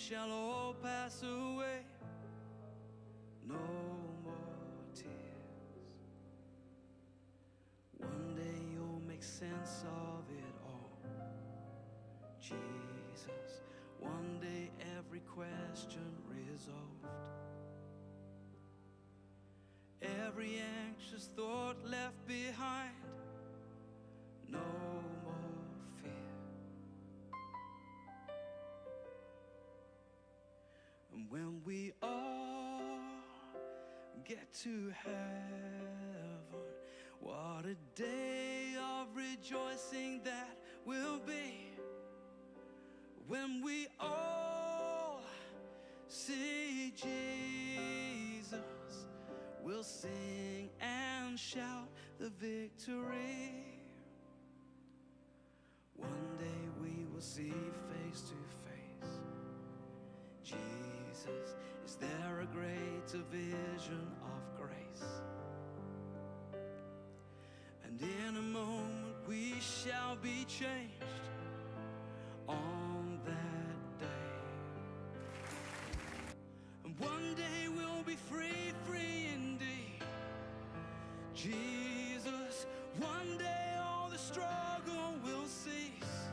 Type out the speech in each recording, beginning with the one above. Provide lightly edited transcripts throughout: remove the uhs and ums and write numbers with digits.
shall all pass away. No more tears. One day you'll make sense of it all. Jesus, one day every question resolved. Every anxious thought left behind. No more fear. And when we all get to heaven, what a day of rejoicing that will be. When we all see Jesus, we'll sing and shout the victory. One day we will see face to face. Jesus, is there a greater vision of grace? And in a moment we shall be changed on that day. And one day we'll be free, free indeed. Jesus, one day all the struggle will cease.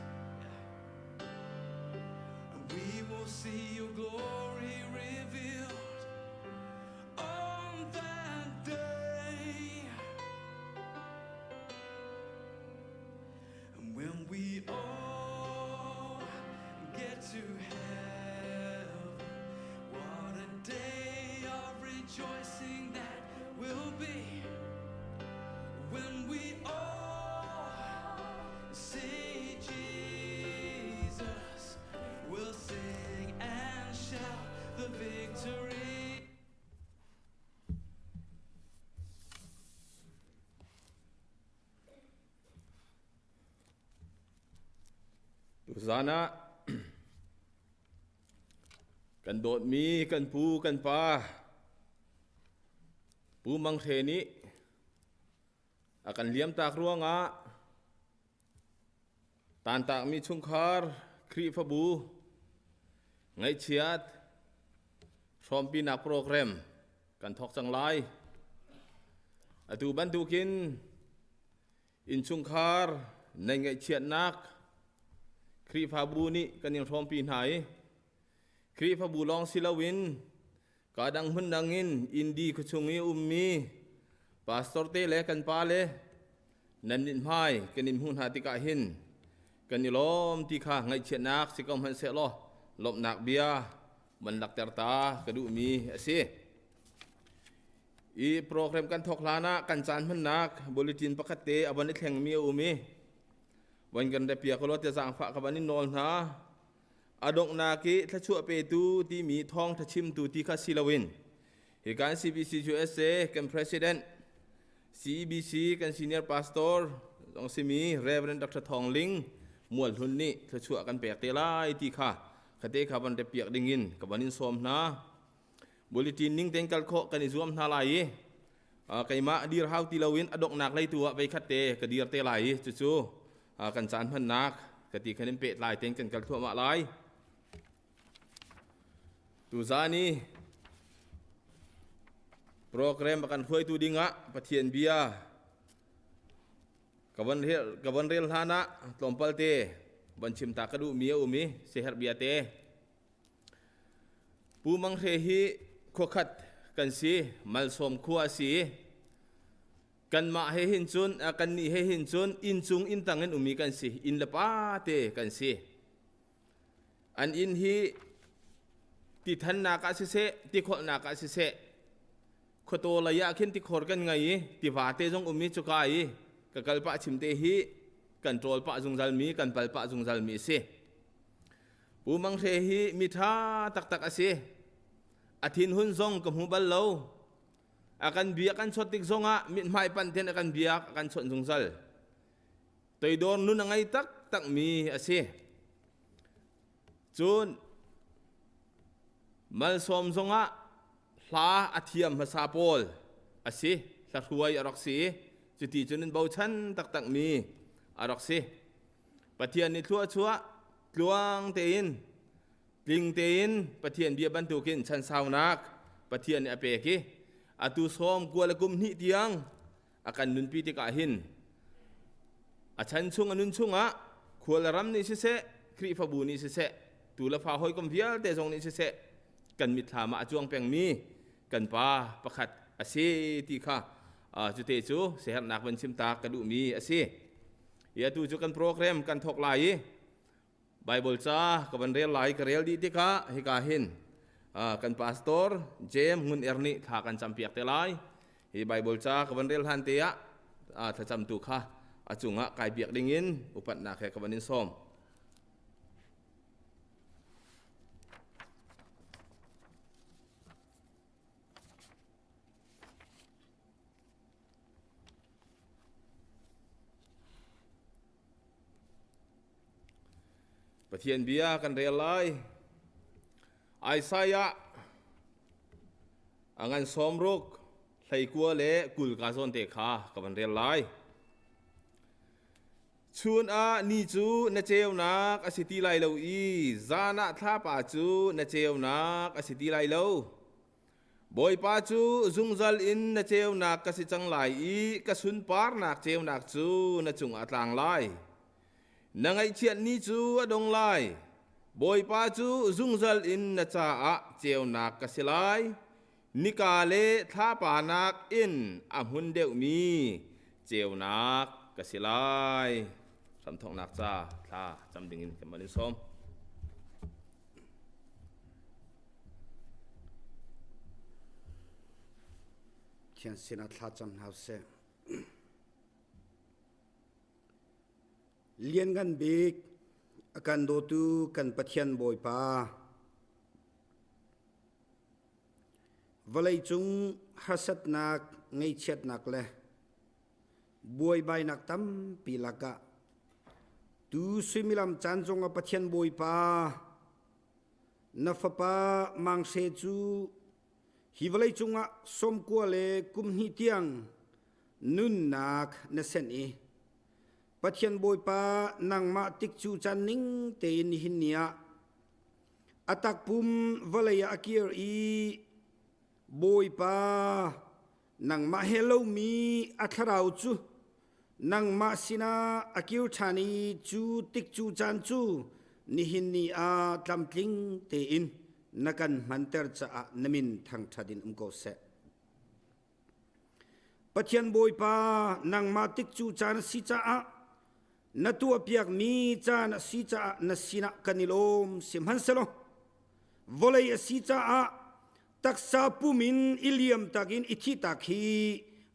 And we will see your glory revealed on that day. And when we all get to heaven, what a day of rejoicing that will be. When we all see Jesus, we'll sing and shout the victory. Tuzan ah kan dawtmi kan pu kan pa Pu Mang Hre nih a kan liamtak ruangah tantakmi chungkhar Khrihfabu ngaihchiat hrawmpinak program kan thawk cang lai. Atu bantukin innchungkhar nan ngaihchiatnak Khrihfabu nih kan in hrawmpi hna i Khrihfabu lawng si loin ka dang hmun dang in Indi khuachung i ummi pastor te le kan pa le nan mithmai kan in hmuh hna tikah hin kan i lawm ti kha ngaihchiatnak si ko hmanh sehlaw lawmhnak bia van lakter ta ka duhmi a si. I program kan thawk hlan ah kan caan hmannak bulletin pakhat te a van i thlengmi a um i van kan repiak law te zaangfah ka van in nawl hna. A donghnak i thluachuah petu timi thawngtha chimtu ti kha si loin hi kan CBC USA kan president CEBC kan senior pastor zong simi Reverend Dr. Thawng Ling Mualhlun nih thluachuah kan pek te lai ti kha khate kha van repiak dingin ka van in sawm hna. Bulletin ning tein kal khawh kan i zuam hna lai i keimah dir hau ti loin a donghnak lei tu ah veikhat te ka dir te lai i cucu kan caan hmannak ka ti khan in pehtlai tein kan kal thluahmah lai. Tuzaan i program a kan hruaitu dingah Pathian bia ka van rel hlan ah tlawmpal te van chim ta ka duhmi a um i siaherh bia te. Pu Mang Hre hi khuakhat kan si, Malsawm khua a si. Kanmah he hin cun, kannih he hin cun inn cung inn tang in ummi kan si, inn le pa te kan si. An inn hi ti thannak ah siseh, ti kholhnak ah siseh, khuataw lei ah khin tikhor kan ngei i tiva te zong um i cuka i ka kal pah chim te hi kan ṭawl pah zungzal mi, kan pal pah zungzal mi a si. Pu Mang Hre hi mi ṭha taktak a si. A thinhun zong ka hmu bal lo. A kan bia kan chawt tik zongah mithmai panh ten a kan biak, a kan chawnh zungzal. Toidor nun a ngei taktakmi a si. Cun malsawm zongah hla a thiam hmasa pawl a si. Hlahruai a rak si i cuti cun in bochan taktakmi a rak si. Pathian nih thluachuah tluang tein Tling tein Pathian bia bantukin chansaunak Pathian nih a pek i atu sawm kua le kum hnih tiang a kan nunpi tikah hin a chan chung a nun chungah khual ram nih siseh Khrihfabu nih siseh tu le fa hawikom vialte zong nih siseh kan mitthlam ah a cuang pengmi kan pa pakhat a si ti kha cute cu siaherhnak van chim ta ka duhmi a si. I atu cu kan program kan thawk lai i Bible ca ka van rel lai ka rel dih tikah hika hin kan pastor James Ngun Er nih thla kan campiak te lai. Hi Bible ca ka van rel hlan te ah thlacamtu kha a cungah kai biak dingin upatnak he ka van in sawm. Pathian bia kan rel lai. Isaiah a ngan sawmruk hleikua le kulka zawn te kha ka van rel lai. Chun ah ni cu na ceunak a si ti lai lo i zan ah thlapa cu na ceunak a si ti lai lo. Bawipa cu zungzal in na ceunak ka si cang lai i ka sunparnak ceunak cu na cungah a tlang lai. Na ngaihchiat ni cu a dong lai. Bawipa cu zungzal in na caah ceunak ka si lai. Nika le thlapa nakin a hmun deuhmi ceunak ka si lai. Hramthawknak ca thla cam dingin kan van in sawm. Thian sinah thla cam hna seh. Lianngan bik a kan dawtu kan Pathian Bawipa, Vawleicung harsatnak, ngaihchiatnak le buaibainak tampi lakah tu suimilam caan zongah Pathian Bawipa na fapa Mang Hre cu hi vawleicung ah sawmkua le kum hnih tiang nunnak na senh i Pathian Bawipa nangmah tikcu caan ning tein nihin ni ah A takpum vawlei ah a kir i Bawipa, nangmah he lomi a thlarau cu nangmah sinah a kir ṭhan i cu tik cu caan cu nihin ni ah tlamtling tein na kan hmanter caah na min thangṭhat in um ko seh. Pathian Bawipa, nangmah tik cu caan a si caah na tuahpiakmi caan a si caah na sinah kan i lawm. Sihmanhsehlaw vawlei a si caah taksa pum in i liam takin i thihtak hi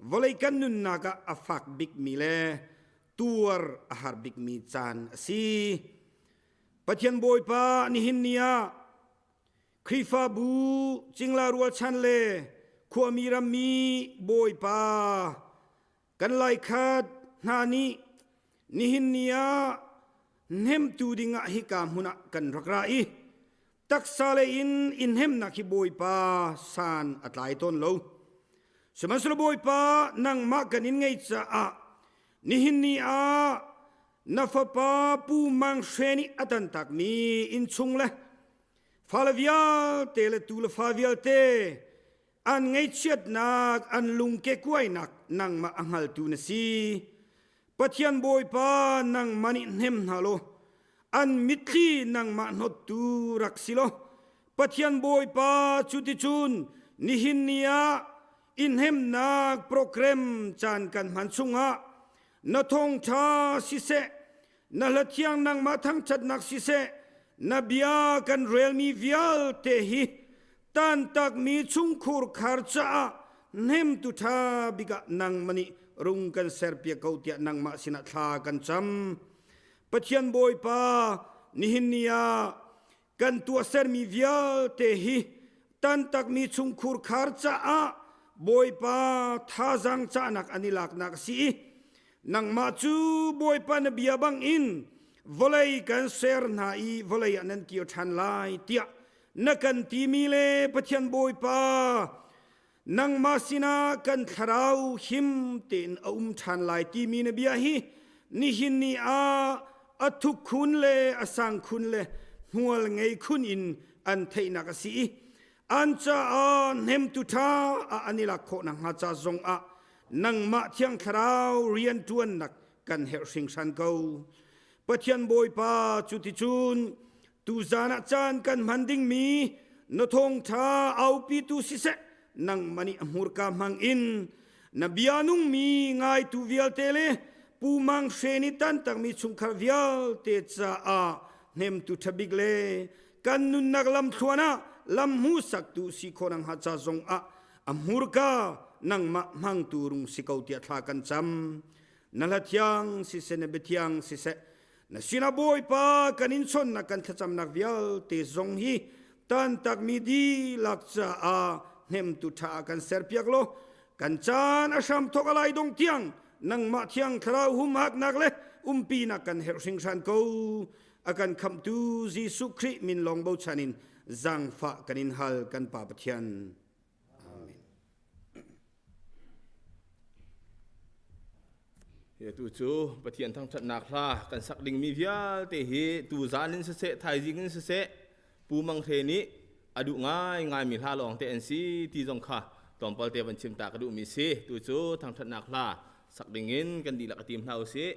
vawlei kan nunnak ah a fak bikmi le tuar a har bikmi caan a si. Pathian Bawipa, nihin ni ah Khrihfabu cingla rualchan le khuami rammi Bawipa kan laikhat hna nih nihin ni ah hnemtu dingah hika hmun ah kan rak ra i taksa lei in in hnemnak hi Bawipa san a tlai tawn lo. Sihmanhsehlaw Bawipa nangmah kan in ngei caah nihin ni ah na fapa Pu Mang Hre nih a tantakmi innchung le fale vialte le tu le fa vialte an ngaihchiatnak an lungkekuainak nangmah a hngaltu na si Pathian Bawipa nangmah nih hnem hna law an mitthli nangmah hnottu rak si law Pathian Bawipa cuticun nihin ni ah i hnemnak program caan kan hman chungah na thawngṭha siseh na hla thiang nangmah thangṭhatnak siseh na bia kan relmi vialte hi tantakmi chungkhur khar caah hnemtu ṭha bik ah nangmah nih rung kan serpiak ko tiah nangmah sinah thla kan cam Pathian Bawipa nihin ni ah kan tuahsermi vialte hi tantakmi chungkhur khar caah Bawipa thazaang cahnak an i laknak a si i nangmah cu Bawipa na bia bangin vawlei kan ser hna i vawlei ah nan kir ṭhan lai tiah na kan timi le Pathian Bawipa nangmah sinah kan thlarau him tein a um ṭhan lai timi na bia hi nihin ni ah a thuk khun le a sang khun le hmual ngei khun in an theihnak a si i an caah hnemtu ṭha ah an i lak khawh nakhnga ca zongah nangmah Thiang Thlarau rianṭuannak kan herh hringhran ko. Pathian Bawipa cuticun tuzan ah caan kan hman dingmi na thawngṭha aupitu siseh nangmah nih a hmurka hmang in na bia nungmi ngaitu vialte le Pu Mang Hre nih tantakmi chungkhar vialte caah hnemtu ṭhabik le kan nunnak lamthluan ah lam hmuhsaktu si khawh nakhnga ca zong ah a hmurka nangmah hmangtu rung si ko tiah thla kan cam. Na hla thiang siseh na biathiang siseh na sinah Bawipa kan in chonnak kan thlacamnak vialte zong hi tantakmi dihlak caah hnemtu ṭha ah kan serpiak law kan caan a hram thawk a lai dong tiang nangmah thiang thlarau humhaknak le umpinak kan herh hringhran ko. A kan khamhtu Jesuh Khrih min lawng bochan in zaangfah kan in hal kan Pa Pathian. Amen. Tu cu Pathian thangṭhatnak hla kan sak dingmi vialte hi tu zan in siseh, thaizing in siseh, Pu Mang Hre nih a duh ngaingaimi hla lawng te an si ti zong kha tlawmpal te van chim ta ka duhmi si. Tu cu thangṭhatnak hla sak dingin kan dihlak a tim hna usih.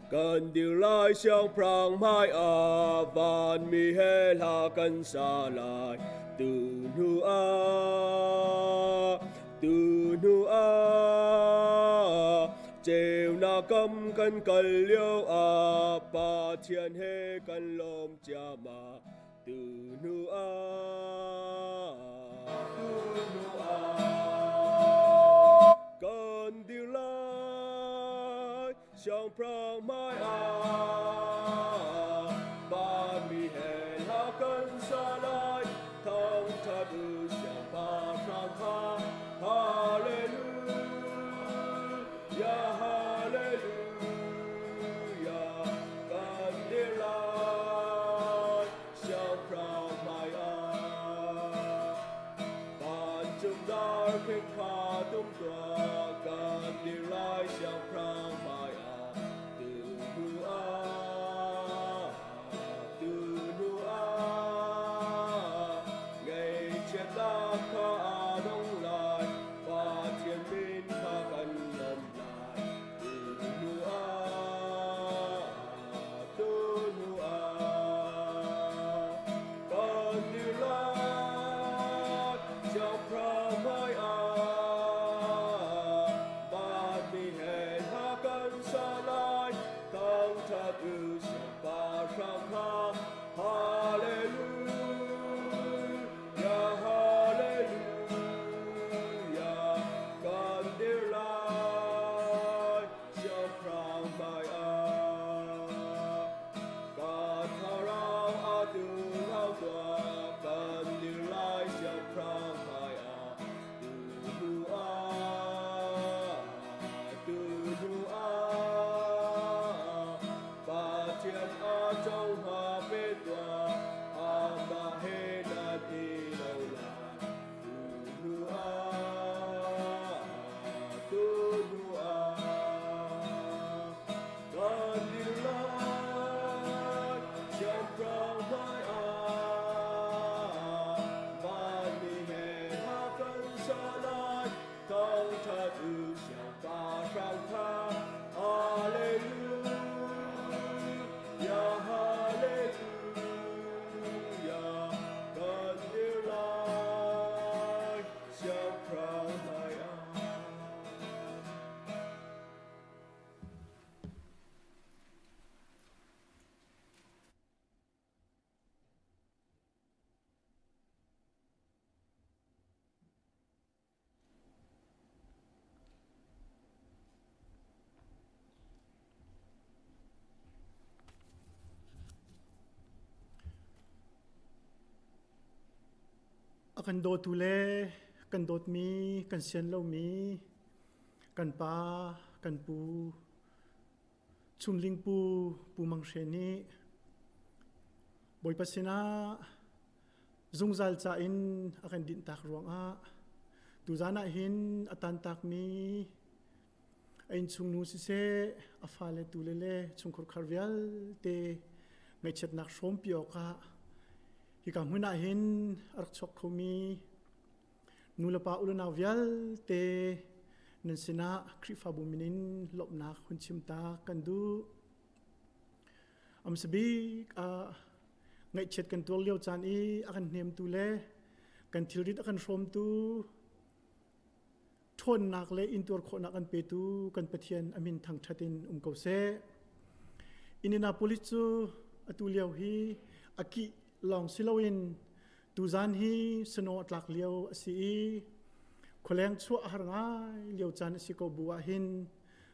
Kan dir lai siangpahrang hmai ah vanmi he hla kan sa lai tu hnu ah tu hnu ah ceunak kam kan kal lio ah Pathian he kan lawm ciammam tu hnu ah tu hnu ah kan dir lai siangpahrang hmai ah vanmi he hla kan sa lai thangṭhat u siangpahrang kha hallelujah hallelujah kan dir lai siangpahrang hmai ah vancung dar kheng kha tum tuah kan dir lai siangpahrang hmai ah tu hnu ah tu hnu ah ngaihchiatnak kha a dong lai Pathian min kha kan lawm lai tu hnu ah tu hnu ah kan dir lai siangpahrang hmai ah vanmi he hla kan sa lai thangṭhat u siangpahrang kha hallelujah hallelujah kan dir lai siangpahrang hmai ah ka thlarau a tu hlau tuah kan dir lai siangpahrang hmai ah tu hnu ah tu hnu ah Pathian a cohla pe tuah amah he nan i lo lai tu hnu ah tu hnu ah kan dir lai siangpahrang hmai ah vanmi he hla kan sa lai thangṭhat u siangpahrang kha Hallelujah Hallelujah kan dir lai siangpahrang hmai ah. A kan dawtu le kan dawtmi, kan sian lomi, kan pa, kan pu, Chumling pu, Pu Mang Hre nih Bawipa sinah Zungzal ca in a kan dinhtak ruangah tuzan ah hin a tantakmi a innchungnu siseh, a fale tule le chungkhar vialte ngaihchiatnak hrawmpi awkah hika hmun ah hin a rak chuak khomi nulepa ulenau vialte nan sinah Khrihfabu min in lawmhnak hun chim ta kan duh. Amsabik ah ngaihchiat kan tuar lio caan i a kan hnemtu le kan thilrit a kan hrawmtu ṭhawnnak le intuar khawhnak an petu kan Pathian a min thangṭhat in um ko seh. Indianapolis cu atu lio hi a kih lawng si loin tuzan hi snow a tlak lio a si i khualeng chuah a har ngai lio caan a si ko bu ah hin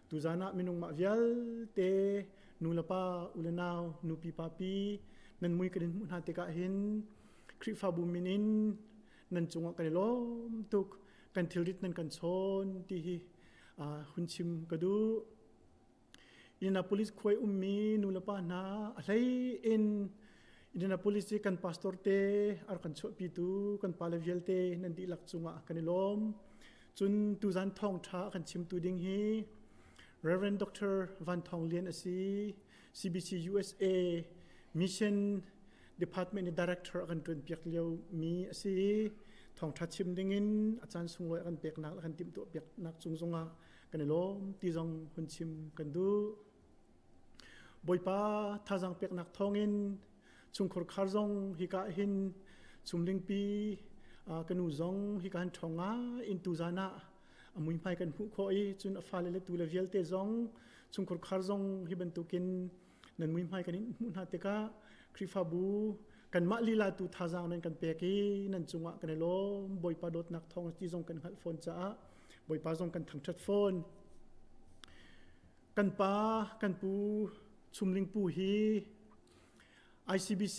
tuzan ah minung mah vialte nu le pa u le nau nupi papi nan mui kan in hmuh hna tikah hin Khrihfabu min in nan cungah kan i lawm tuk kan thilrit nan kan chawn ti hi hun chim ka duh. Indianapolis khuai ummi nulepa hna a hlei in Indianapolis i kan pastor te ar kan chuahpitu kan pale vialte nan dihlak cungah kan i lawm. Cun tuzan thawngṭha a kan chimtu ding hi Reverend Dr. Van Thawng Lian a si. CBC USA Mission Department i director a kan ṭuanpiak lio mi a si. Thawngṭha chim dingin a caan sunglawi a kan peknak le a kan timhtuah piaknak cung zongah kan i lawm ti zong hun chim kan duh. Bawipa thazaang peknak thawngin chungkhur khar zong hika hin chumlingpi ka nu zong hika hin ṭhawng ngai in tuzan ah a muihmai kan hmuh khawh i cun a fale le tu le vialte zong chungkhur khar zong hi bantukin nan muihmai kan in hmuh hna tikah Khrihfabu kanmah lila tu thazaang nan kan pek i nan cungah kan i lawm Bawipa dawtnak thawng ti zong kan hngalh fawn caah Bawipa zong kan thangṭhat fawn. Kan pa kan pu Chumling pu hi ICBC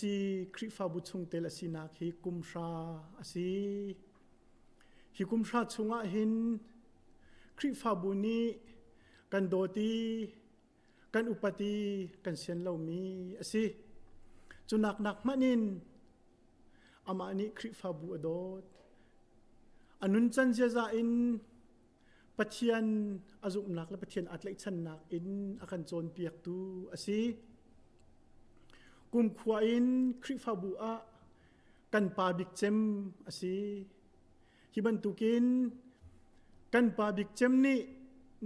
Khrihfabu chungtel a sinak hi kum hra a si. Hi kum hra chungah hin Khrihfabu nih kan dawt i kan upat i kan sian lomi a si. Cu nak nak hmanh in amah nih Khrihfabu a dawt. A nuncan ziaza in Pathian a zumhnak le Pathian aa tlaihchannak in a kan cawnpiaktu a si. Kumkhua in Khrihfabu ah kan pa bik cem a si. Hi bantukin kan pa bik cem nih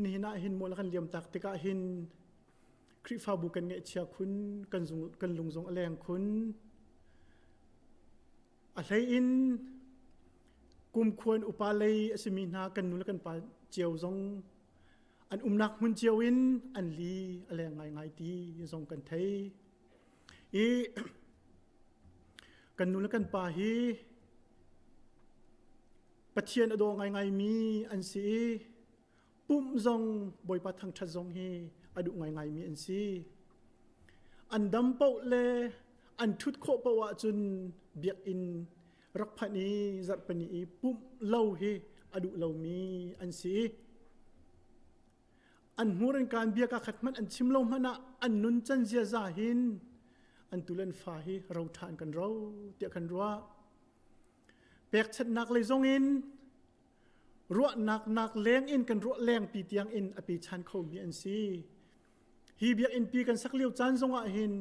nihin ah hin mual a kan liam tak tikah hin Khrihfabu kan ngaihchia khun, kan, zung, kan lung zong a leng khun. A hlei in kumkhuan upa lei a simi hna kan nu le kan pa cio zong an umnak hmun cio in an li a leng ngaingai ti zong kan thei. I kan nu le kan pa hi Pathian a daw ngaingaimi an si i pumh zong Bawipa thangṭhat zong hi a duh ngaingaimi an si. An dam paoh le an ṭhut khawh paoh ahcun biakinn rak phanh i zarhpini i pumh lo hi a duh lomi an si. An hmur in kaan bia ka khat hmanh an chim lo hmanh ah an nun can ziaza hin an tu le an fa hi ro ṭha an kan ro tiah kan ruah. Pekchanhnak lei zong in ruahnak nak leng in kan ruah lengpi tiang in a pechan khomi an si. Hi biakinn pi kan sak lio caan zong ah hin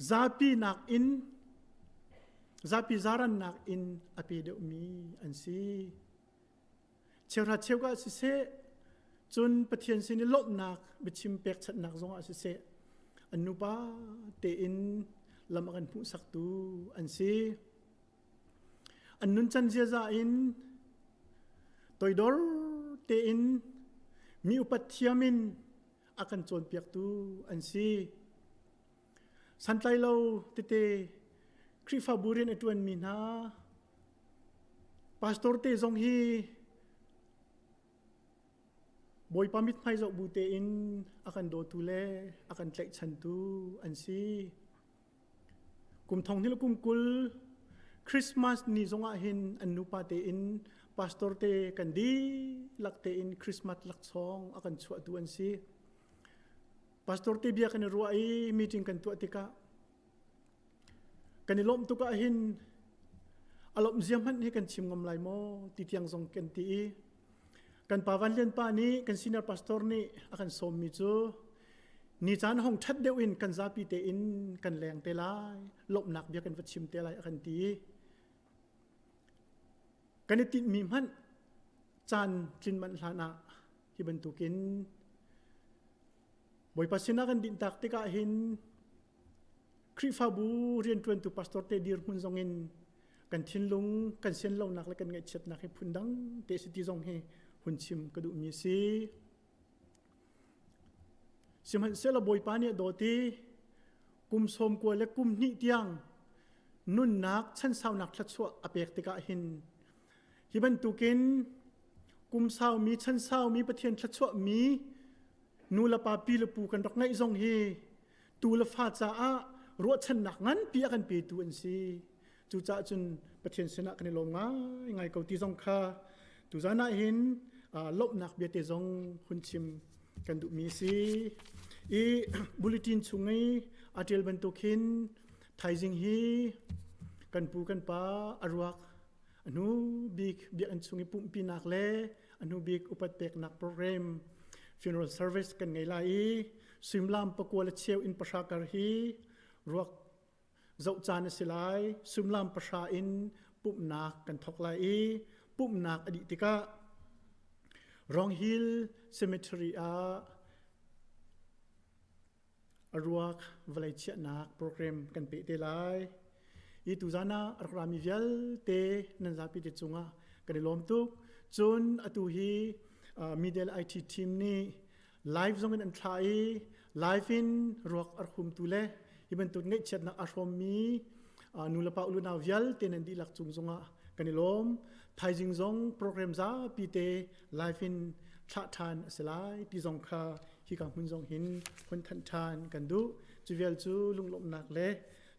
zapi nak in zapi zaran nak in a pe deuhmi an si. Cheuhra cheuka siseh, cun Pathian sin i lawmhnak biachim pekchanhnak zongah siseh, an nupa tein lam a kan hmuhsaktu an si. An nuncan ziaza in toidor tein mi upat thiam in a kan cawnpiaktu an si. Santlai lo tete Khrihfabu rian a ṭuanmi hna pastor te zong hi Bawipa mithmai zoh bu tein a kan dawtu le a kan tlaihchantu an si. Kum thong hnih le kum 20 Christmas ni zongah hin an nupa tein pastor te kan dihlak tein Christmas laksawng a kan chuahtu an si. Pastor te bia kan i ruah i meeting kan tuah tikah. Kan i lawmh tuk ah hin a lawmh zia hmanh hi kan chim ngam lai maw ti tiang zong kan ti i kan pa Van Lian pa nih kan senior pastor nih a kan sawmmi cu ni caan hong ṭhat deuh in kan zapi tein kan leng te lai lawmhnak bia kan va chim te lai a kan ti i kan i tinhmi hmanh caan tlin manh hlan ah hi bantukin Bawipa sinah kan dinhtak tikah hin Khrihfabu rianṭuantu pastor te dirhmun zong in kan thinlung kan sian lonak le kan ngaihchiatnak hi phundang te si ti zong hi hun chim ka duhmi a si. Sihmanhsehlaw Bawipa nih a dawt i kum sawm kua le kum hnih tiang nunnak chansaunak thluachuah a pek tikah hin hi bantukin kum saumi chan saumi Pathian thluachuahmi nu le pa pi le pu kan rak ngeih zong hi tu le fa caah ruahchannak nganpi a kan petu an si. Cucaah cun Pathian sinah kan i lawm ngaingai ko ti zong kha tuzan ah hin lawmhnak biate zong hun chim kan duhmi a si. I bulletin chung i a ṭial bantuk hin thaizing hi kan pu kan pa a ruak a hnu bik biakinn chung i pumhpinak le a hnu bik upat peknak program funeral service kan ngei lai i suimilam pakua le cheu in pahra kar hi ruak zoh caan a si lai. Suimilam pahra in pumhnak kan thawk lai i pumhnak a dih tikah Rong Hill Cemetery ah a ruak vawlei chiahnak program kan peh te lai. Hi tuzan ah a rak rami vialte nan zapi te cungah kan i lawm tuk. Cun atu hi Middle IT team nih live zong in an thlah i live in ruak a rak humtu le hi bantuk ngaihchiatnak a hrawmmi nulepa ulunau vialte nan dihlak cung zongah kan i lawm. Thaizing zong program zapi te live in thlah ṭhan a si lai ti zong kha hika hmun zong hin hun thanh ṭhan kan duh. Cu vial cu lunglawmhnak le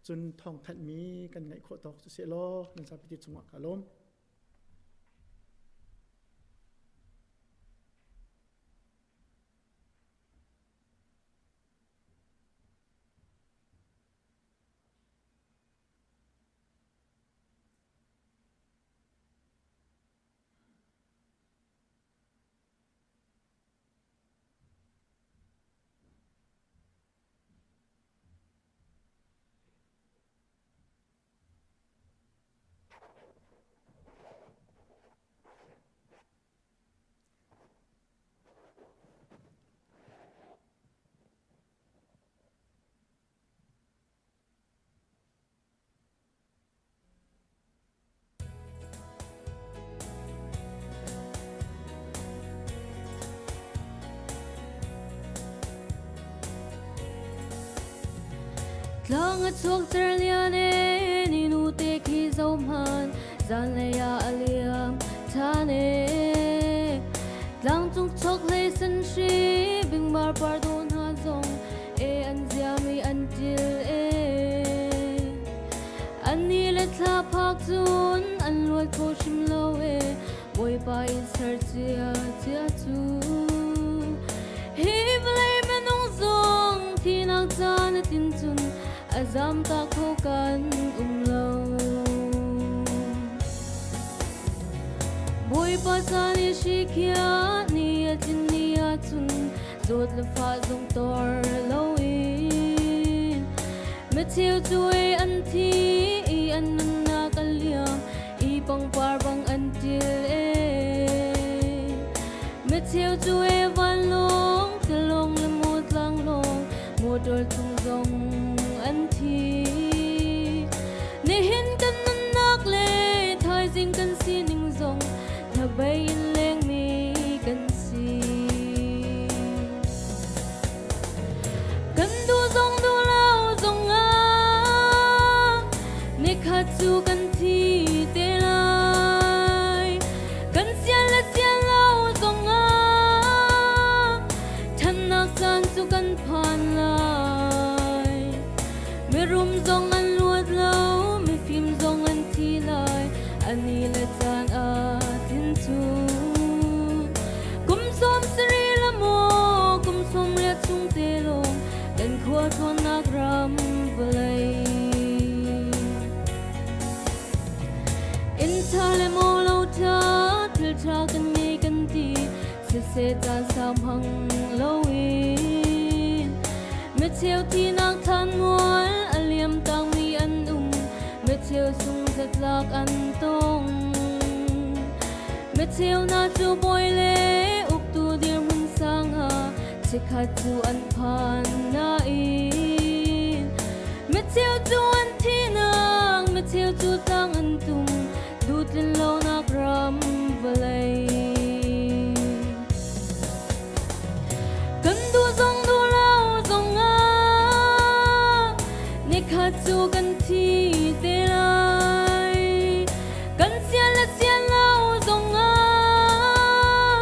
cun thawngthanhmi kan ngaih khawh tawk siseh law nan zapi te cungah ka lawm. Tlang a chuak cerlian e ni nu te khi zo hman zanlei ah a liam ṭhan e Tlang cung chok hlei san hri bingbar par dawn hna zong e an ziami an ṭil e An ni le thla phak cun an luat kho hrim lo e Bawipa in ser cia cia cu Hi vawlei minung zong thinak caan a tin cun a zamtak kho kan um lo Bawipa caan i hri khia ni a tlin ni ahcun zawt le fah zong tor loin Macheu cu ei an thi i an nunnak a liam i pangpar bang an til e Macheu cu e vanlawng tilawng le maw tlanglawng motor chung zong an thi Nihin kan nunnak le thaizing kan sining zong hnabei in lengmi kan si. Kan du zong du lo zong ah nikhat cu kan thi te lai. Kan sian le sian lo zong ah thannak caan cu kan phan lai. Mi rum zong an luat lo, mi fim zong an thi lai. Ani le caan a tin cun kum sawm sari le maw kum sawm riat chung te lawng kan khua tlawnnak ram vawlei. Kan duh zong duh lo zongah nikhat cu kan thi te lai. Kan sian le sian lo zongah ṭhannak caan cu kan phan lai. Mirum zong an luat lo, mifim zong an thi lai. Ani le caan a tin cu. Kum 70 le maw kum 80 chung te lawng kan khua thawnnak ram vawlei. caan sau hmang loin micheu thinak than mual a liam tangmi an um micheu sung zatlak an tong micheu na cu bawi le uktu dirhmun sang ha chikkhat cu an phan nain micheu cu an thinak micheu cu tlang an tum duhtlin lonak ram vawlei. Kan duh zong duh lo zong ah nikhat cu kan thi te lai. Kan sian le sian lo zong ah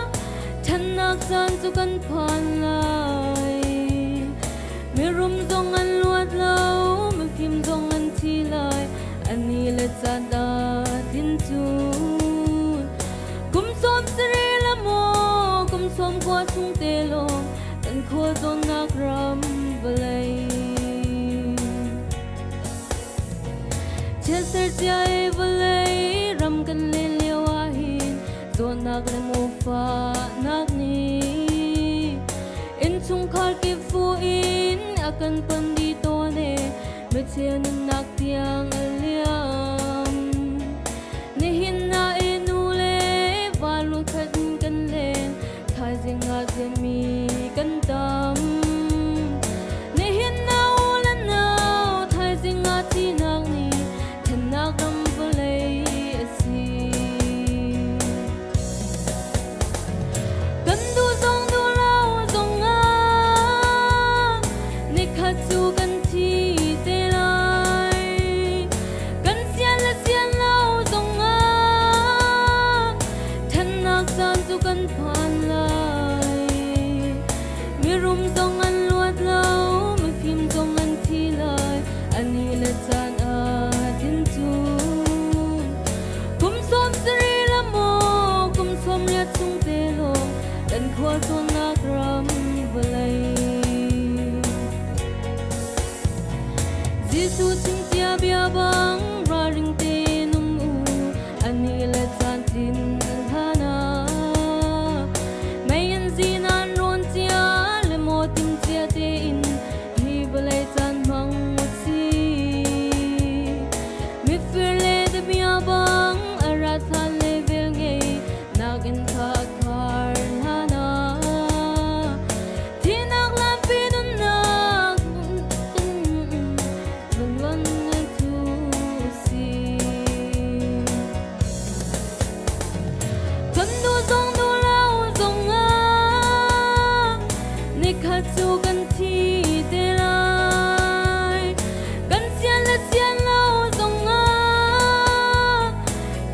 ṭhannak caan cu kan phan lai. Mirum zong an luat lo, mifim zong an thi lai. Ani le caan dah tin cun. Kum sawm sarih le maw, kum sawm khua chung te lawng, kan khua zawnnak ram vawlei. Chiatser cia i vawlei ram kan len lio ah hin zawtnak le mawfahnak nih innchungkhar kip fu in a kan pon dih tawn e micheu nunnak tiang a liam. Nihin na i nu le va lungkhat in kan leng thaizing ah ziami kan tam. Nihin na u le nau thaizing ah thihnak nih thennak ram vawlei a si. Kan duh zong duh lo zong ah nikhat cu kan thi te lai. Kan sian le sian lo zong ah thennak caan cu kan phan lai. Mirum zong an luat lo, mifim zong an thi lai. Ani le caan ah tin cun. Kum sawm sarih le maw, kum sawm riat chung te lawng kan khua cawnnak ram vawlei. Jesuh chim cia bia bang ralring tein um u, ani le caan tlin hlan ah. Mei an zin an rawn cia le maw tim cia tein hi vawlei caan hmang u sih. Mifir le damiah bang a rat hlan le vel ngei nakin kha a khar hlan ah. Thihnak lampi nunnak van tu si. Kan duh zong duh lo zong ah nikhat cu kan thi te lai. Kan sian le sian lo zong ah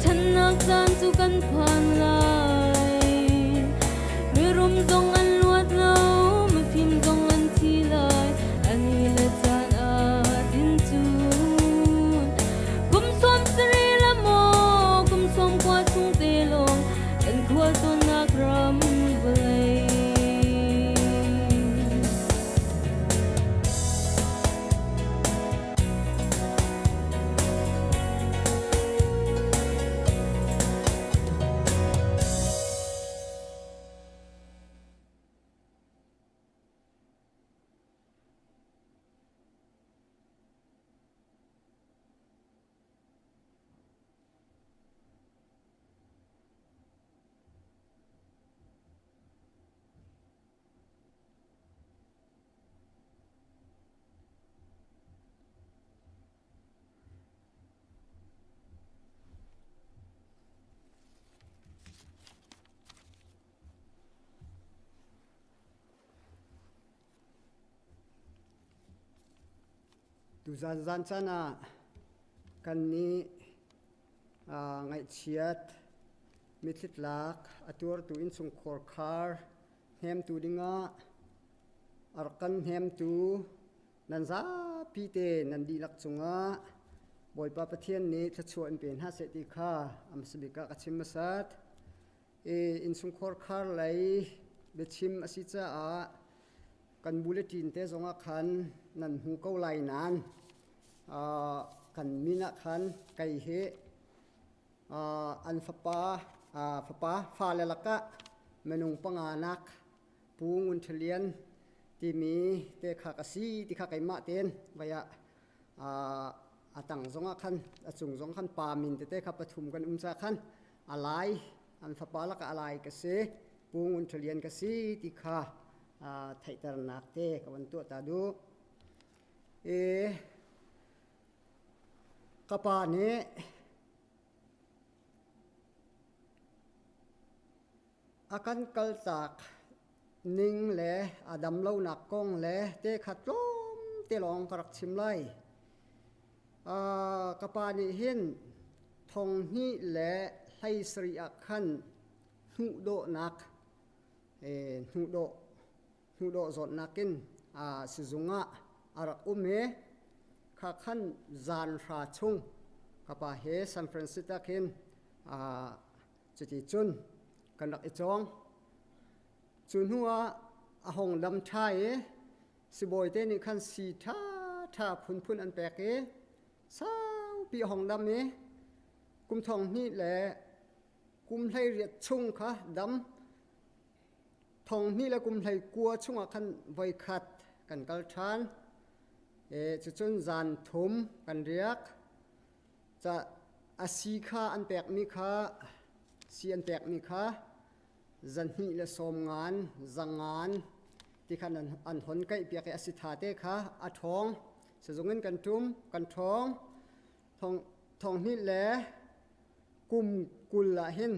ṭhannak caan cu kan phan lai. Mirum zong an luat lo, mifim zong an thi lai. Ani le caan ah din cun. Kum sawm sarih le maw, kum sawm kua chung te lawng kan khua tawnnak ram vawlei. Tuzan zan caan ah kan nih ngaihchiat mitthlitlak a tuartu innchungkhar khar hnemtu dingah a rak kan hnemtu nan zapi te nan dihlak cungah Bawipa Pathian nih thluachuah in pe hna seh ti kha a hmasa bik ah ka chim hmasat. I innchungkhar khar lei biachim a si caah kan bulletin te zongah khan nan hmu ko lai nain kan min ah khan kei hi an fapa fapa fale lakah. Minung panganak Pu Ngun Ṭha Lian timi te kha ka si ti kha keimah tein vai ah a tang zongah khan a cung zong khan pa min tete kha pathum kan um ca khan a lai an fapa lakah a lai ka si Pu Ngun Ṭha Lian ka si ti kha theihternak te ka van tuah ta duh. E, ka pa nih A kan kaltak ning le a dam lonak kong le te kha tlawmte lawng ka rak chim lai. Ka pa nih hin thong hnih le hlei sarih ah khan hnuhdawhnak hnuhdawh hnuhdawh zawtnak in sizung ah a rak um i kha khan zan hra chung ka pa he San Francisco ah khin Cuti cun kan rak i cawng. Cu hnu ah a hong dam ṭha i sibawite nih khan sii ṭhaṭha phunphun an pek i saupi a hong dam i kum thong hnih le kum 18 chung kha dam thong hnih le kum 19 chungah khan voikhat kan kal ṭhan. E, cucun zan thum kan riak. Ca a si kha an pekmi kha si an pekmi kha zahnih le sawm ngan zangan ti khan an hon kaih piak i a si tha te kha a ṭhawng sizung in kan ṭum kan ṭhawng thong thong hnih le kum 20 ah hin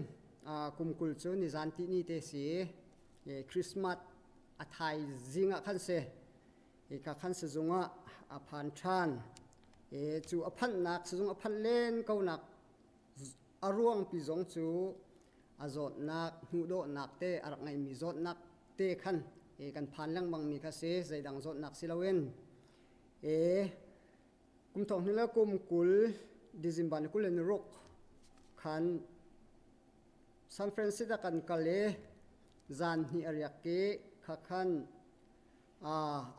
kum 20 cu nizan ti ni te si Christmas a thaizing ah khan si Hika khan sizung ah a phan ṭhan. E, cu a phanhnak sizung a phanh len konak a ruangpi zong cu a zawtnak hnuhdawhnak te a rak ngeimi zawtnak te khan e, kan phan lengmang mi kha si zeidang zawtnak si loin e, kum thong hnih le kum 20 December ni 26 khan San Francisco kan kal i zan hnih a riak i kha khan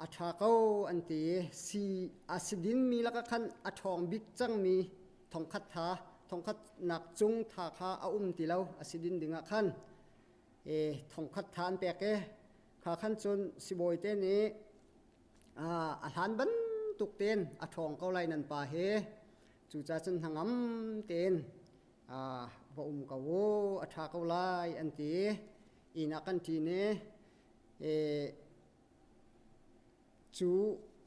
A ṭha ko an ti i si a si dingmi lakah khan a ṭhawng bik cangmi thongkhat tha thongkhat nak cung tha kha a um ti lo a si din dingah khan e thongkhat tha an pek i kha khan cun sibawi te nih a hlan bantuk tein a ṭhawng ko lai nan pa hi cucaah cun hnangam tein va um ko u a ṭha ko lai an ti inn ah kan ṭin i Cu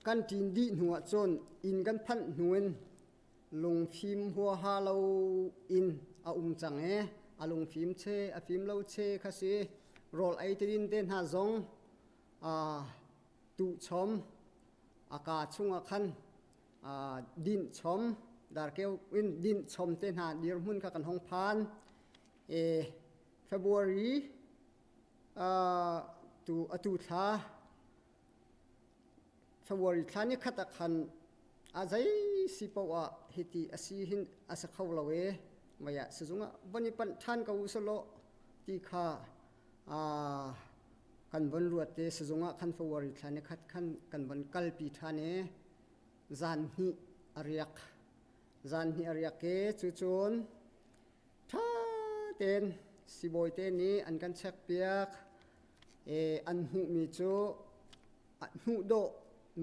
kan ṭin dih hnu ahcun inn kan phanh hnu in lungfim huaha lo in a um cang i a lungfim che a fim lo che kha si rawl ei tidin te hna zong tuhchom a kaa chungah khan dinh chom darkeu in dinh chom te hna dirhmun kha kan hong phan. February Tu atu thla February thla ni khat ah khan a zei si paoh ah hiti a si hin a si kho lo i mei ah sizung ah von i panh ṭhan ko usalaw ti kha kan von ruat te sizung ah khan February thla ni khat khan kan von kalpi ṭhan i zan hnih a riak zan hnih a riak i cucun Ṭha tein sibawi nih an kan checkpiak. An hmuhmi cu hnuhdawh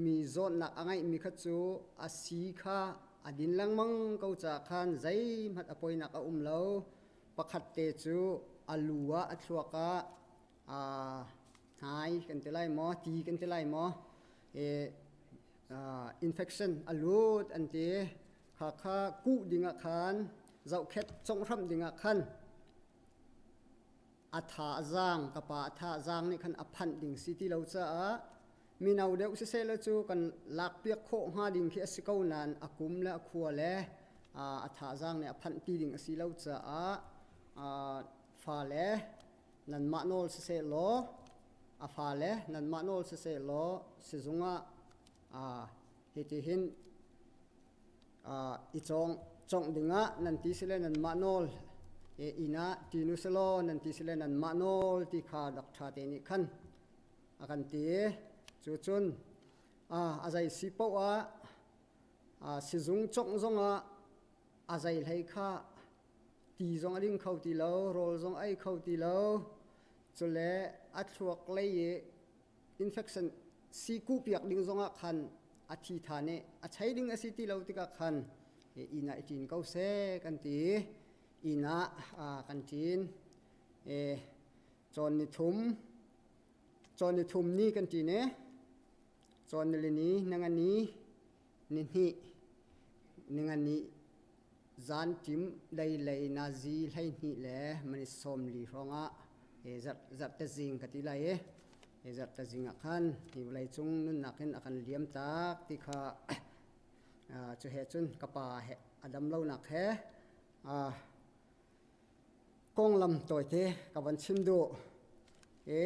mi zawtnak a ngeihmi kha cu a si kha a din lengmang ko caah khan zeihmanh a poinak a um lo. Pakhat te cu a lu ah a thluak ah hnai kan ti lai maw, ti kan ti lai maw, infection a lut an ti. Kha kha kuh dingah khan zohkhet conghramh dingah khan a tha a zaang ka pa a tha a zaang nih khan a phanh ding si ti lo caah mino deuh siseh le cu kan lakpiak khawh hnga ding khi a si ko nain a kum le a khua le a tha zaang nih a phanh ti ding a si lo caah fale nanmah nawl siseh law a fale nanmah nawl siseh law sizung ah hitihin i cawng congh dingah nan ti sile nanmah nawl inn ah ṭin u selaw nan ti sile nanmah nawl ti kha rak ṭha te nih khan a kan ti. Cu cun a zei si paoh ah sizung congh zongah a zei hlei kha ti zong a ding kho ti lo, rawl zong ei kho ti lo. Cule a thluak lei i infection sii kuhpiak ding zongah khan a thi than i a chei ding a si ti lo tikah khan inn ah i ṭin ko seh kan ti. Inn ah kan ṭin. Cawn ni thum cawn ni thum ni kan ṭin i cawn nilini nangani ni hnih ningani zan ṭim lei lei nazi 12 le minute 40 hrawngah zarhte zing ka ti lai i zarhte zing ah khan hi vawlei cung nunnak in a kan liam tak ti kha cu he cun ka pa he a dam lonak he konglam tawite ka van chim duh. I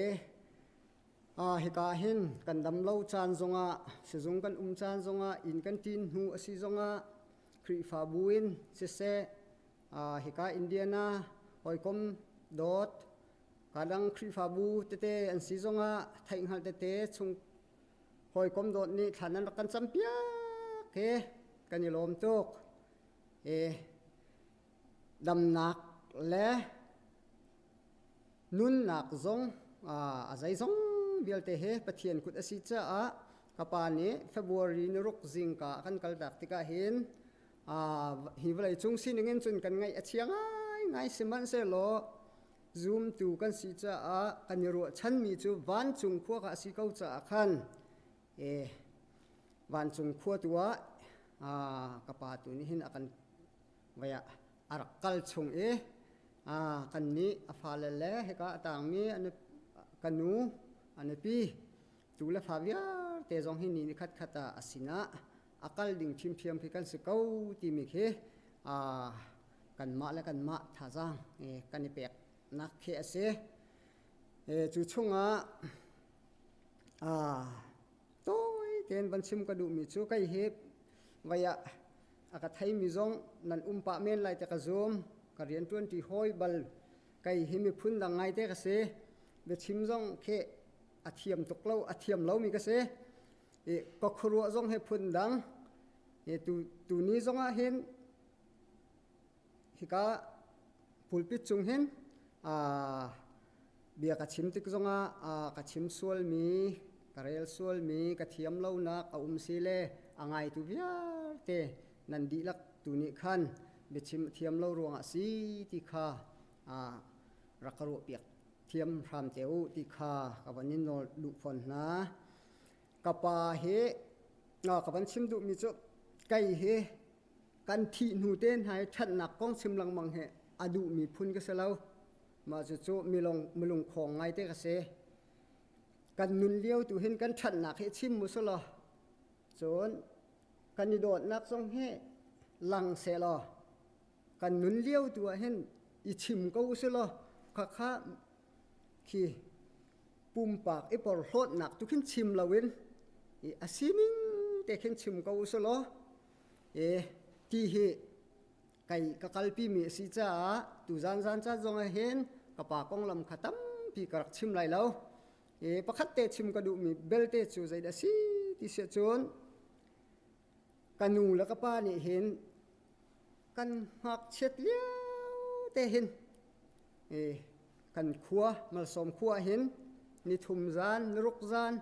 hika hin kan dam lo caan zongah sizung kan um caan zongah inn kan ṭin hnu a si zongah Khrihfabu in siseh hika Indiana hawikom dawt kadang Khrihfabu tete an si zongah theihhngalh tete chung hawikom dawt nih thla nan rak kan campiak he kan i lawm tuk. Damnak le nunnak zong a zeizong vialte he Pathian kut a si caah ka pa nih February ni ruk zingka a kan kaltak tikah hin hi vawlei cung sining in cun kan ngaih a chia ngaingai. Sihmanhsehlaw zumtu kan si caah kan i ruahchanmi cu vancung khua kha a si ko caah khan vancung khua tu ah ka pa tu nih hin a kan vai ah a rak kal chung i kannih a fale le hika a tangmi ka nu a nupi tu le fa vialte zong hi ni ni khat khat ah a sinah a kal ding ṭhiamṭhiam khi kan si ko timi khi kanmah le kanmah thazaang kan i peknak khi a si. Cu chungah tawi tein van chim ka duhmi cu kei hi vai ah a ka theimi zong nan um pah men lai te ka zum. Ka rianṭuanṭi hawi bal kei hi miphun dang ngaite ka si. Biachim zong khi a thiam tuk lo, a thiam lomi ka si. I ka khuaruah zong hi phun dang. I tu tuni zong ah hin hika pulpit cung hin bia ka chim tik zongah ka chim sualmi, ka rel sualmi, ka thiam lonak a um si le a ngaitu vialte nan dihlak tu nih khan biachim thiam lo ruangah si ti kha rak ka ruahpiak thiam hram te u ti kha ka van in nawl duh fawn hna. Ka pa hi ka van chim duhmi cu kei hi kan thih hnu te hna hi ṭhatnak kong chim lengmang hi a duhmi phun ka si lo. Mah cucu milong milungkhawng ngaite ka si. Kan nun lio tu hin kan ṭhatnak hi chim mu selaw cun kan i dawtnak zong hi lang sehlaw kan nun lio tu ah hin i chim ko usulaw khakha khi pumpak i porhlawtnak tu khin chim loin i a sining te khin chim ko usulaw e ti hi kai ka kalpi mi a si caah tu zan zan ca zong ah hin ka pa konglam kha tampi ka rak chim lai lo. E pakhat te chim ka duhmi belte cu zeidah si ti siah cun ka nu le ka pa nih hin kan ngakchiat lio te hin kan khua Malsawm khua hin nithum zan niruk zan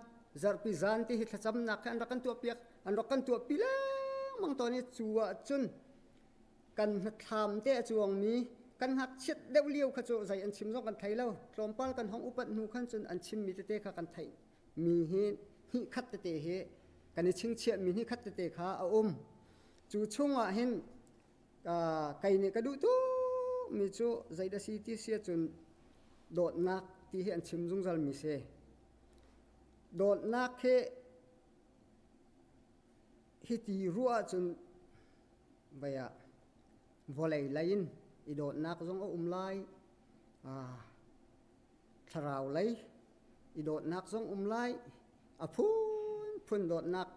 zarhpi zan ti hi thlacamnak hi an rak kan tuahpiak an rak kan tuahpi lengmang tawn i cu ah cun kan hnathlam te a cuangmi kan ngakchiat deuh lio kha cu zei an chim zong kan thei lo. Tlawmpal kan hong upat hnu khan cun an chimmi tete kha kan theih mi hi hnih khat tete hi kan i chingchiah mi hnih khat tete kha a um. Cu chungah hin kei nih ka duh tuk mi cu zeidah si ti si ahcun dawtnak ti hi an chim zungzal mi si. Dawtnak hi hiti ruah ahcun vei ah vawlei lei in i dawtnak zong a um lai, thlarau lei i dawtnak zong um lai, a phunphun dawtnak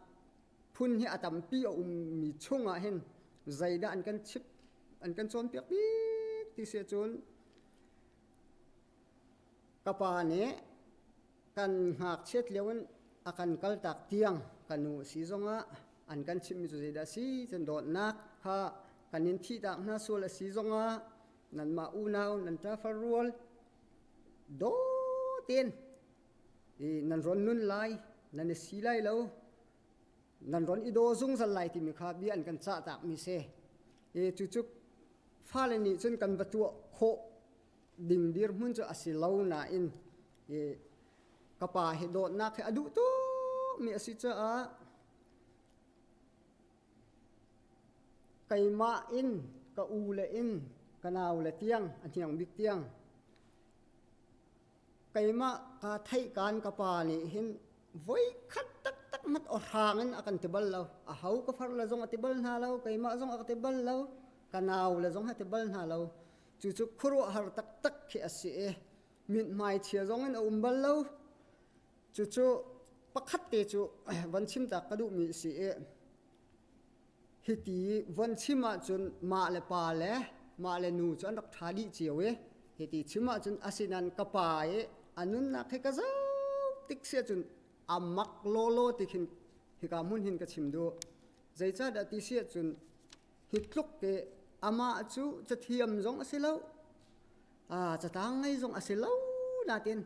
phun hi a tampi a ummi chungah hin zeidah an kan chip an kan cawnpiak bik ti si ahcun ka pa nih kan ngakchiat lio in a kan kaltak tiang ka nu a si zongah an kan chimhmi cu zeidah a si cun dawtnak kha kan in thihtak hna sual a si zongah nanmah unau nan ṭafar rual daw. tein i nan ron nun lai, nan i si lai lo, nan ron i daw zungzal lai timi kha bia an kan cah takmi si. I cucu fale nih cun kan va tuah khawh ding dirhmun cu a si lo nain i ka pa hi dawtnak hi a duh tukmi a si caah keimah in ka u le in ka nau le tiang a hniang bik tiang keimah ka theih kaan ka pa nih hin voi khat taktak mat aw hrang in a kan ti bal lo. A ho ka far le zong a ti bal hna lo, keimah zong a ka ti bal lo, ka nau le zong a ti bal hna lo. Cucu khuaruahhar taktak khi a si i mithmai chia zong in a um bal lo. Cucu pakhat te cu van chim tak ka duhmi a si i hiti von chim ahcun mah le pa le mah le nu cu an rak ṭha dih cio i hiti chim ahcun asinain ka pa i a nunnak hi ka zoh tik si ahcun a mak lawlaw ti khin hika hmun hin ka chim duh. Zeicahdah ti si ahcun hi tluk te amah cu cathiam zong a si lo, catang ngei zong a si lo nain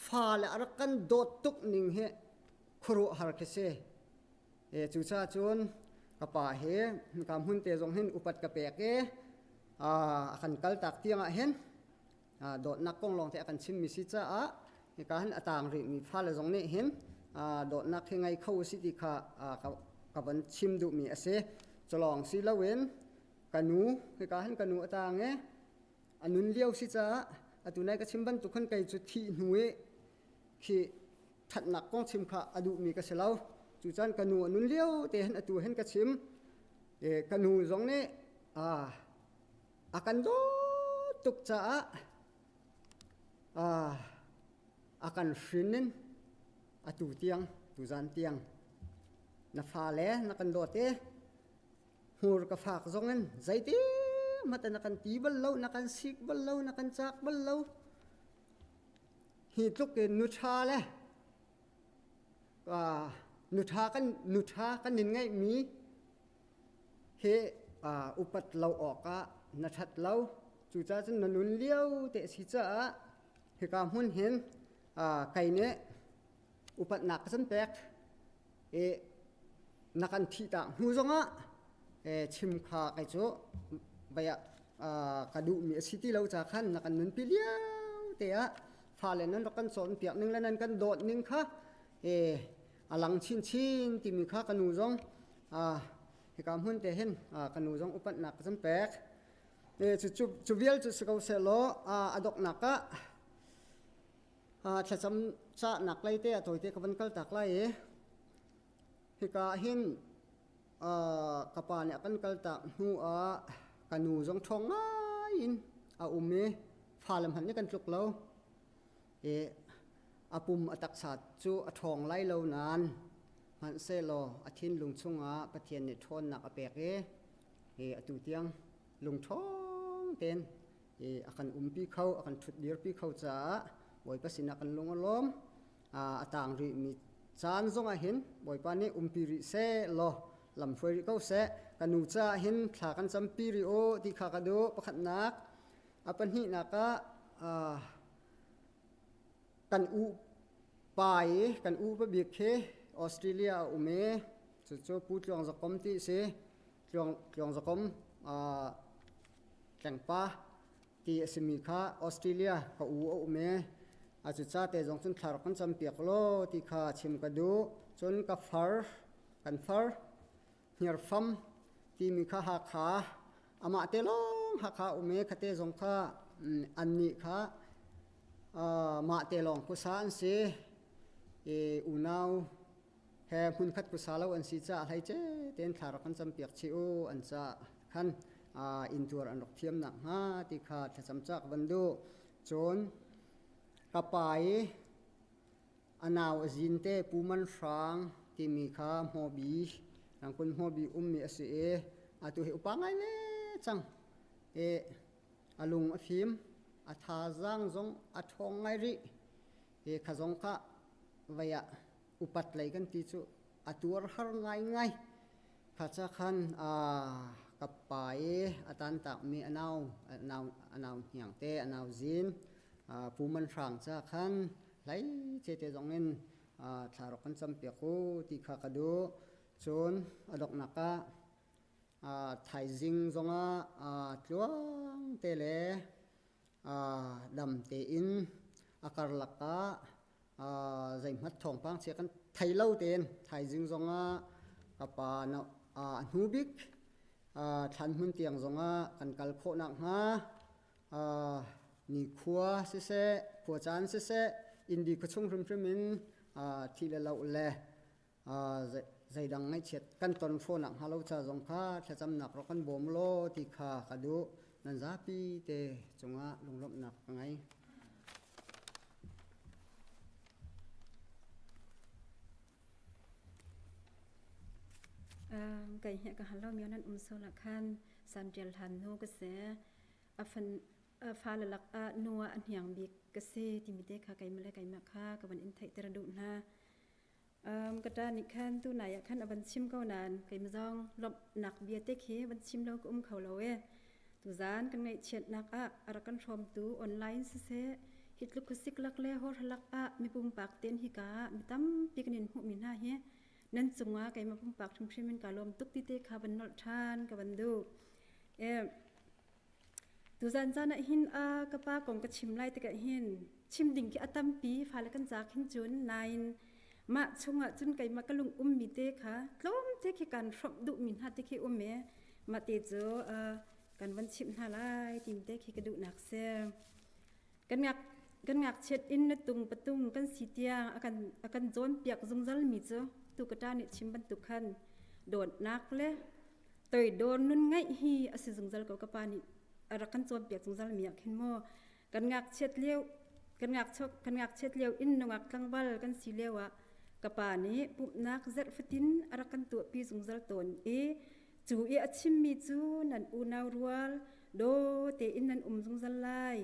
fale a rak kan dawt tuk ning hi khuaruahhar khi si. E, cucaah cun ka pa hi ka hmun te zong hin upat ka pek i a kan kaltak tiang ah hin dawtnak kong lawng te a kan chimmi si caah hika hin a tang rihmi fale zong nih hin dawtnak hi ngei kho si ti kha ka van chim duhmi a si. Culawng si loin ka nu hika hin ka nu a tang i a nun lio si caah atu nai ka chim bantuk khan kei cu thih hnu i khi ṭhatnak kong chim kha a duhmi ka si lo. Cucan ka nu a nun lio te hin atu hin ka chim. E, ka nu zong nih a a kan dawt tuk caah a a kan hrin in atu tiang tuzan tiang na fale na kan dawt i hmur ka fak zong in zeiti hmanh na kan ti bal lo na kan sik bal lo na kan cak bal lo Hi tluk in nuṭha le nuṭha kan nuṭha kan in ngeihmi hi upat lo awkah na ṭhat lo. Cucaah cun na nun lio te a si caah hika hmun hin kei nih upatnak ka can pek. I na kan thihtak hnu zongah chim kha kei cu vei ah ka duhmi a si ti lo ca khan na kan nunpi lio te ah fale nan rak kan cawnpiak ning le nan kan dawt ning kha a lang chinchin timi kha ka nu zong hika hmun te hin ka nu zong upatnak ka can pek. Cu vial cu si ko sehlaw a donghnak ah Thlacam cahnak lei te ah tawite ka van kal tak lai i hika ah hin ka pa nih a kan kal tak hnu ah ka nu zong ṭhawng ngai in a um i fale hmanh nih kan tluk lo. I a pum a taksa cu a ṭhawng lai lo nain hmanhsehlaw a thinlung chungah Pathian nih ṭhawnnak a pek i atu tiang lungṭhawng tein i a kan umpi kho, a kan ṭhutdirpi kho caah Bawipa sinah kan lung a lawm. A tang rihmi caan zongah hin Bawipa nih umpi rih seh law lamhruai rih ko seh. Ka nu caah hin thla kan campi rih u ti kha ka duh. Pakhatnak, a pahnihnak ah kan u pa i kan u pabik khi Australia a um i cucu Pu Tluang Zakom ti a si. Tluang, Tluang Zakom Tlengpa ti a simi kha Australia ka u a um i a cuca te zong cun thla rak kan campiak law ti kha chim ka duh. Cun ka far, kan far, hniarfam timi kha Hakha, amah te lawng Hakha um i khate zong kha annih kha mah te lawng khuasa an si. I unau he hmunkhat khuasa lo an si caah hleice tein thla rak kan campiak chih u an caah khan intuar an rak thiam nakhnga ti kha thlacam cak van duh. Cun ka pa i a nau a zin te Pu Man Hrang timi kha Hmawbi Rangkun Hmawbi ummi a si i atu hi upa ngai ve cang. I a lung a fim, a thazaang zong a ṭhawng ngai rih. I kha zong kha vei ah upat lei kan ti cu a tuar har ngaingai. Kha ca khan ka pa i a tantakmi a nau, a nau, a nau hniang te, a nau zin. Pu Man Hrang ca khan hlei ce te zong in thla rak kan campiak u ti kha ka duh. Cun a donghnak ah thaizing zongah tluang te le dam tein a karlak ah zeihmat thawngpang chia kan thei lo tein thaizing zongah ka pa a hnu bik thlan hmun tiang zongah kan kal khawh nakhnga nikhua siseh khuacaan siseh indi khuachung hrimhrim in thi le lo le zeidang ngaihchiat kan ton hrawnak hnga lo ca zong kha thlacamnak rak kan bawm law ti kha ka duh. Nan zapi te cungah lunglawmhnak ka ngei. Kai he ka halo mi nan um so la khan san tial han nu ka se a fan a fa le lak ah nu ah a hniang bik ka si timi te kha keimah le keimah kha ka van in theihter duh hna. Um, ka ṭa nih khan tu nai ah khan a van chim ko nain keimah zong lawmhnak bia te khi van chim lo ka um kho lo e. Tuzaan kan ngaihchiatnak ah a rak kan hrawmtu online siseh hi tluk khuasik lak le hawr lak ah mi pumpak ten hika ah mi tampi kan in hmuhmi hna hi nan cungah keimah pumpak hrimhrim in ka lawm tuk ti te kha van nolh ṭhan ka van duh. E, Tuzan caan ah hin a ka pa kong ka chim lai tikah hin chim ding khi a tampi fale kan ca khin cun nain mah chungah cun keimah ka lung ummi te kha tlawmte khi kan hrawmh duhmi hna te khi um i mah te cu kan van chimh hna lai tim te khi ka duhnak si. Kan ngak kan ngakchiat in na tung patung kan si tiang a kan a kan cawnpiak zungzal mi cu tu ka ṭa nih chim bantuk khan dawtnak le toidor nun ngaih hi a si zungzal ko ka pa nih a rak kan cawnpiak zungzal mi ah khin maw kan ngakchiat lio kan ngakchok kan ngakchiat lio in nungak tlangval kan si lio ah ka pa nih pumhnak zarh fatin a rak kan tuahpi zungzal tawn i cu i a chimmi cu nan unau rual daw tein nan um zungzal lai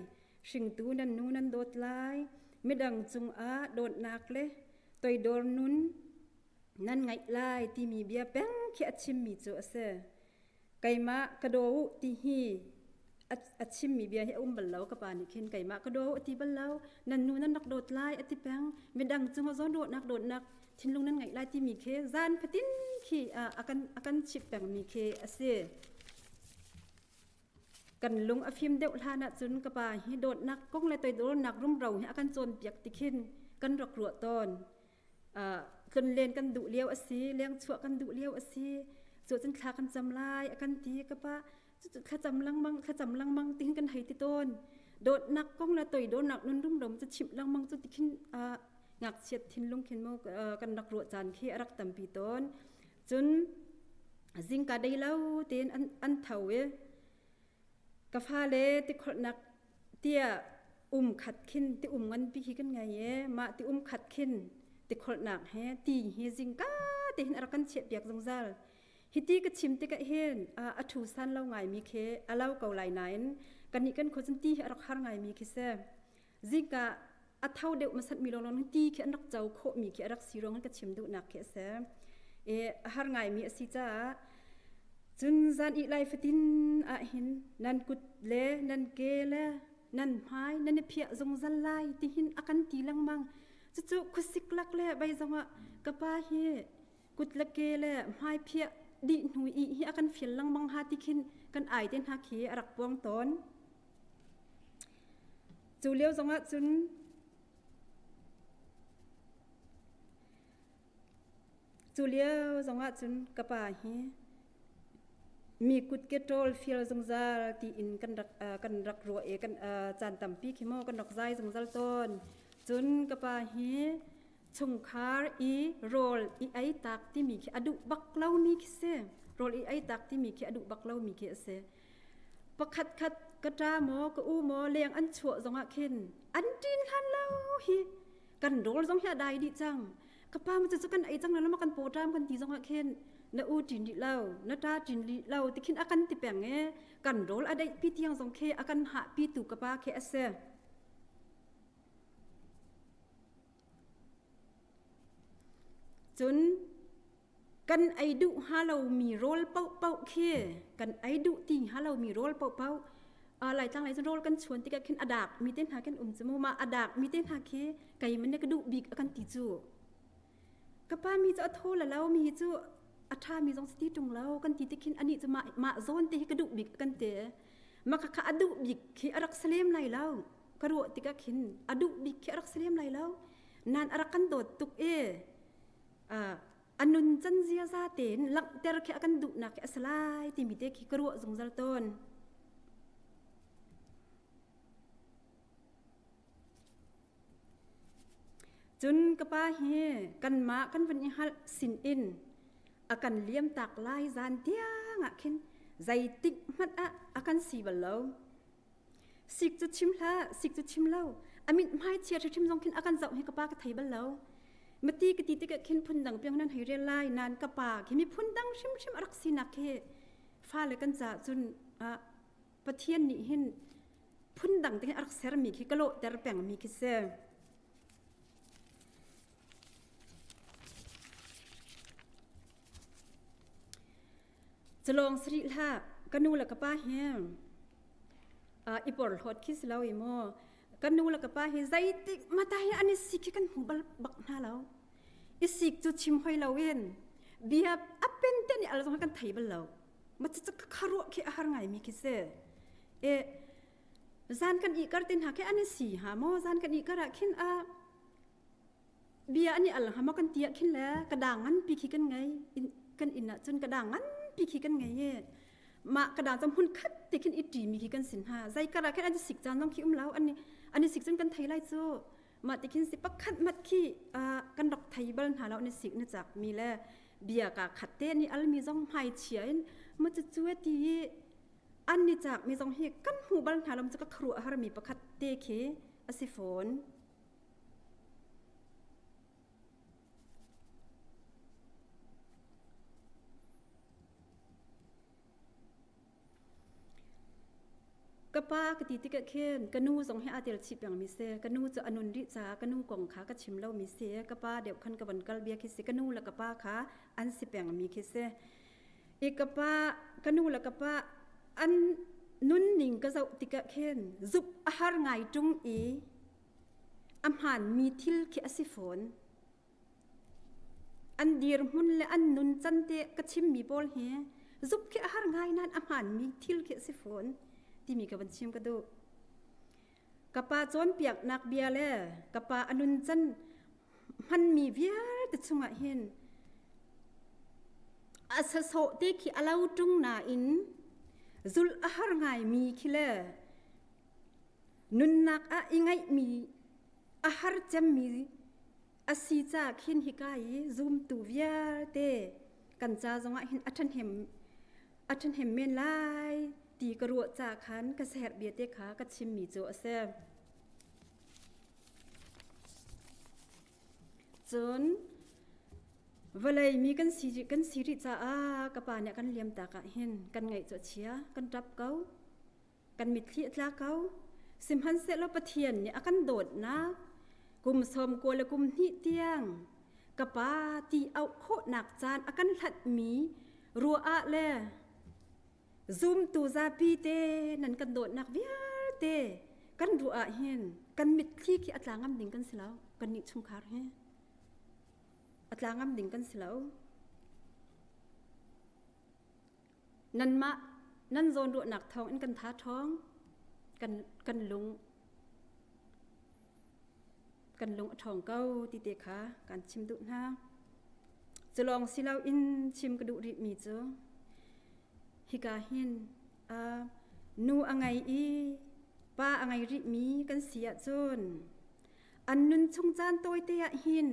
hringtu nan nu nan dawt lai midang cungah dawtnak le toidor nun nan ngaih lai timi bia peng khi a chimmi cu a si. Keimah ka daw u ti hi a chimmi bia hi a um bal lo ka pa nih khin keimah ka daw u ti bal lo nan nu nan rak dawt lai a ti peng midang cungah zawn dawtnak dawtnak thinlung nan ngeih lai timi khi zan fatin khi a kan a kan chip pengmi khi a si. Kan lung a fim deuh hlan ahcun ka pa hi dawtnak kong le toidornak rumro hi a kan cawnpiak ti khin kan rak ruah tawn. Tlonlen kan duh lio a si, lengchuah kan duh lio a si. Cu cun thla kan cam lai a kan ti ka pa. Cucu thlacam lengmang, thlacam lengmang ti hin kan hei ti tawn. Dawtnak kong le toidornak nun rumro cu chimh lengmang cu ti khin ngakchiat thinlung khin mu kan rak ruah caan khi a rak tampi tawn. Cun zingka dei lo tein an tho i ka fale tikholhnak tiah um khat khin ti um nganpi hi kan ngei i mah ti um khat khin tikholhnak he ti hi zingka te hin a rak kan chiahpiak zungzal. Hiti ka chim tikah hin a thu san lo ngaimi khi a lo ko lai nain kannih kan khua cun ti hi a rak har ngaimi khi si. Zingka a tho deuh hmasat mi lawnglawng ti khi an rak co khawhmi khi a rak si ruang ka chim duhnak khi a si. E, a har ngaimi a si caah cun zan ih lai fatin ah hin nan kut le nan ke le nan hmai nan i phiah zungzal lai ti hin a kan ti lengmang. Cucu khuasik lak le bei zongah ka pa hi kut le ke le hmai phiah dih hnu i hi a kan fial lengmang ha ti khin kan ai te hna khi a rak puang tawn. Cu lio zongah cun cu lio zongah cun ka pa hi mi kutke ṭawl fial zungzal tiin kan rak kan rak ruah i kan caan tampi khi maw kan rak zai zungzal tawn. Cun ka pa hi chungkhar i rawl i ei tak timi khi a duh bak lomi khi si. Rawl i ei tak timi khi a duh bak lomi khi a si. Pakhat khat ka ṭa maw ka u maw leng an chuah zongah khin an ṭin hlan lo hi kan rawl zong hi a dai dih cang. Ka pa ma cu kan ei cang lo ma kan paw ṭam kan ti zongah khin na u ṭin rih lo na ṭa ṭin rih lo ti khin a kan ti peng i kan rawl a deih pi tiang zong khi a kan hah pi tu ka pa khi a si. Cun kan ei duh hnga lomi rawl paohpaoh khi kan ei duh ti hnga lomi rawl paohpaoh. Laitlang lei cun rawl kan chuan tikah khin a dak mi te hna kan um cu mu ma a dak mi te hna khi kei man ka duh bik a kan ti cu. Ka pa mi cu a thaw la lo mi cu a ṭha mi zong si ti ṭung lo kan ti ti khin anih cu mah mah zawn te hi ka duh bik kan ti. Ma kha kha a duh bik khi a rak salem lai lo. Ka ruah tikah khin a duh bik khi a rak salem lai lo. Nan a rak kan dawt tuk i a nun can ziaza tein langhter khi a kan duhnak khi a si lai timi te khi ka ruah zungzal tawn. Cun ka pa hi kanmah kan van i hngalh sinin a kan liamtak lai zan tiang ah khin zeitik hmanh ah a kan si bal lo. Sik cu chim hlah, sik cu chim lo. A mithmai chia hrimhrim zong khin a kan zoh hi ka pa ka thei bal lo. Mati ka ti tikah khin phundang piang nan hei rel lai nain ka pa khi mi phundang hrimhrim a rak sinak khi fale kan caah cun Pathian nih hin phundang te a rak sermi khi ka lawhter pengmi khi si. Calawng sarih hlah ka nu le ka pa hi i porhlawt khi si lo i maw ka nu le ka pa hi zeitik mata hi an i sik khi kan hmu bal bak hna lo i sik cu chim hoi lo in bia a pen te nih al zong kan thei bal lo ma cu ka kharuah khi a har ngai mi khi si e zan kan i kar tin ha khi an i si ha maw zan kan i kar ah khin a bia an i al ha maw kan ti ah khin le ka dang ngan pi khi kan ngei kan inn ah cun ka dang ngan pi khi kan ngei e mah ka dang cam hun khat te khin i ṭi mi khi kan sin ha zai kar ah khin an i sik caan zong khi um lo an an i sik cun kan thei lai cu mah ti khin si pakhat mat khi kan rak thei bal hna lo an i sik na cak mi le bia ka khat te ni al mi zong hmai chia in ma cu cu ti i an ni cak mi zong hi kan hmu bal hna lo cu ka khuaruah har mi pakhat te khi a si fawn. Ka pa ka ti tikah khin ka nu zong hi aa tel chih pengmi si. Ka nu cu a nun rih caah ka nu kong kha ka chim lomi si. Ka pa deuh khan ka von kal bia khi si. Ka nu le ka pa kha an si pengmi khi si. I ka pa, ka nu le ka pa an nunning ka zoh tikah khin zup a har ngai ṭung i a hmaanmi thil khi a si fawn. An dirhmun le an nuncan te ka chimmi pawl hi zup khi a har ngai nain a hmaanmi thil khi a si fawn timi ka van chim ka duh. Ka pa cawnpiaknak bia le ka pa a nuncan hmanmi vialte chungah hin a sasawh te khi a lo ṭung nain zulh a har ngaimi khi le nunnak ah i ngaihmi a har cemmi a si ca khin hika i zumtu vialte kan ca zongah hin a ṭhahnem a ṭhahnem men lai ti ka ruah ca khan ka siaherh bia te kha ka chimmi cu a si. Cun vawlei mi kan si kan si rih caah ka pa nih a kan liam tak ah hin kan ngaih cu a chia kan ṭap ko. Kan mitthli a tla ko. Sihmanhsehlaw Pathian nih a kan dawtnak kum sawm kua le kum hnih tiang ka pa ti auh khawhnak caan a kan hlatmi ruah ah le zumtu zapi te nan kan dawtnak vialte kan ruah ah hin kan mitthli khi a tla ngam ding kan si lo kan nih chungkhar hi a tla ngam ding kan si lo. Nanmah nan zawnruahnak thawng in kan tha ṭhawng kan kan lung kan lung a ṭhawng ko ti te kha kan chim duh hna. Cu lawng si loin chim ka duh rihmi cu hika hin uh, nu a ngei i pa a ngei rihmi kan si ahcun an nun chung caan tawite ah hin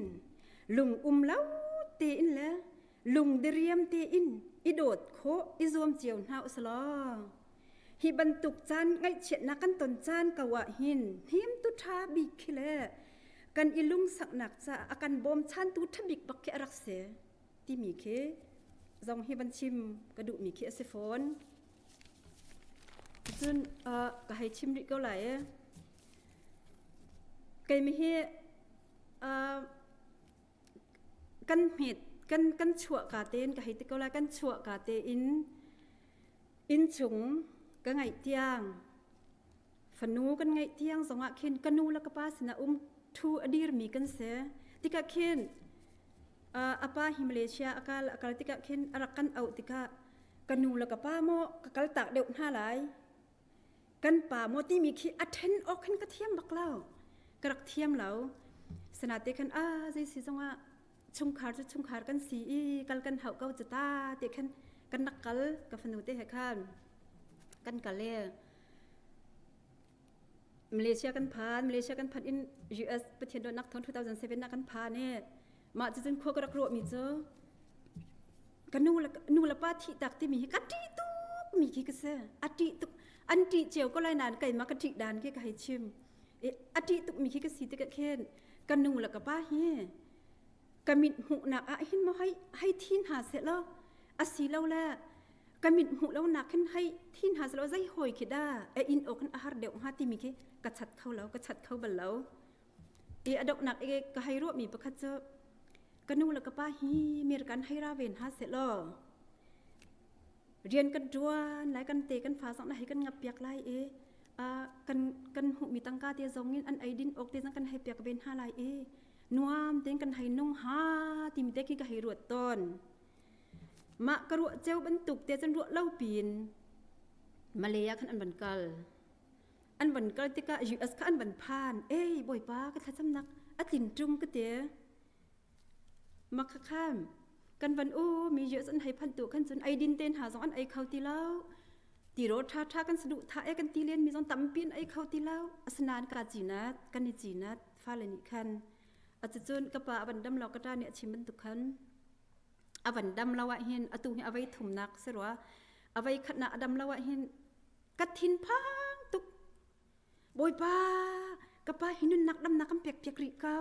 lung um lo tein le lungdiriam tein i dawt khawh i zuam cio hna usalaw hi bantuk caan ngaihchiatnak kan ton caan ko ah hin hnemtu ṭha bik khi le kan i lungsaknak caah a kan bawmchantu ṭha bik bak khi a rak si timi khi zong hi van chim ka duhmi khi a si fawn. Cun ka hei chim rih ko lai e. Keimi hi kan hmet kan kan chuah ka tein ka hei ti ko lai kan chuah ka tein innchung ka ngaih tiang. Fanu kan ngeih tiang zongah khin ka nu le ka pa sinah um thu a dirmi kan si. Tikah khin a pa hi Malaysia a kal a kal tikah khin a rak kan auh tikah ka nu le ka pa maw ka kal tak deuh hna lai. Kan pa maw timi khi a then awk khin ka thiam bak lo. Ka rak thiam lo. Sanate khan a zei si zongah chungkhar cu chungkhar kan si i kal kan hauh ko cu ta te khan kan rak kal ka fanu te he khan kan kal e Malaysia kan phan Malaysia kan phan in US Pathian dawtnak thawng 2007 na kan phan e mah cu cun khua ka rak ruah mi cu ka nu le nu le pa thih tak timi hi ka ṭih tuk mi khi ka si a ṭih tuk an ṭih cio ko lai nain keimah ka ṭih dan khi ka hei chim a ṭih tuk mi khi ka si tikah khin ka nu le ka pa hi ka mit hmuhnak ah hin maw hei hei thi hna seh law a si lo le ka mit hmuh lo nak khin hei thi hna seh law zei hawi khi dah a in awk hin a har deuh hnga timi khi ka chat kho lo ka chat kho bal lo i a donghnak i ka hei ruah mi pakhat cu ka nu le ka pa hi mir kan hei ra ve hna seh law rian kan ṭuan lai kan te kan fa zong na hei kan ngap piak lai i kan kan hmuhmi tangka te zong in an ei din awk te zong kan hei piak ve hna lai i nuam tein kan hei nung ha timi te khi ka hei ruat tawn mah ka ruah ceu bantuk te cun ruah lo pin Malaya khan an van kal an van kal tikah US kha an van phan ei bawipa ka thlacamnak a tlin ṭung ka ti Makhakhan kan van u mi US an hei phanh tu khan cun ei din ten ha zong an ei kho ti lo tiro tha tha kan saduh tha e kan ti len mi zong tampi an ei kho ti lo asinain ka cinat kan i cinat fale nih khan acicun ka pa avan dam lo ka ta nih a chim bantuk khan avan dam lo ah hin atu hi avei thumnak si rua avei khatnak a dam lo ah hin ka thin phang tuk Bawipa, ka pa hi nunnak damnak kan pek piak rih ko.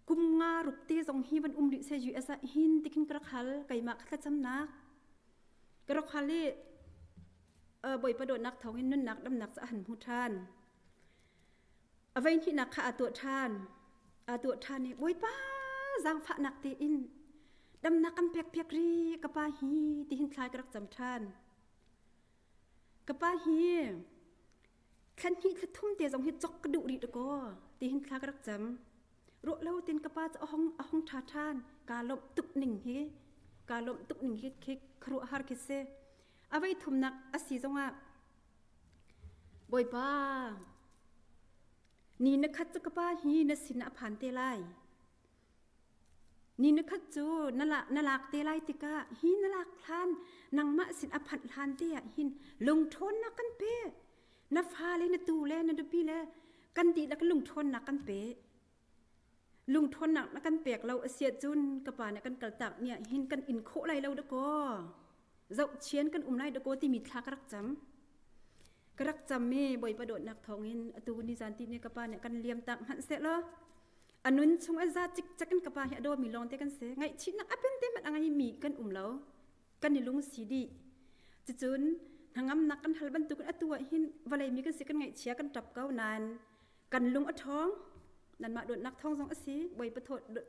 Kum nga ruk te zong hi van um rih se US ah hin tikin ka rak hal keimah ka thlacamnak. Ka rak hal i Bawipa dawtnak thawngin nunnak damnak ca han hmu ṭhan. A vei hnihnak kha aa tuah ṭhan. Aa tuah ṭhan i Bawipa zaangfahnak tein damnak kan pek piak rih ka pa hi tihin thlai ka rak cam ṭhan. Ka pa hi thlan hnih thla thum te zong hi cok ka duh rih dakaw tihin thla ka rak cam. Ruah lo tin ka pa cu a hong a hong ṭha ṭhan. Kaa lawmh tuk ning hi kaa lawmh tuk ning hi khi khuaruahhar khi si. A vei thumnak a si zongah Bawipa ni na khat cu ka pa hi na sin ah a phan te lai. Ni na khat cu na lak te lai tikah hi na lak hlan nangmah sin a phanh hlan te ah hin lungṭhawnnak kan pe. Na fale na tu le na nupi le kan dihlak lungṭhawnnak kan pe. Lungṭhawnnak na kan pek lo a si ahcun ka pa nih kan kaltak ni ah hin kan in khawh lai lo dakaw. Zohchian kan um lai dakaw timi thla ka rak cam. Ka rak cam i Bawipa dawtnak thawngin atu ni zan ti ni ka pa nih kan liam tak hmanh seh law a nun chung a za cikcek in ka pa hi a dawmi lawng te kan si ngaihchihnak a pen te hmanh a ngei mi kan um lo kan i lung si dih cucun hnangamnak kan hal bantukin atu ah hin vawlei mi kan si kan ngaihchia kan ṭap ko nain kan lung a ṭhawng nanmah dawtnak thawng zong a si bawipa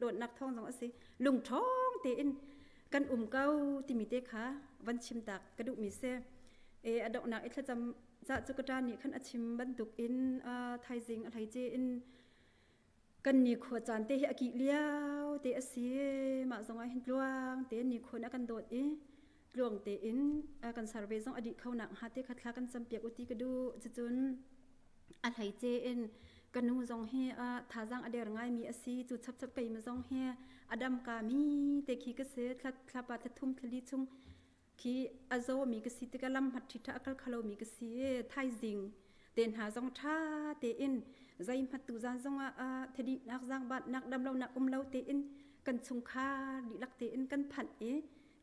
dawtnak thawng zong a si lung ṭhawng tein kan um ko timi te kha van chim tak ka duhmi si e a donghnak i thlacam ca cu ka ṭa nih khan a chim bantuk in thaizing a hleice in Kan nikhua caan te hi a kih lio te a si. Mah zong ah hin tluang tein nikhua nih a kan dawt i tluang tein kan survey zong a dih kho nak hnga te kha thla kan campiak u ti ka duh. Cucun a hleice in ka nu zong hi thazaang a der ngaimi a si. Cu chapchap keimah zong hi a dam kami te khi ka si. Thla thlapa thla thum thla li chung khi a zawmi ka si tikah lam hmat ṭhiṭha a kal kho lomi ka si i thaizing te hna zong ṭha tein zeihmat tu zan zongah thadihnak zaangbatnak damlonak um lo tein kan chungkhar dihlak tein kan phanh i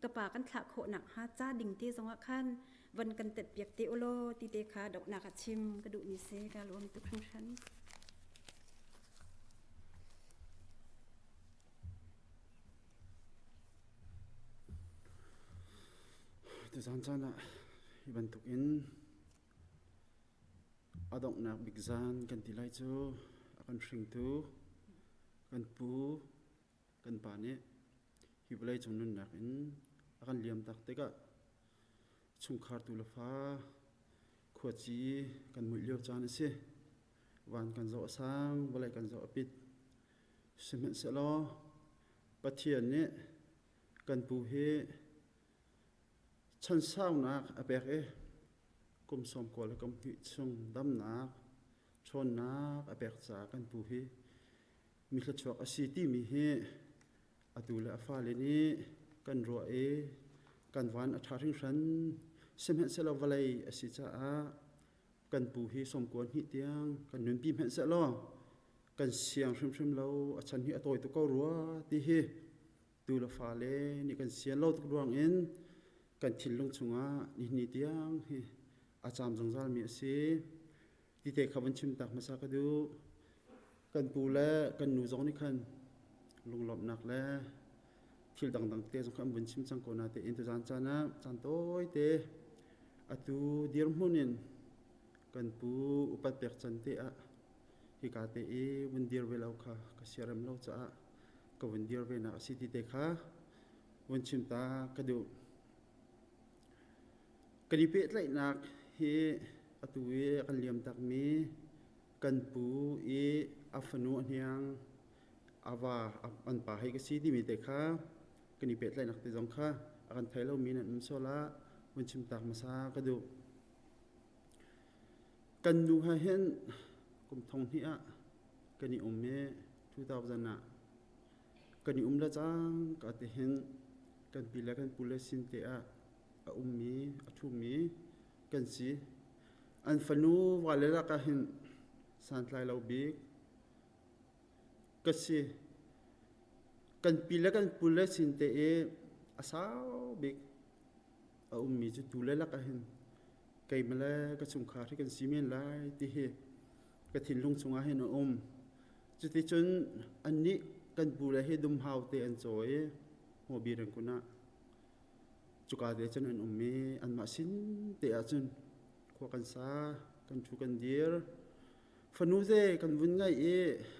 ka pa kan thlah khawh nakhnga ca ding te zongah khan van kan tet piak te ulaw ti te kha donghnak ah chim ka duhmi si ka lawm tuk hringhran. Tuzaan caan ah hi bantuk in a donghnak bik zaan kan ti lai cu a kan hringtu kan pu kan pa nih hi vawlei cung nunnak in a kan liam tak tikah chungkhar tu le fa Khuaci kan muih lio caan a si. Van kan zoh a sang, vawlei kan zoh a pit. Sihmanhsehlaw Pathian nih kan pu hi chansaunak a pek i kum sawmkua le kum hnih chung damnak, ṭhawnnak a pek caah kan pu hi mi thluachuak a si timi hi atu le a fale nih kan ruah i kan van a ṭha hringhran. Sihmanhsehlaw vawlei a si caah kan pu hi sawmkua hnih tiang kan nunpi hmanh sehlaw kan siang hrimhrim lo, a chan hi a tawi tuk ko rua ti hi tu le fale nih kan sian lo tuk ruang in kan thinlung chungah nihin ni tiang hi a caam zungzal mi a si. Ti te kha van chim tak hmasa ka duh. Kan pu le kan nu zong nih khan lunglawmhnak le thil dangdang te zong kha an vun chim cang ko na te in tuzan caan ah caan tawi te atu dirhmun in kan pu upat pek can te ah hika te i vun dir ve lo kha ka siarem lo caah ka vun dir ve nak a si ti te kha vun chim ta ka duh. Kan i pehtlaihnak hi atu i a kan liam takmi kan pu i a fanu a hniang a va an pa hei ka si timi te kha kan i pehtlaihnak te zong kha a kan thei lomi nan um sual ah vun chim tak hmasa ka duh. Kan nu he hin kum thong hnih ah kan i um i 2000 ah kan i um le cang ka ti hin kan pi le kan pu le sin te ah a ummi a ṭhumi kan si. An fanu vale lakah hin santlai lo bik ka si. Kan pi le kan pu le sin te i a sau bik a ummi cu tu le lakah hin keimah le ka chungkhar hi kan si men lai ti hi ka thinlung chungah hin a um. Cuticun annih kan pu le hi dumhau te an caw i hmawbi rengkun ah cuka te cun an um i anmah sin te ah cun khua kan sa, kan ṭhu kan dir. Fanu te kan vun ngaih i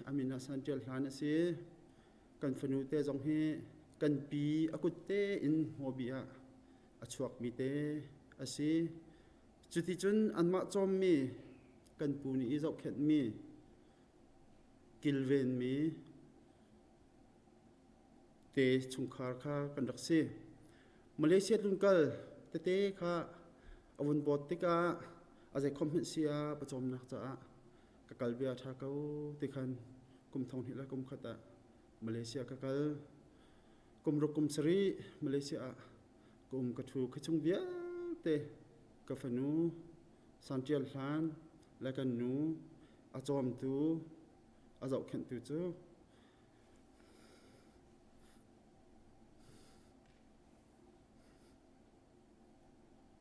a min ah San Ṭial Hlan a si. Kan fanu te zong hi kan pi a kut te in hmawbi ah a chuakmi te a si. Cuticun anmah cawmmi kan pu nih i zohkhenhmi kilvenmi te chungkhar kha kan rak si. Malaysia tlunkal tete kha a vun bawt tikah a zeikhom hmanh si ah pawcawmnak caah ka kal bia ṭha ko ti khan kum thong hnih le kum khat ah Malaysia ka kal. Kum ruk kum sarih Malaysia ah ka um ka ṭhu ka chung vialte ka fanu Sanṭial Hlan le kan nu a cawmtu a zohkhenhtu cu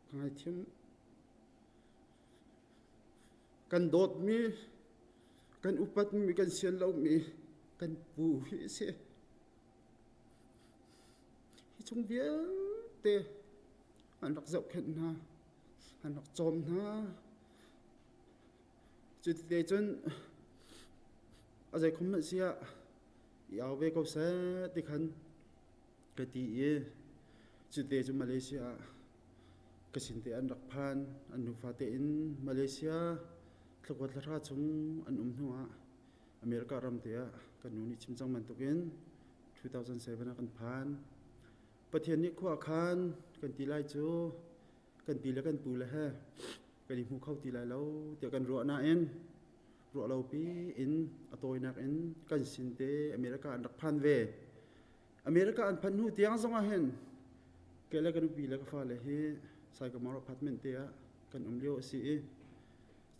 ka ngaithiam. Kan dawtmi, kan upatmi, kan sian lomi kan pu hi a si. Hi chung vialte an rak zohkhenh hna, an rak cawm hna. Cuti cun a zeikhom hmanh si ah i au ve ko seh ti khan ka ti i cute cu Malaysia ah ka sin te an rak phan. An nufa tein Malaysia thlakua thlahra chung an um hnu ah America ram te ah kan nu nih chim cang bantukin 2007 ah kan phan. Pathian nih khua a khan kan ti lai cu kan pi le kan pu le he kan i hmu kho ti lai lo tiah kan ruah nain ruah lo pi in a tawinak in kan sin te America an rak phan ve. America an phanh hnu tiang zong ah hin kei le ka nupi le ka fale hi Sycamore apartment te ah kan um lio a si i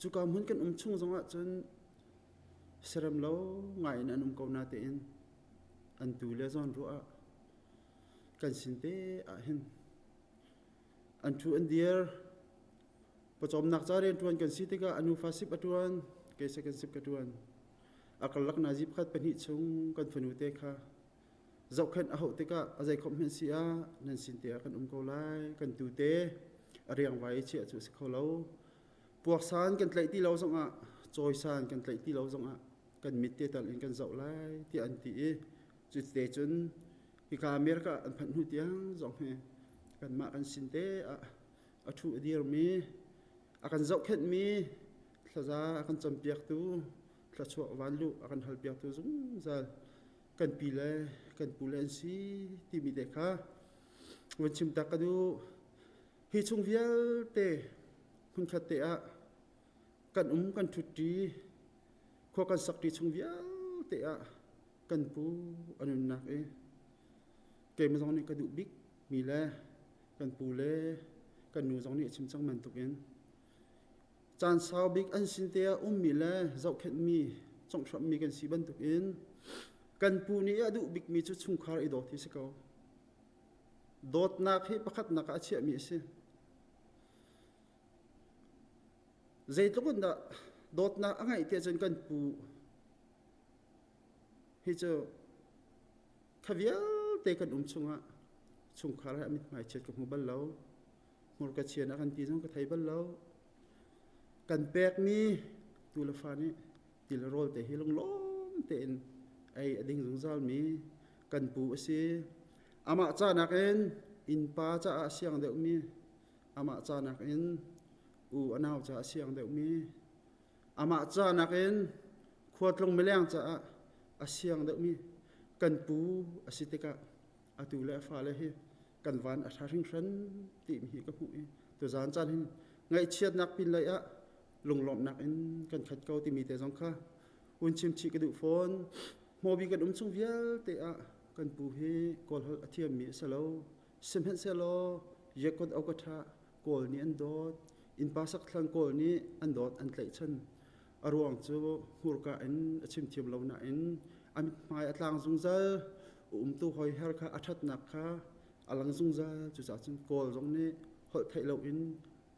cuka hmun kan um chung zong ah cun serem lo ngai in an um ko na tein an tu le zawn ruah ah kan sin te ah hin an ṭhu an dir. Pawcawmnak ca rianṭuan kan si tikah a nufa sip a ṭuan, kei second sip ka ṭuan. A karlak nazi pakhat pahnih chung kan fanu te kha zohkhenh a hauh tikah a zeikhom hmanh si ah nan sin te ah kan um ko lai. Kan tu te a riangvai i chiah cu a si kho lo. Puaksan kan tlaih ti lo zongah, cawisan kan tlaih ti lo zongah kan mit te tal in kan zoh lai tiah an ti i cuti cun hika America an phanh hnu tiang zong hi kanmah kan sin te ah a ṭhu a dirmi. A kan zohkhenhmi thlaza a kan campiaktu thluachuah vanluh a kan halpiaktu zungzal kan pi le kan pu le an si timi te kha vun chim tak ka duh. Hi chung vialte hmunkhat te ah kan um kan ṭhutṭi khua kan sakṭi chung vialte ah kan pu a nunnak i keimah zong nih ka duh bik mi le kan pu le kan nu zong nih a chim cang bantukin caan sau bik an sin te ah ummi le zohkhenhmi conghhramhmi kan si bantukin kan pu nih a duh bikmi cu chungkhar i dawt hi si ko. Dawtnak hi pakhatnak ah a chiahmi a si. Zeitluk in dah dawtnak a ngeih tiah cun kan pu hi cu kha vialte kan um chungah chungkhar he a mithmai chiat ka hmu bal lo. Hmurka chian a kan ti zong ka thei bal lo. Kan pekmi tu le fa nih ti le rawl te hi lunglawm tein ei a ding zungzalmi kan pu a si. Amah ca nakin innpa caah a siang deuhmi, amah ca nakin u a nau caah a siang deuhmi, amah ca nakin khualtlung mileng caah a siang deuhmi kan pu a si tikah atu le a fale hi kan van a ṭha hringhran timi hi ka hmuh i tuzaan caan hin ngaihchiatnak pinlei ah lunglawmhnak in kan khat ko timi te zong kha hun chim chih ka duh fawn. Hmawbi kan um chung vialte ah kan pu hi Kawl holh a thiammi a si lo. Sihmanhsehlaw Yekot Okatha Kawl nih an dawt, innpa sakthlang Kawl nih an dawt an tlaihchan. A ruang cu hmurka in a chim thiam lo nain a mithmai a tlang zungzal. Umtu hoiher kha a ṭhatnak kha a lang zungzal. Cucaah cun Kawl zong nih holh theih loin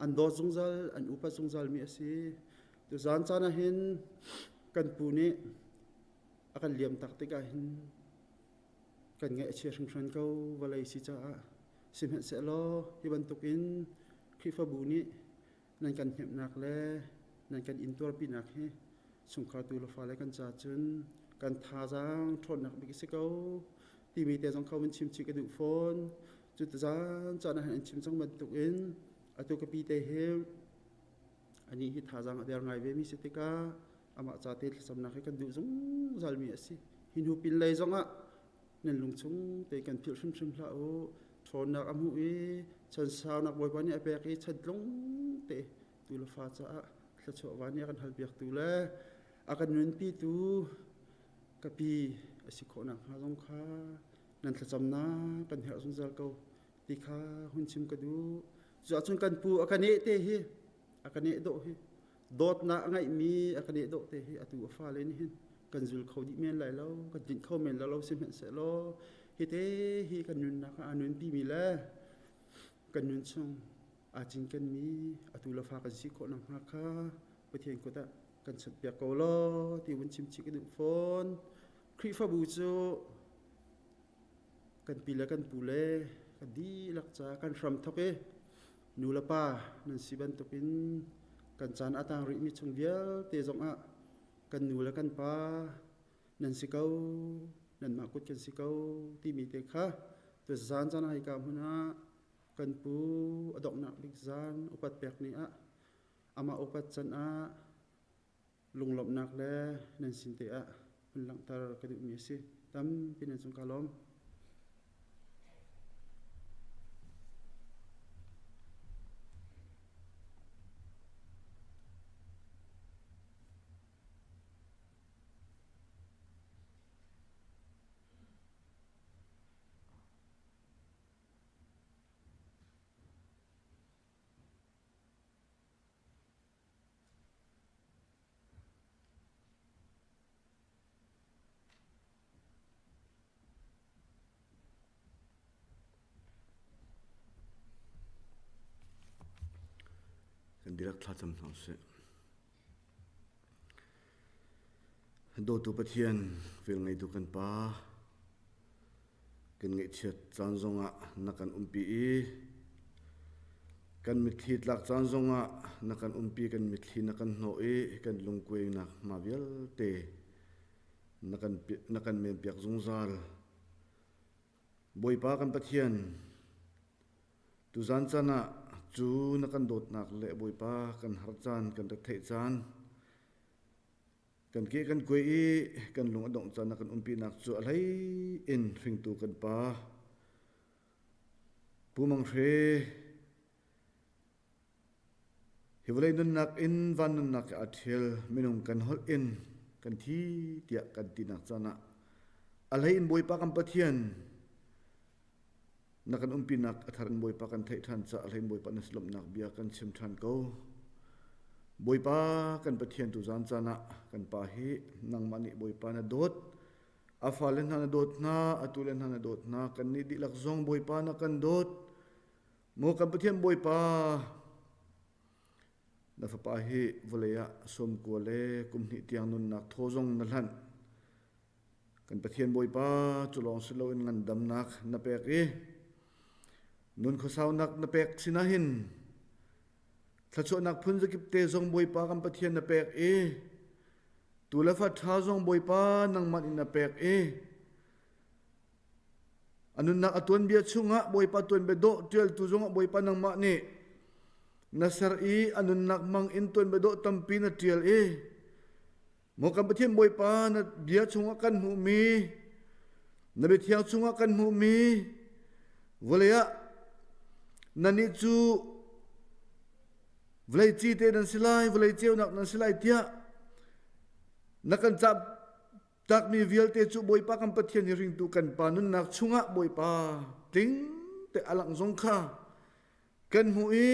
an dawt zungzal, an upat zungzalmi a si. Tuzaan caan ah hin kan pu nih a kan liam tak tikah hin kan ngaih a chia hringhran ko vawlei si caah sihmanhsehlaw hi bantukin Khrihfabu nih nan kan hnemhnak le nan kan intuarpinak hi chungkhar tu le fale kan ca cun kan thazaang ṭhawnnak bik a si ko timi te zong kha vun chim chih ka duh fawn. Cu tuzaan caan ah hin an chim cang bantukin atu ka pi te hi anih hi thazaang a der ngai ve mi si tikah amah ca te thlacamnak hi kan duh zungzal mi a si. Hi hnu pinlei zongah nan lungchung te kan philh hrimhrim hlah u. Ṭhawnnak a hmuh i chansaunak Bawipa nih a pek i chantlung te tu le fa caah thluachuah va nih a kan halpiaktu le a kan nunpitu ka pi a si khawh nakhnga zong kha nan thlacamnak kan herh zungzal ko ti kha hun chim ka duh. Cuahcun kan pu a ka neh te hi a ka neh dawh hi dawtnak a ngeihmi a ka neh dawh te hi atu a fale nih hin kan zul kho dih men lai lo kan tlinh kho men lo sihmanhsehlaw hite hi kan nunnak ah aa nunpimi le kan nun chung aa cinkenmi atu le fa kan si khawh nakhnga kha Pathian kut ah kan chanhpiak ko law ti vun chim chih ka duh fawn. Khrihfabu cu kan pi le kan pu le kan dihlak ca kan hram thok i nu le pa nan si bantukin kan caan a tang rihmi chung vialte zongah kan nu le kan pa nan si ko nanmah kut kan si ko timi te kha tu zan caan ah hika hmun ah kan pu a donghnak bik zan upat pek ni ah amah upat can ah lunglawmhnak le nan sin te ah hun langhter ka duhmi a si. Tampi nan cung ka lawm. Kan dihlak thlacam hna usih. Dawtu Pathian, vel ngeitu kan Pa, kan ngaihchiat caan zongah na kan umpi i kan mitthli tlak caan zongah na kan umpi kan mitthli na kan hnawh i kan lungkuainak hma vialte na kan na kan menpiak zungzal. Bawipa kan Pathian, Tuzan caan ah cu na kan dawtnak le Bawipa kan har caan kan retheih caan kan ke kan kuai i kan lung a dongh caan na kan umpinak cu a hlei in hringtu kan pa Pu Mang Hre Hi vawlei nunnak in van nunnak he aa ṭhial minung kan holh in kan thi tiah kan tinak caan ah a hlei in Bawipa kan Pathian na kan umpinak a thar in Bawipa kan theih ṭhan caah a hlei in Bawipa na lawmhnak bia kan chim ṭhan ko. Bawipa kan Pathian tu zan caan ah kan pa hi nangmah nih Bawipa na dawt a fale hna na dawt hna atu le hna na dawt hna kannih dihlak zong Bawipa na kan dawt Maw kan Pathian Bawipa, na fapa hi vawlei ah 90 le kum hnih tiang nunnak thaw zong na hlanh. Kan Pathian Bawipa cu lawng si loin ngandamnak na pek i nun khuasaunak na pek sinah hin thluachuahnak phun zakip te zong Bawipa kan Pathian na pek i tu le fa ṭha zong Bawipa nangmah in na pek i A nunnak a tuanbia chungah Bawipa tuanbia dawh ṭialtu zongah Bawipa nangmah nih na ser i a nunnak mang in tuanbia dawh tampi na ṭial i maw kan Pathian Bawipa na bia chungah kan hmuhmi na biathiang chungah kan hmuhmi vawlei ah nannih cu vawlei cite nan si lai vawlei ceunak nan si lai tiah na kan cah Tlakmi vialte cu Bawipa kan Pathian hi ringtu kan pa nunnak chungah Bawipa tling te a langh zong kha kan hmuh i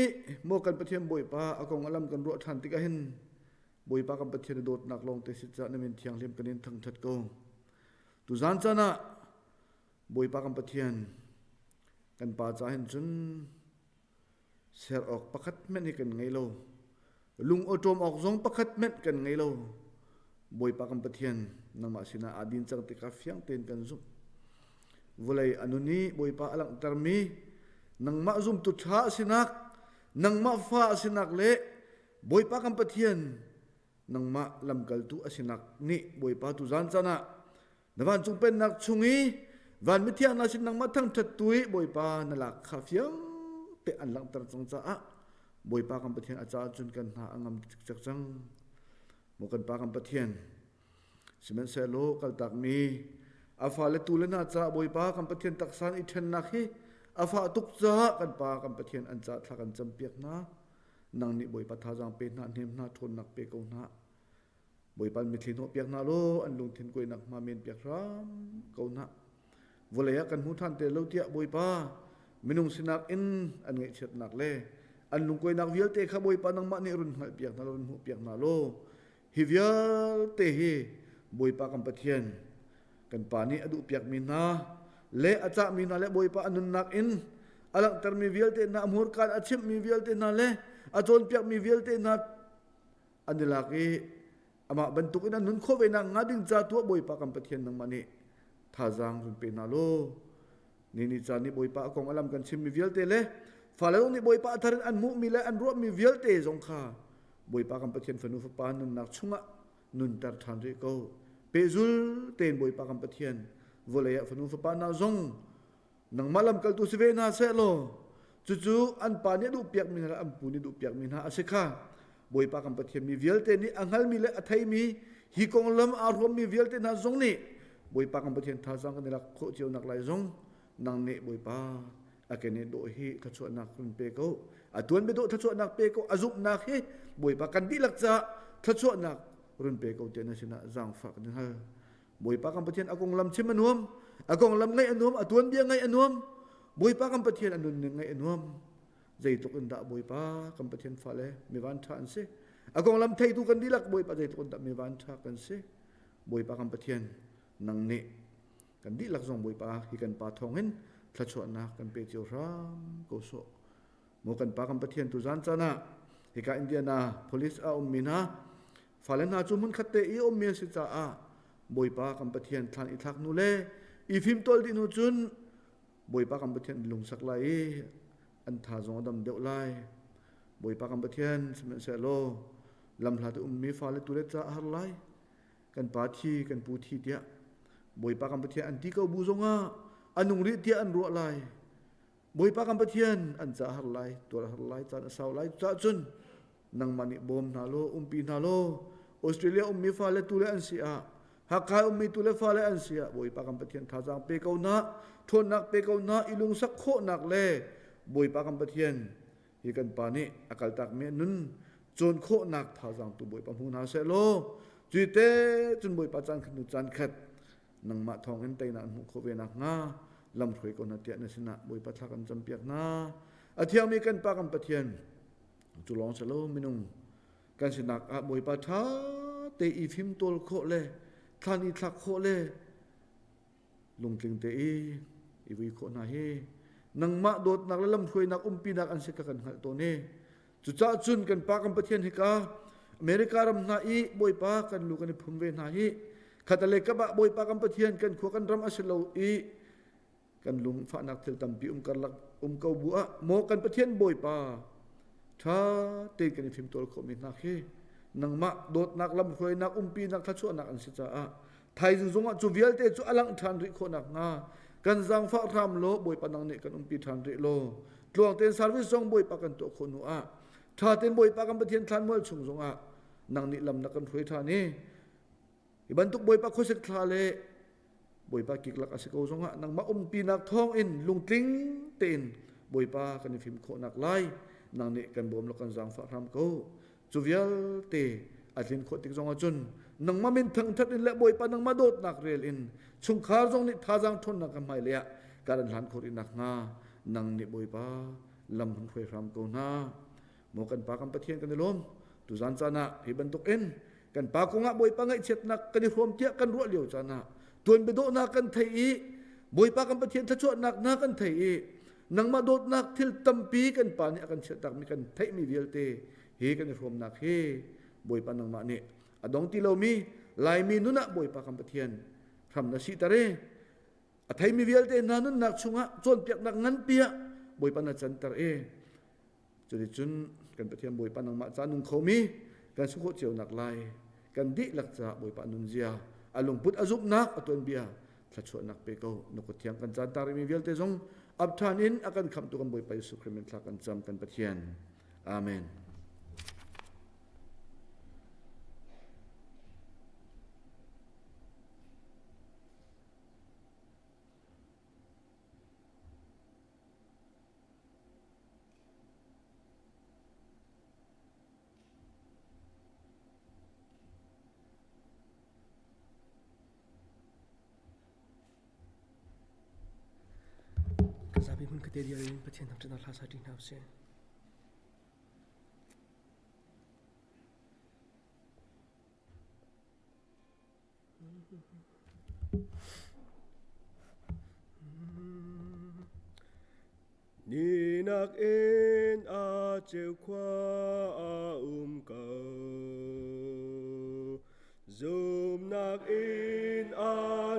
maw kan Pathian Bawipa a kong a lam kan ruah ṭhan tikah hin Bawipa kan Pathian dawtnak lawng te si caah na min thianghlim kan in thangṭhat ko. Tuzan caan ah Bawipa kan Pathian kan pa ca hin cun ser awk pakhat hmanh hi kan ngei lo. Lung awṭawm awk zong pakhat hmanh kan ngei lo. Bawipa kan Pathian, nangmah sinah aa din cang tikah fiang tein kan zumh. Vawlei a nun i Bawipa a langhtermi nangmah zumtu ṭha a sinak, nangmah fa a sinak le Bawipa kan Pathian nangmah lamkaltu a sinak nih Bawipa tu zan caan ah Na vancung pennak chung i van mithiang hna sin nangmah thangṭhat tu i Bawipa na lak kha fiang te an langhter cang caah Bawipa kan Pathian a caah cun kan hna a ngam cikcek cang. Maw kan Pa kan Pathian, sihmanhsehlaw kaltakmi a fale tu le hna caah Bawipa kan Pathian taksa i ṭhennak hi a fah tuk caah kan Pa kan Pathian an caah thla kan campiak hna. Nang nih Bawipa thazaang pe hna, hnem hna, ṭhawnnak pe ko hna. Bawipa an mitthli hnawhpiak hna law an lungthin kuainak hma men piak hram ko hna. Vawlei ah kan hmu ṭhan te lo tiah Bawipa minung sinak in an ngaihchiatnak le an lungkuainak vialte kha Bawipa nangmah nih run hngalhpiak hna law run hmuhpiak hna law hi vialte hi Bawipa kan Pathian kan pa nih a duhpiakmi hna le a cahmi hna le Bawipa a nunnak in a langhtermi vialte hna a hmurka in a chimhmi vialte hna le a cawnpiakmi vialte hna an i lak i amah bantukin an nun khawh ve nak hnga ding ca tuah Bawipa kan Pathian nangmah nih thazaang run pe hna law ni ni caan nih Bawipa a kong alam kan chimmi vialte le fale zong nih Bawipa a thar in an hmuhmi le an ruahmi vialte zong kha Bawipa kan Pathian fanu fapa nunnak chungah nunter ṭhan rih ko pehzul tein Bawipa kan Pathian vawlei ah fanu fapa hna zong nangmah lamkaltu si ve hna seh law cucu an pa nih a duhpiakmi hna le an pu nih duhpiakmi hna a si kha Bawipa kan Pathian mi vialte nih a hngalmi le a theimi hi konglam aa hrawmmi vialte hna zong nih Bawipa kan Pathian thazaang kan i lak khawh cio nak lai zong nang nih Bawipa a ke nih dawh hi thluachuahnak run pe ko a tuan bia dawh thluachuahnak pe ko a zumhnak hi Bawipa kan dihlak caah thluachuahnak run pe ko tiah na sinah zaangfah kan hal Bawipa kan Pathian a konglam chim a nuam, a konglam ngaih a nuam, a tuanbia ngaih a nuam. Bawipa kan Pathian a nunning ngaih a nuam. Zeitluk in dah Bawipa kan Pathian fale mi van ṭha an si. A konglam theitu kan dihlak Bawipa zeitluk in dah mi van ṭha kan si. Bawipa kan Pathian nang nih kan dihlak zong Bawipa hi kan pa thawngin thluachuahnak kan pe cio hram ko sawh. Maw kan pa kan Pathian tu zan caan ah hika Indiana police a ummi hna Fale hna cu hmunkhat te i ummi an si caah Bawipa kan Pathian thlan i thlak hnu le i fimtawl dih hnu cun Bawipa kan Pathian lungsak lai i an tha zong a dam deuh lai. Bawipa kan Pathian sihmanhsehlaw lamhlat i ummi fale tu le ca a har lai. Kan pa thi, kan pu thi tiah Bawipa kan Pathian an ti ko bu zongah a nung rih tiah an ruah lai. Bawipa kan Pathian an ca har lai, tuar har lai, caan a sau lai. Cucaah cun nangmah nih bawm hna law, umpi hna law, Australia ummi fale tu le an si ah, Hakha ummi tu le fale an si ah, Bawipa kan Pathian thazaang pe ko hna, ṭhawnnak pe ko hna, i lungsak khawhnak le Bawipa kan Pathian hi kan pa nih a kaltakmi a nun cawn khawhnak thazaang tu Bawipa hmu hna seh law, cui te cun Bawipa caan khat hnu caan khat nangmah thawngin teinak an hmuh khawh ve nakhnga lamhruai ko hna tiah na sinah Bawipa thla kan campiak hna. A thiangmi kan Pa kan Pathian cu lawng si lo minung kan sinak ah Bawipa ṭha te i fimtawl khawh le thlan i thlak khawh le lungtling te i i vui khawh hna hi nangmah dawtnak le lamhruainak umpinak an si kha kan hngalh tawn i Cucaah cun kan Pa kan Pathian hika America ram hna i Bawipa kan lu kan i phum ve hna hi khatale kap ah Bawipa kan Pathian kan khua kan ram a si lo i kan lung fahnak thil tampi um karlak um ko bu ah maw kan Pathian Bawipa ṭha tein kan i fimtawl khawhmi hna khi nangmah dawtnak lamhruainak umpinak thluachuahnak an si caah thaizing zongah cu vialte cu a langh ṭhan rih khawh nakhnga kan zaangfah hram law Bawipa nang nih kan umpi ṭhan rih law tluang tein service zong Bawipa kan tuah khawh hnu ah ṭha tein Bawipa kan Pathian thlanmual chung zongah nang nih lam na kan hruai ṭhan i hi bantuk Bawipa khuasik thla le Bawipa kiklak a si ko zongah nangmah umpinak thawngin lungtling tein Bawipa kan i fim khawhnak lai nang nih kan bawm law kan zaangfah hram ko. Cu vialte a tlin khawh tik zongah cun nangmah min thangthat in le Bawipa nangmah dawtnak rel in chungkhar zong nih thazaang ṭhawnnak kan hmailei ah kan hlan khawh rih nakhnga nang nih Bawipa lam hun hruai hram ko hna. Maw kan Pa kan Pathian kan i lawm. Tuzan caan ah hi bantuk in kan pa kongah Bawipa ngaihchiatnak kan i hrawm tiah kan ruah lio caan ah tuan biadawhnak kan thei i Bawipa kan Pathian thluachuahnak hna kan thei i nangmah dawtnak thil tampi kan pa nih a kan chiahtakmi kan theihmi vialte hi kan i hrawmnak hi Bawipa nangmah nih a dong ti lomi Laimi nun ah Bawipa kan Pathian hram na sihter i a theimi vialte hna nunnak chungah cawnpiaknak nganpi ah Bawipa na canter i cuticun kan Pathian Bawipa nangmah ca nung khomi kan si khawh cio nak lai kan dihlak caah Bawipa nunzia a lungput a zumhnak a tuanbia thluachuahnak pe ko na kut thiang kan caan tarimi vialte zong ap ṭhan in a kan khamhtu kan Bawipa Jesuh Khrih min thla kan cam kan Pathian amen. Kan zapi hmun kate dir in Pathian thangṭhatnak hla sa ṭi hna usih. Ni nakin a ceu khua a um ko. Zumnak in a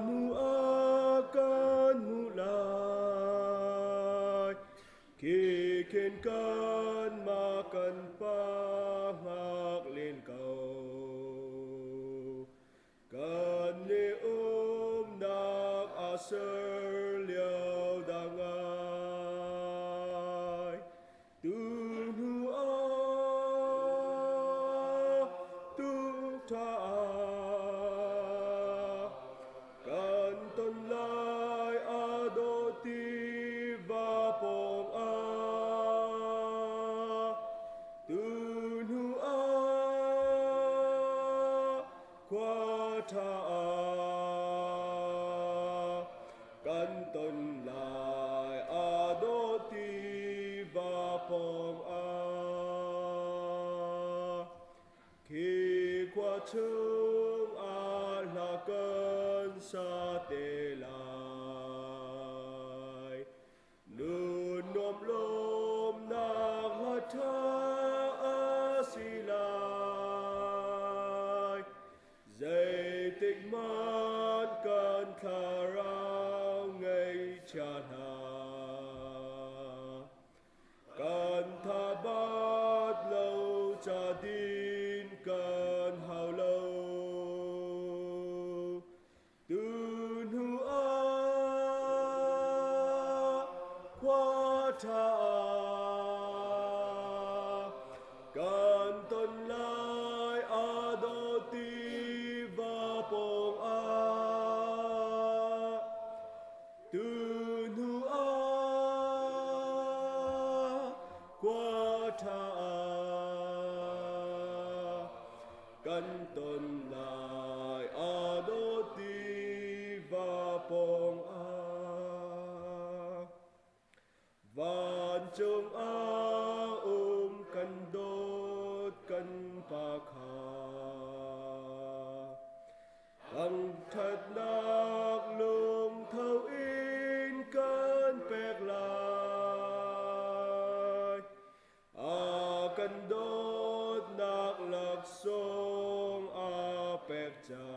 nu a kan hmuh lai. Khi khin kanmah kan pa hngak len ko. Kan i umnak a ser lio dah ngai. Tu hnu ah tu ṭha ah kan ton lai a dawh tiva pawng ah. Tu hnu ah khua ṭha ah kan ton lai a dawh tiva pawng ah. Khi khua chung ah hla kan sa te lai. Nun nuam lawmnak hla ṭha a si lai. Zeitik hmanh kan thlarau ngaihchia hna. Kan thabat lo ca din kan hau lo. Vancung ah um kan dawt kan Pa kha. Thangṭhatnak lungtho in kan pek lai. A kan dawtnak laksawng a pek ca.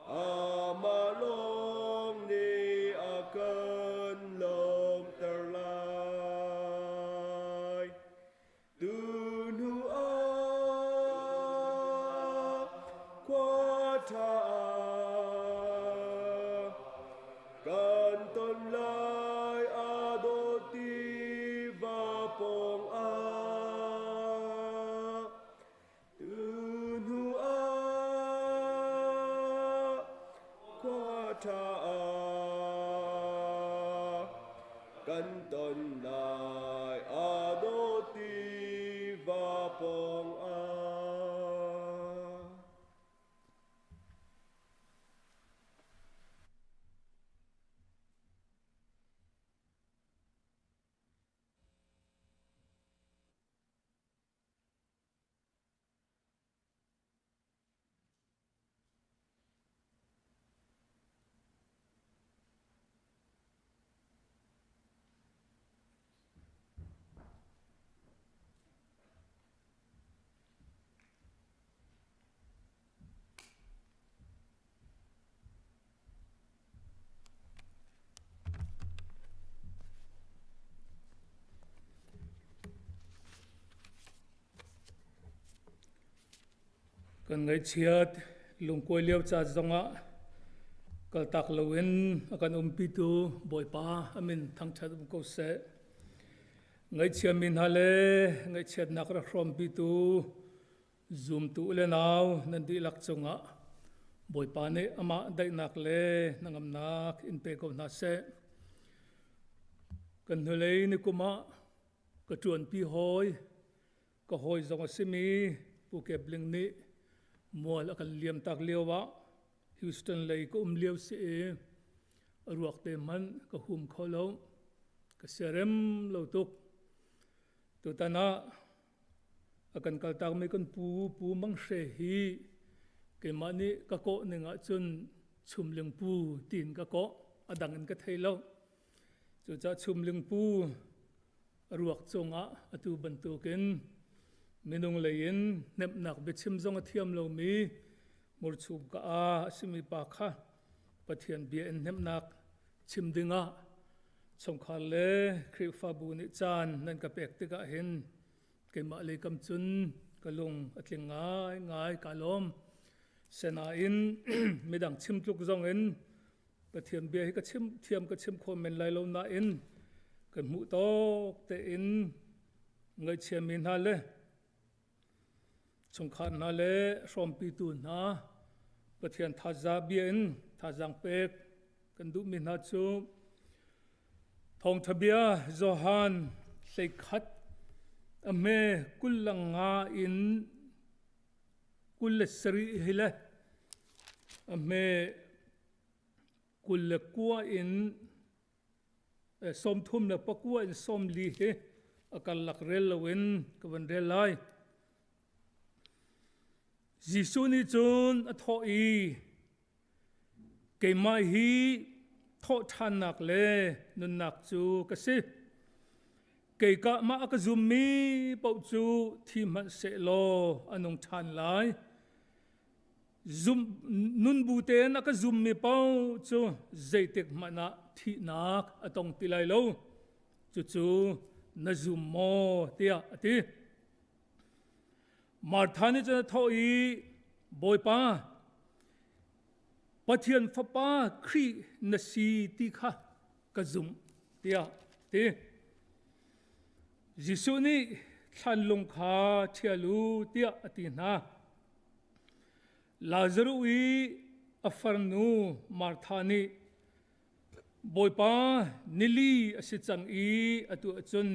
Amah lawng nih a kan lawmhter lai. Tuhnu ah khua ṭha ah kan ton lai a dawt tiva pawng ah. Tuhnu ah khua ṭha ah kan ton lai aa dawh tiva pawng ah. Kan ngaihchiat lungkuai lio ca zongah kaltak loin a kan umpitu Bawipa amin thangṭhat um ko seh. Ngaihchiami hna le ngaihchiatnak rak hrawmpitu Zumtu u le nau nan dihlak cungah Bawipa nih amah daihnak le hnangamnak in pe ko hna seh. Kan hnulei ni kum ah ka ṭuanpi hawi, ka hawi zong a simi Pu Kep Ling nih mual a kan liamtak lio ah Houston lei ka um lio si i a ruak te hmanh ka hum kho lo. Ka siarem lo tuk. Tutan ah A kan kaltakmi kan pu Pu Mang Hre hi keimah nih ka kawh ning ahcun Chumling Pu tiin ka kawh. A dang in ka thei lo. Cucaah Chumling Pu a ruak cungah atu bantukin minung lei in hnemhnak biachim zong a thiam lomi murchum ka a a simi pa kha Pathian bia in hnemhnak chim dingah chungkhar le Khrihfabu nih caan nan ka pek tikah hin keimah lei kam cun ka lung a tling ngaingai ka lawm. Senain midang chim tluk zong in Pathian bia hi ka chim thiam ka chim kho men lai lo nain kan hmuh tawk tein ngaihchiami hna le chungkhar hna le hrawmpitu hna Pathian thaza bia in thazaang pek kan duhmi hna cu Thawngṭha bia Johan 11 a hme 25 in 27 hi le a hme 29 in 39 in 40 hi a karlak rel loin ka van rel lai. Jesuh nih cun a thawh i, Keimah hi thawhṭhannak le nunnak cu ka si. Kei ka mah a ka zummi paoh cu thi hmanh sehlaw a nung ṭhan lai. Zum, nun bu tein a ka zummi paoh cu zeitik hmanh ah thihnak a tong ti lai lo. Cucu na zum maw? tiah a ti. Martha nih cun a thawh i, Bawipa, Pathian Fapa Khrih na si ti kha ka zumh, tiah a ti. Jesuh nih thlanlung kha ṭhial u tiah a ti hna. Lazaruh i a farnu Martha nih Bawipa nili a si cang i atu ahcun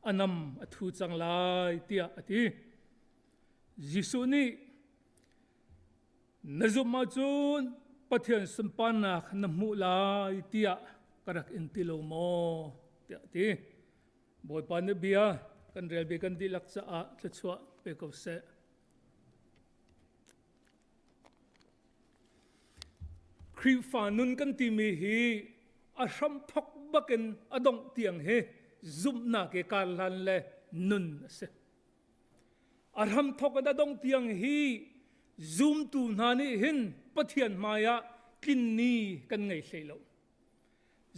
a nam a thu cang lai tiah a ti. Jesuh nih na zumh ahcun Pathian sunparnak na hmuh lai tiah. ka rak in ti lo maw tiah a ti. Bawipa nih bia kan rel bia kan dihlak caah thluachuah pe ko seh. Khrihfa nun kan timi hi a hramthok bakin a dongh tiang hi zumhnak i karhlan le nun a si. A hramthok in a dongh tiang hi zumtu hna nih hin Pathian hmaiah tlinni kan ngei hlei lo.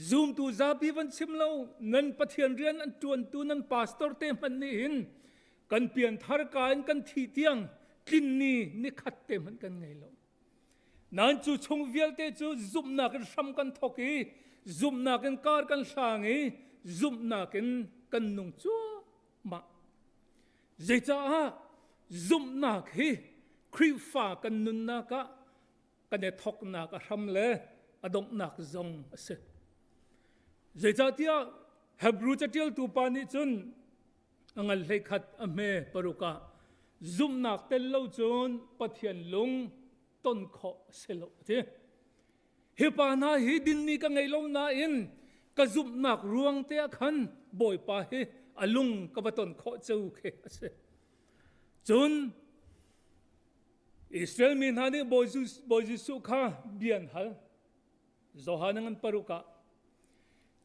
Zumtu zapi van chim lo nan Pathian rian an ṭuantu nan pastor te hmanh nih hin kan pianthar ka in kan thih tiang tlinni nikhat te hmanh kan ngei lo. Nain cu chung vialte cu zumhnak in hram kan thok i zumhnak in kar kan hlang i zumhnak in kan nung cuahmah. Zeicaah zumhnak hi Khrihfa kan nunnak ah kan i thoknak a hram le a donghnak zong a si. Zeicahtiah Hebrew caṭialtu pa nih cun a ngal 11 a hme paruk ah zumhnak tel lo cun Pathian lung ton khawh a si lo a ti. Hi pa hna hi dinmi ka ngei lo nain ka zumhnak ruang te ah khan Bawipa hi a lung ka va ton khawh ceu khi a si. Cun Israel mi hna nih Bawi Jesuh kha bia an hal. Johan ngan paruk ah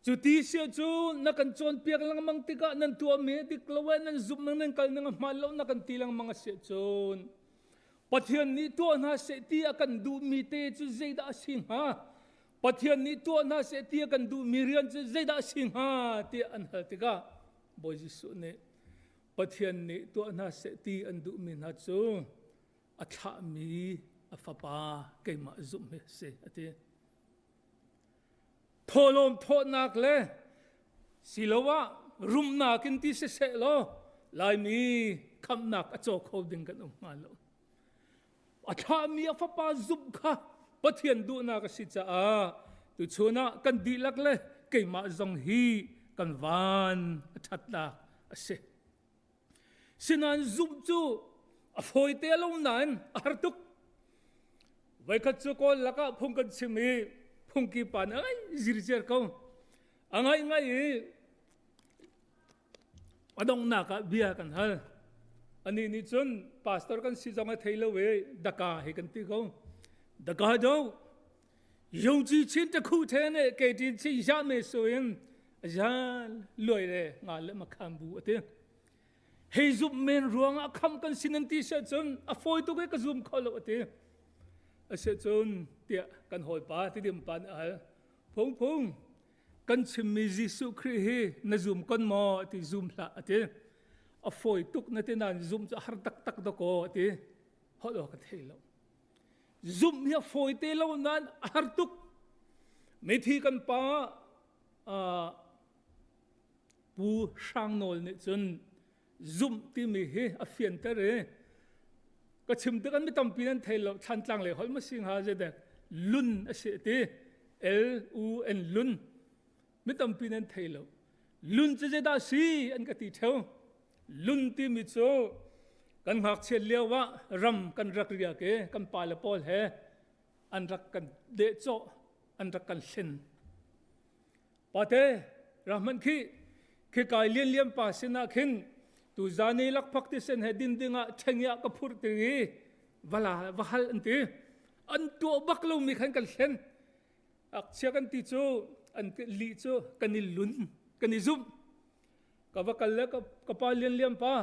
cu ti sia cu na kan cawnpiak lengmang tikah nan tuahmi dik lo eh nan zumh nang nan kal ning a hmaan lo na kan ti lengmang a si cun Pathian nih tuah hna seh ti a kan duhmi te cu zeidah a si hnga Pathian nih tuah hna seh ti a kan duhmi rian cu zeidah a si hnga tiah an hal tikah Bawi Jesuh nih Pathian nih tuah hna seh ti an duhmi hna cu a thlahmi a fapa keimah zumh hi a si a ti. Thawhlawm thawhnak le siloah rumnak in ti siseh law Laimi khamhnak a caw kho ding kan um hnga lo. A thlahmi a fapa zumh kha Pathian duhnak a si caah tuchun ah kan dihlak le keimah zong hi kan van a ṭhatnak a si. Sinain zumh cu a fawite lo nain a har tuk. Voikhat cu Kawl lakah phung kan chim i phungki pa nih a ngai zirziar ko. A ngai ngai i a donghnak ah bia kan hal. Anih nih cun pastor kan si zong a thei lo i daka hi kan ti ko. Daka do yongji chin te khu the ne ke tin chin ya me so in yan luai le nga le ma kham bu ati. Hei zum men ruang ah kham kan sin an ti se cun a fawi tuk i ka zum kho lo ati. Ase cun tiah kan hawipa tidim pa nih a hal. Phung phung kan chimmi Jesuh Khrih hi na zum kon maw ti zum hlah a ti a fawi tuk na ti nain zum cu a har taktak dakaw a ti holh awk ka thei lo zumh hi a fawi te lo nain a har tuk mithi kan pa Pu Hrang Nawl nih cun zumh timi hi a fianter i ka chim tik an mi tampi nan thei lo thlantlang lei holh ma si hnga zeidek lun a si ti L U N lun mi tampi nan thei lo lun cu zeidah si an ka ti theo lun timi cu kan ngakchiat lio ah ram kan rak riak i kan pa le pawl he an rak kan dehcawh an rak kan hlen Pate, rahman khi khi kai lian lian pa sinah khin tu zani lakphak ti sen he din dingah ṭhengiah ka phurh ti i vala va hal an ti an tuah bak lomi khan kan hlen akchia kan ti cu an li cu kan i lun kan i zumh ka va kal le ka pa lian lian pa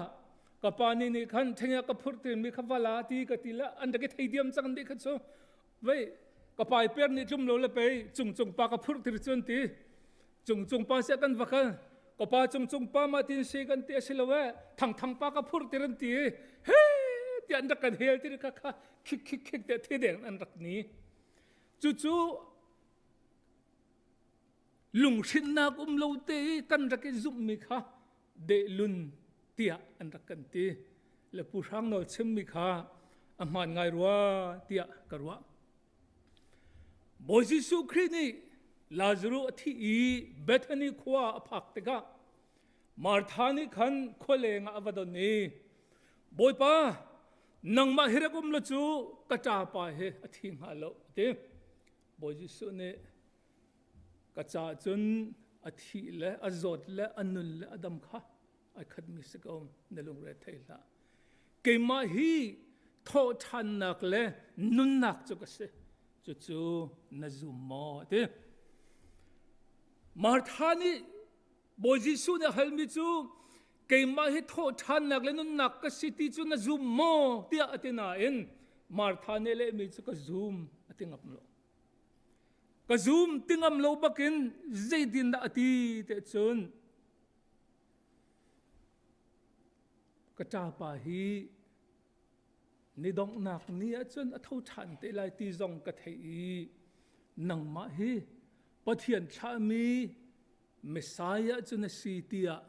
ka pa nih nih khan ṭhengiah ka phurh ti mi kha vala ti ka ti le an rak i thei diam cang dih kha cu vei ka pai per nih tlum lo le pei cung cung pa ka phurh tir cun ti cung cung pa sia kan va kal ka pa cung cung pa ma tin si kan ti a si lo e thang thang pa ka phurh tir an ti he ti an rak kan hel ti kha kha khik khik khik te thi deng an rak ni cu cu lunghrinnak um lo te i kan rak i zumhmi kha dehlun tiah an rak kan ti le Pu Hrang Nawl chimmi kha a hmaan ngai rua tiah ka ruah. Bawi Jesuh Khrih nih Lazaruh a thih i Bethany khua a phak tikah Martha nih khan khua leng ah a va don i Bawipa nangmah hi rak um lo cu ka ṭapa hi a thi hnga lo a ti. Bawi Jesuh nih. Ka caah cun a thih le a zawt le a nun le a dam kha ai khatmi si ko na lungre thei hlah. Keimah hi thawhṭhannak le nunnak cu ka si. Cucu na zum maw? A ti. Martha nih Bawi Jesuh nih a halmi cu keimah hi thawhṭhannak le nunnak ka si ti cu na zum maw tiah a ti nain Martha nih lehmi cu ka zum a ti ngam lo. Ka zum ti ngam lo bakin zeitin dah a ti te cun ka ṭapa hi ni donghnak ni ahcun a tho ṭhan te lai ti zong ka theih i nangmah hi Pathian thlahmi Messiah cu na si tiah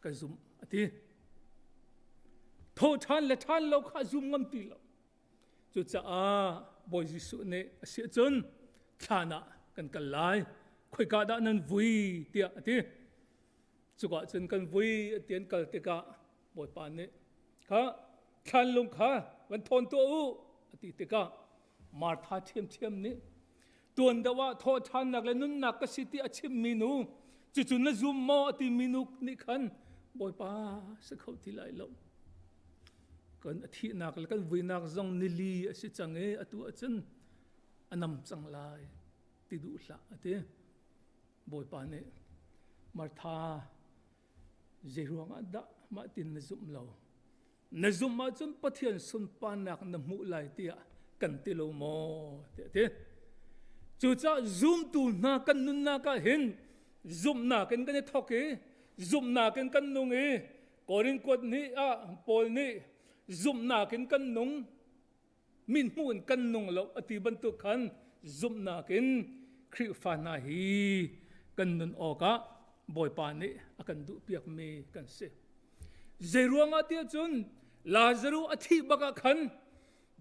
ka zumh a ti. Tho ṭhan le ṭhan lo kha zum ngam ti lo. Cucaah Bawi Jesuh nih a si ahcun thlan ah kan kal lai. Khoika dah nan vui tiah a ti. Cuka cun kan vui a ti an kal tikah Bawipa nih kha thlanlung kha van thawn tuah u a ti tikah Martha ṭhiamṭhiam nih tuan deuh ah thawhṭhannak le nunnak ka si ti a chimmi nu cucu na zum maw a timi nu nih khan Bawipa si kho ti lai lo kan a thihnak le kan vuinak zong nili a si cang i atu ahcun a nam cang lai ti duh hlah a ti Bawipa nih Martha Zeiruang ah dah mah tin na zumh lo? Na zumh ahcun Pathian sunparnak na hmuh lai tiah kan ti lo maw? Tiah ti. Cucaah zumtu hna kan nunnak ah hin zumhnak in kan i thawk i zumhnak in kan nung i Korin kuat nih ah Paul nih zumhnak in kan nung min hmuh in kan nung lo a ti bantuk khan zumhnak in Khrihfa hna hi kan nun awkah Bawipa nih a kan duhpiakmi kan si. Zeiruangah tiah cun Lazaruh a thih bak ah khan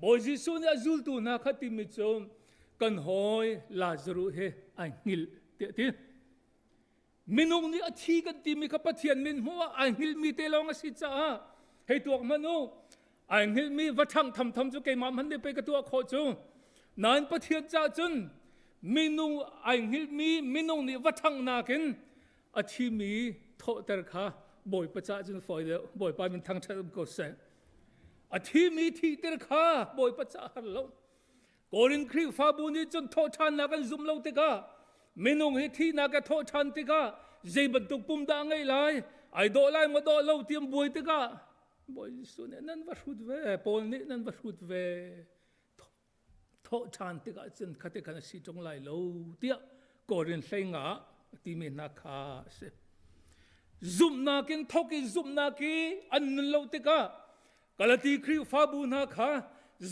Bawi Jesuh nih a zultu hna kha timi cu kan hawi Lazaruh he ai hngilh tiah ti. Minung nih a thi kan timi kha Pathian min hmuh ah ai hngilhmi te lawng a si caah hei tuak hmanh u. Ai hngilhmi va ṭhang thamtham cu keimah hmanh nih pei ka tuah khawh cu. Nain Pathian caah cun minung ai hngilhmi minung nih va ṭhang nakin a thimi thawhter kha Bawipa caah cun fawi deuh. Bawipa min thangṭhat um ko seh. A thimi thihter kha Bawipa caah har lo. Korin Khrihfabu nih cun thawhṭhannak an zumh lo tikah minung hi thihnak a thawhṭhan tikah zei bantuk pum dah a ngeih lai ai dawh lai maw dawh lo ti an buai tikah Bawi Jesuh nih nan va hrut ve Paul nih nan va hrut ve thawhṭhan tikah cun khate khan a si ṭung lai lo tiah Korin hleinga a timi hna kha a si. Zumhnak in thawk i zumhnak i an nun lo tikah Galati Khrihfabu hna kha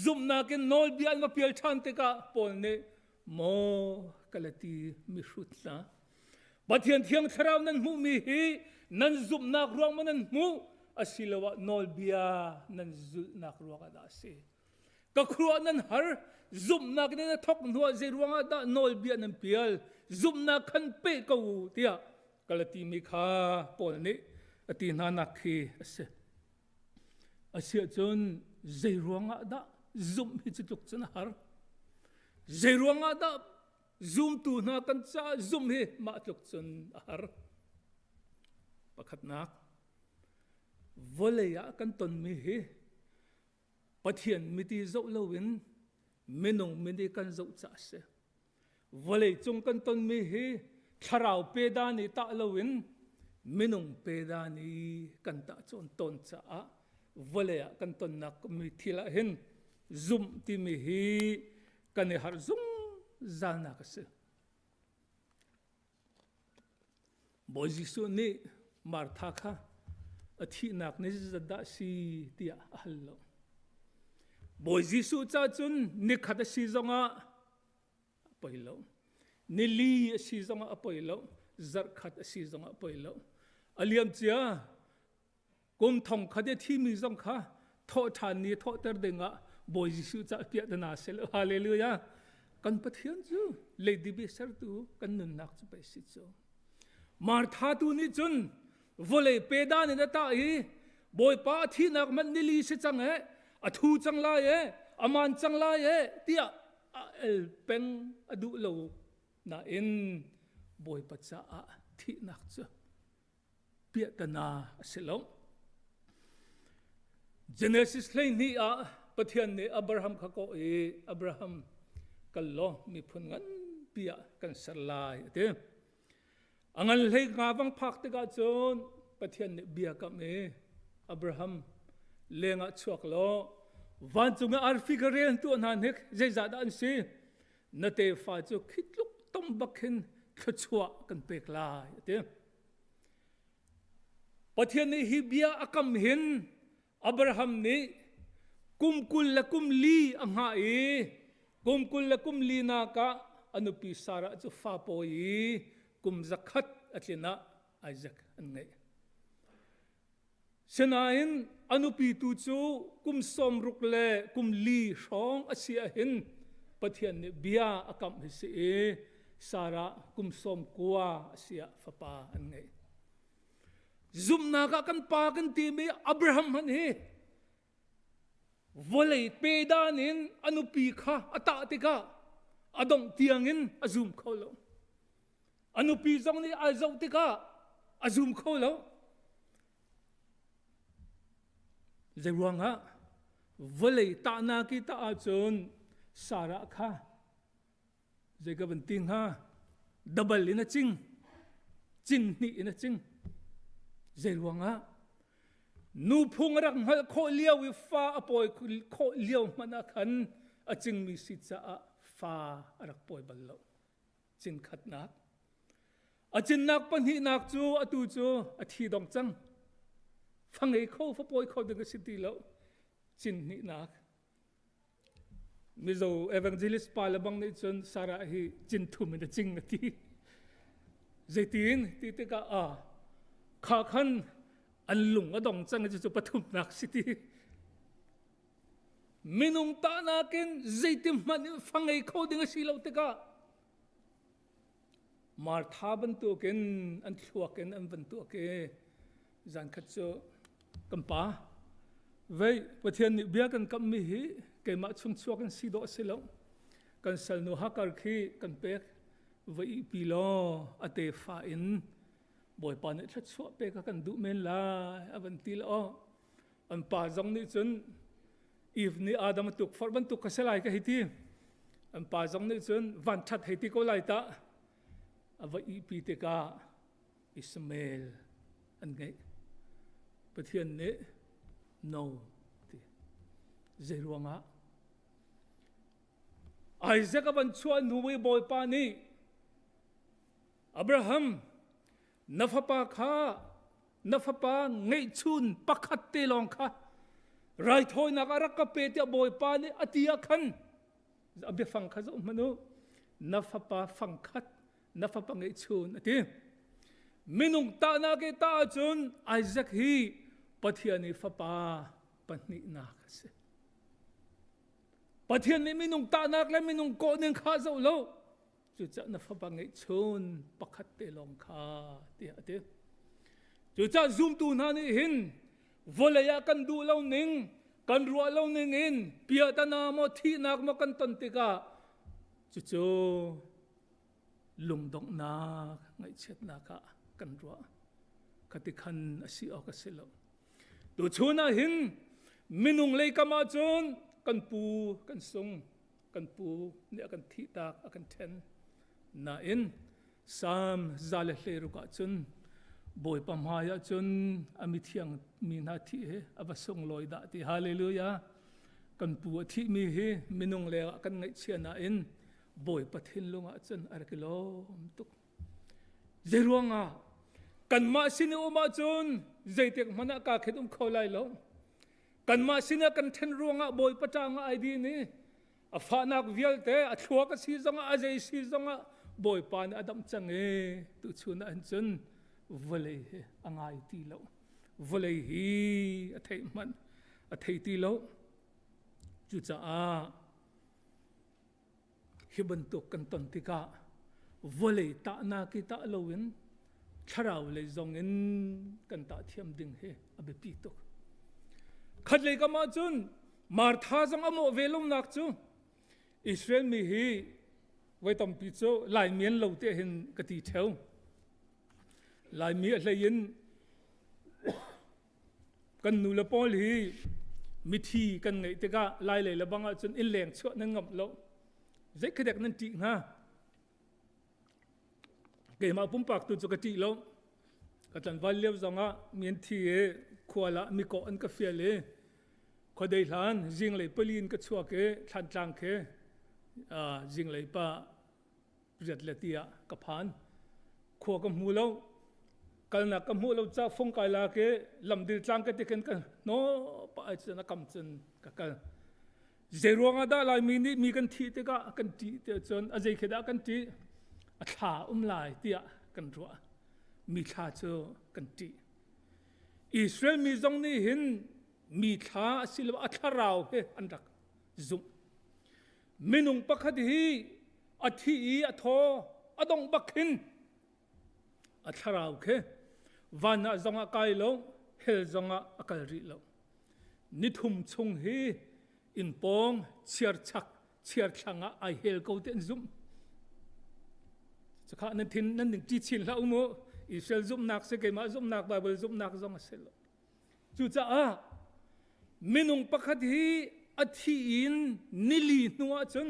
zumhnak in nawlbia an va pial ṭhan tikah Paul nih maw Galati mihrut hna Pathian Thiang Thlarau nan hmuhmi hi nan zumhnak ruang maw nan hmuh asiloah nawlbia nan zulhnak ruangah dah a si ka khuaruah nan har zumhnak in na thawk hnuah zei ruangah dah nawlbia nan pial zumhnak khan pe ko u tiah Galati mi kha Paul nih a ti hna nak khi a si Asiahcun zei ruangah dah zumh hi cu tluk cun a har? Zei ruangah dah zumtu hna kan caah zumh hi mah tluk cun a har? Pakhatnak, vawlei ah kan tonmi hi Pathian miti zoh loin minung miti kan zoh caah a si. Vawleicung kan tonmi hi thlarau peda nih tah loin minung peda nih kan tah cawn tawn caah vawlei ah kan tonnak mi thil ah hin zumh timi hi kan i harh zungzalnak a si. Bawi Jesuh nih Martha kha a thihnak ni zeizat dah si tiah a hal lo. Bawi Jesuh ca cun nikhat a si zongah a poi lo. Nili a si zongah a poi lo. Zarhkhat a si zongah a poi lo. A liam cia kum thong khat i thimi zong kha thawhṭhan ni thawhter dingah Bawi Jesuh ca piahtana si lo. Hallelujah. Kan Pathian cu leidibi sertu kan nunnak cu pei si cu. Martha tu nih cun vawlei pedan in a tah i Bawipa a thihnak man nili si cang e, a thu cang lai e, a man cang lai e tiah a el peng a duh lo. Nain Bawipa caah thihnak cu piahtana a si lo. Genesis 12 ah Pathian nih Abraham kha kawh i Abraham kal law miphun nganpi ah kan ser lai a ti. A ngan hlei nga vang phak tikah cun Pathian nih bia kam i Abraham lengah chuak law vancung i arfi ka rel tuah hna hnik zeizah dah an si na tefa cu khi tluk tom bak khin thluachuah kan pek lai a ti. Pathian nih hi bia a kam hin Abraham nih kum 20 le kum li a hngah i kum 20 le kum li nak ah a nupi Sarah cu fa pawi i kum 100 a tlin ah Isaac an ngeih. Sinain a nupi tu cu kum 60 le kum li hrawng a si ahhin Pathian nih bia a kamh hi si i Sarah kum 90 a si ah fapa an ngeih. Zumhnak ah kan pa kan timi Abraham hmanh hi vawlei pe dan in a nupi kha a tah tikah a dongh tiangin a zum kho lo. A nupi zong nih ai zoh tikah a zum kho lo. Zeiruangah vawlei tahnak i tah ahcun Sarah kha zei ka van ti hnga dabal in a cing cin hnih in a cing zei ruangah nu phung rak hngalh khawh lio i fa a pawi khawh lio hmanh ah khan a cingmi si caah fa a rak pawi bal lo cin khatnak a cinnak pahnihnak cu atu cu a thi dong cang fa ngei kho fa pawi kho ding a si ti lo cin hnihnak Mizo evangelist pa le bang nih cun Sarah hi cin thum in a cing a ti. Zeitin ti tikah a kha khan an lung a dong cang cu pathumnak si ti. Minung ta nakin zeitin hmanh in fa ngei kho ding a si lo tikah Martha bantukin an thluak in an van tuak i zankhat cu kan pa vei Pathian nih bia kan kamhmi hi keimah chung chuak in si dawh si lo kan salnu Hakar khi kan pek va ihpi law a tefa in Bawipa nih thluachuah pe ka kan duh men lai a van ti lo an pa zong nih cun Eve nih Adam a tukforh bantuk ka si lai ka hei ti. An pa zong nih cun van ṭhat hei ti ko lai tah. A va ihpi tikah Ismael an ngeih. Pathian nih no ti. Zei ruangah? Isaac a van chuah hnu i Bawipa nih Abraham na fapa kha na fapa ngeihchun pakhat te lawng kha raithawinak ah rak ka pe tiah Bawipa nih a ti ah khan a biafang kha zoh hmanh u na fapa fangkhat na fapa ngeihchun a ti minung tahnak i tah ahcun Isaac hi Pathian i fapa pahnihnak a si Pathian nih minung tahnak le minung kawh ning kha zoh lo Cucaah na fapa ngeihchun pakhat te lawng kha tiah a ti. Cucaah zumtu hna nih hin vawlei ah kan duh lo ning, kan ruah lo ning in piahtana maw thihnak maw kan ton tikah cucu lungdonghnak ngaihchiatnak ah kan ruah. Khati khan a si awk a si lo. Tuchun ah hin minung lei kam ah cun kan pu kan sung kan pu nih a kan thihtak a kan ṭhen nain Salm 116 ah cun Bawipa hmai ah cun a mithiang mi hna thih hi a va sunglawi dah ti hallelujah kan pu a thihmi hi minung le ah kan ngaihchia nain Bawipa thinlung ah cun a rak i lawm tuk Zeiruangah kanmah sin i um ahcun zeitik hmanh ah kaa khet um kho lai lo. Kanmah sinah kan ṭhen ruangah Bawipa ṭang ah ai din i a fahnak vialte a thluak a si zongah a zei si zongah Bawipa nih a damh cang i tuchun ah hin cun vawlei hi a ngai ti lo. Vawlei hi a theih hmanh a thei ti lo. Cucaah Hi bantuk kan ton tikah vawlei tahnak i tah loin thlarau lei zong in kan tah thiam ding hi a biapi tuk. Khatlei kam ahcun Martha zong a mawh ve lonak cu Israel mi hi Voi tampi cu Laimi an lo te hin ka ti theo. Laimi a hlei in kan nu le pawl hi mithi kan ngeih tikah lai lei le bang ahcun inn leng chuah nan ngamh lo. Zei khadek nan ṭih hnga? Keimah pumpak tu cu ka ṭih lo. Ka tlanval lio zongah mi an thi i khual ah mikawh an ka fial i khuadei hlan zinglei pali in ka chuak i thlantlang khi zinglei pa riat le ti ah ka phan. Khua ka hmu lo. Kalnak ka hmuh lo ca fung kai lak i lamdil tlang ka ti khin ka no pa ai cun a kam cun ka kal. Zeiruang ah dah Laimi nih mi kan thih tikah kan ṭih tiah cun a zei khi dah kan ṭih? A thla um lai tiah kan ruah. Mi thla cu kan ṭih. Israel mi zong nih hin mi thla asiloah a thlarau he an rak zumh. Minung pakhat hi a thi i a thaw a dongh bak khin a thlarau khi van ah zong ah kai lo, hell zong ah a kal rih lo. Nithum chung hi inn pawng chiarchak chiarthlang ah ai hel ko ti an zumh. Cakha nan thin nan ning ṭi chin hlah u mu. Israel zumhnak si keimah zumhnak Bible zumhnak zong a si lo. Cucaah minung pakhat hi a thi in nili hnu ahcun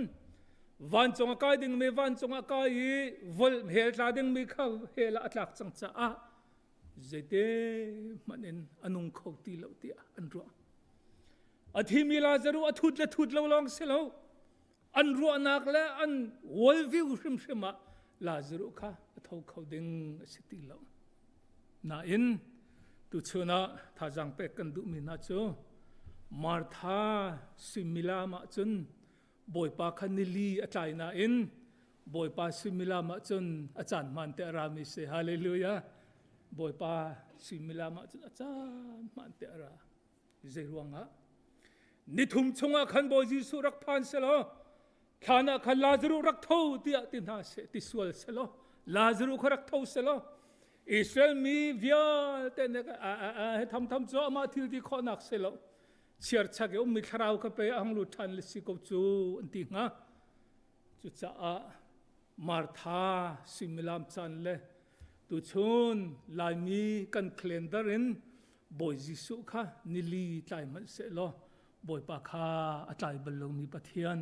vancung a kai dingmi vancung a kai i vol hel tla dingmi kha hel ah a tlak cang caah zeite hmanh in a nung kho ti lo tiah an ruah. A thimi Lazaruh a thut le thut lo lawng si lo. An ruahnak le an worldview hrimhrim ah Lazaruh kha a tho kho ding a si ti lo. Nain tuchun ah thazaang pek kan duhmi hna cu Martha suimilam ah cun Bawipa kha nili a tlai nain Bawipa suimilam ah cun a caan hmaan te a rami si. Hallelujah. Bawipa suimilam ah cun a caan hmaan te a ra. Zei ruangah? Nithum chungah khan Bawi Jesuh rak phan selaw thlan ah khan Lazaruh rak tho tiah ti hna seh ti sual selaw Lazaruh kha rak tho selaw Israel mi vialte nih a tham tham cu amah thil ti khawhnak si lo chiarchak i ummi thlarau kha pei a hung lut ṭhan le si ko cu an ti hnga. Cucaah Martha suimilam caan le tuchun Laimi kan calendar in Bawi Jesuh kha nili tlai hmanh sehlaw Bawipa kha a tlai bal lomi Pathian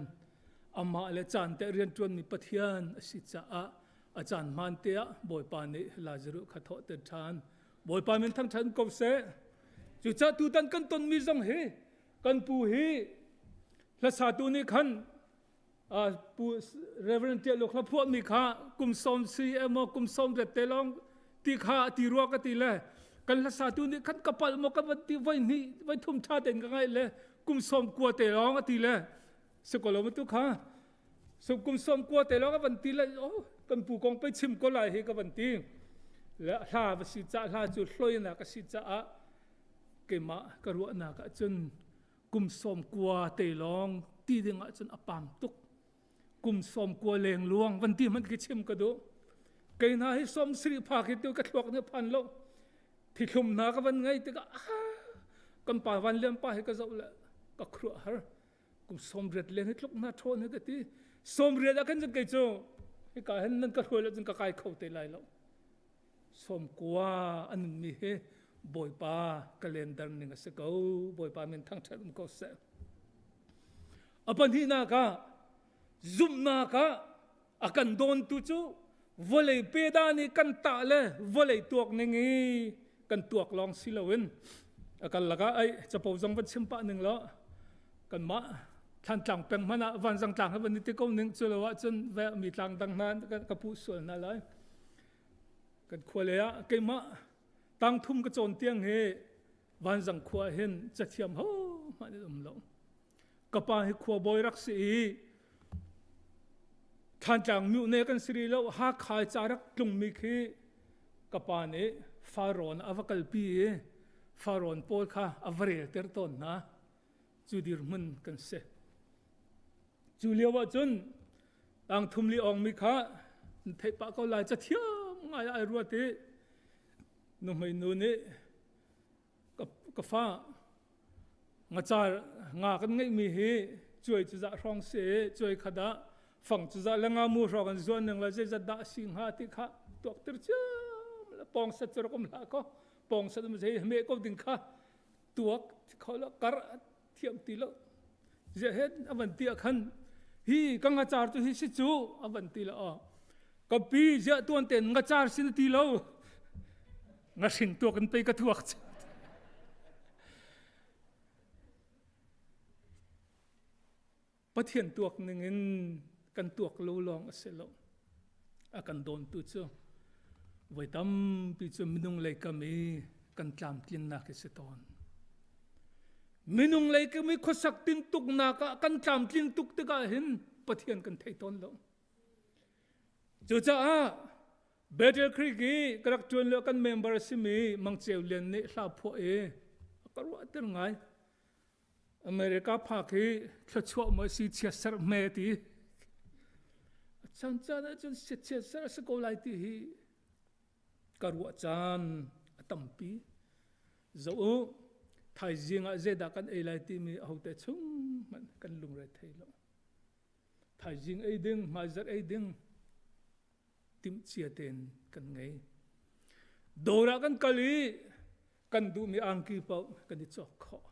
amah le caan te rianṭuanmi Pathian a si caah a caan hmaan te ah Bawipa nih Lazaruh kha thawhter ṭhan. Bawipa min thangṭhat ko seh. Cucaah tutan kan tonmi zong hi kan pu hi hlasatu nih khan pu Reverend Tiah Luk hla phuahmi kha kum sawm si emaw kum sawm ret te lawng ti kha ti rua ka ti le kan hlasatu nih khan ka palh maw ka van ti voi hnih voi thum ṭha tein ka ngaih le kum sawm kua te lawng a ti le sikolo ma tu kha so kum sawm kua te lawng a van ti le oh kan pu kong pei chim ko lai hi ka van ti le hla va si ca hla cu hloinak a si caah keimah ka ruahnak ah cun kum sawm kua te lawng ti ding ah cun a pam tuk kum sawm kua leng luang van ti hmanh khi chim ka duh kei hna hi sawm sri pha khi tu ka thluak nih phan lo thithlum hna ka van ngai tikah kan pa van liam pa hi ka zoh le ka khuruah har kum 80 leng hi tluk na ṭhawn hi ka ti 80 ah khan cun kei cu hika hin nan ka hruai lo cun ka kai kho te lai lo 90 an mi hi bawipa calendar ning a si ko bawipa min thangṭhat um ko seh a pahnihnak ah zumhnak ah a kan dawntu cu vawlei peda nih kan tah le vawlei tuak ning i kan tuak lawng si loin a kal lakah ai capo zong van chim pah ning law kanmah Thlantlang peng hmanh ah vanzang tlang he van i ti ko ning cu lo ahcun ve mi tlang dang hna ka puh sual hna lai kan khua le ah keimah tang thum ka cawn tiang hi vanzang khua hin cathiam ho hmanh in um lo ka pa hi khua bawi rak si i Thlantlang myone kan si rih lo Hakha ca rak tlungmi khi ka pa nih Farawn a va kalpi i Farawn pawl kha a va relter tawn hna cu dirhmun kan si cu lio ah cun tang thum li ong mi kha theih pah ko lai cathiam ngai ai ruat i nuhmei nu nih ka fa ngacar nga kan ngeihmi hi cuai cu zah hrawng si cuai khat ah. Fang cu za le nga mu hrawng an zuan ning la zeizat dah si hnga ti kha tuak tir ciam la pawng sat cu rak um hlah ko. Pawng sat um zei me ko ding kha tuak kho lo kar thiam ti lo. Zia hen avan ti ah khan hi ka nga char cu hi si cu avan ti lo. Ka pi zia tuan ten nga char sin ti lo. Nga hring tuak in pei ka tuak. Pathian tuak ningin kan tuak lo lawng a si lo. A kan dawntu cu voi tampi cu minung lei kam i kan tlamtlinnak hi si tawn. Minung lei kam i khuasak tintuknak ah kan tlamtlin tuk tikah hin Pathian kan thei tawn lo. Cucaah Battle Creek i ka rak ṭuan lio kan member a simi Mang Ceu Lian nih hla phuah i a ka ruahter ngai. America phak hi thluachuah maw si chiatserh hme ti. A caan caan ahcun chiatserh a si ko lai ti hi ka ruah caan a tampi. Zoh u, thaizing ah zeidah kan ei lai timi ahote chung hmanh kan lungre thei lo. Thaizing ei ding, hmaizarh ei ding timhcia tein kan ngei. Dawr ah kan kal i kan duhmi angki paoh kan i cawk khawh.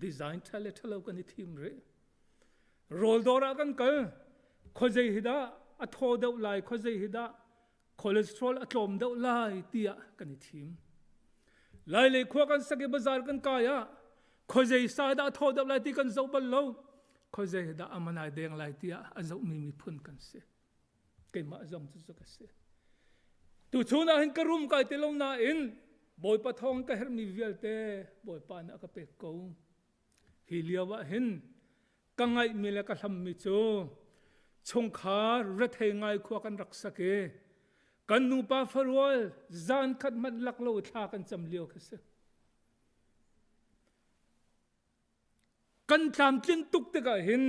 Design ṭha le ṭhalo kan i thim rih. Rawl dawr ah kan kal, khuazei hi dah a thaw deuh lai, khuazei hi dah cholesterol a tlawm deuh lai tiah kan i thim. Lailei khua kan sak i bazar kan kai ah khuazei sa dah a thaw deuh lai ti kan zoh bal lo. Khuazei dah a manai deng lai tiah a zohmi miphun kan si. Keimah zong cu cu ka si. Tuchun ah hin ka rum kai ti lo nain Bawipa thawng ka herhmi vialte Bawipa nih a ka pek ko. Hi lio ah hin ka ngaihmi le ka hlammi cu chungkhar rethei ngai khua kan rak sak i kan nupa farual zan khat hmanh lak lo thla kan cam lio kha si. Kan tlamtlin tuk tikah hin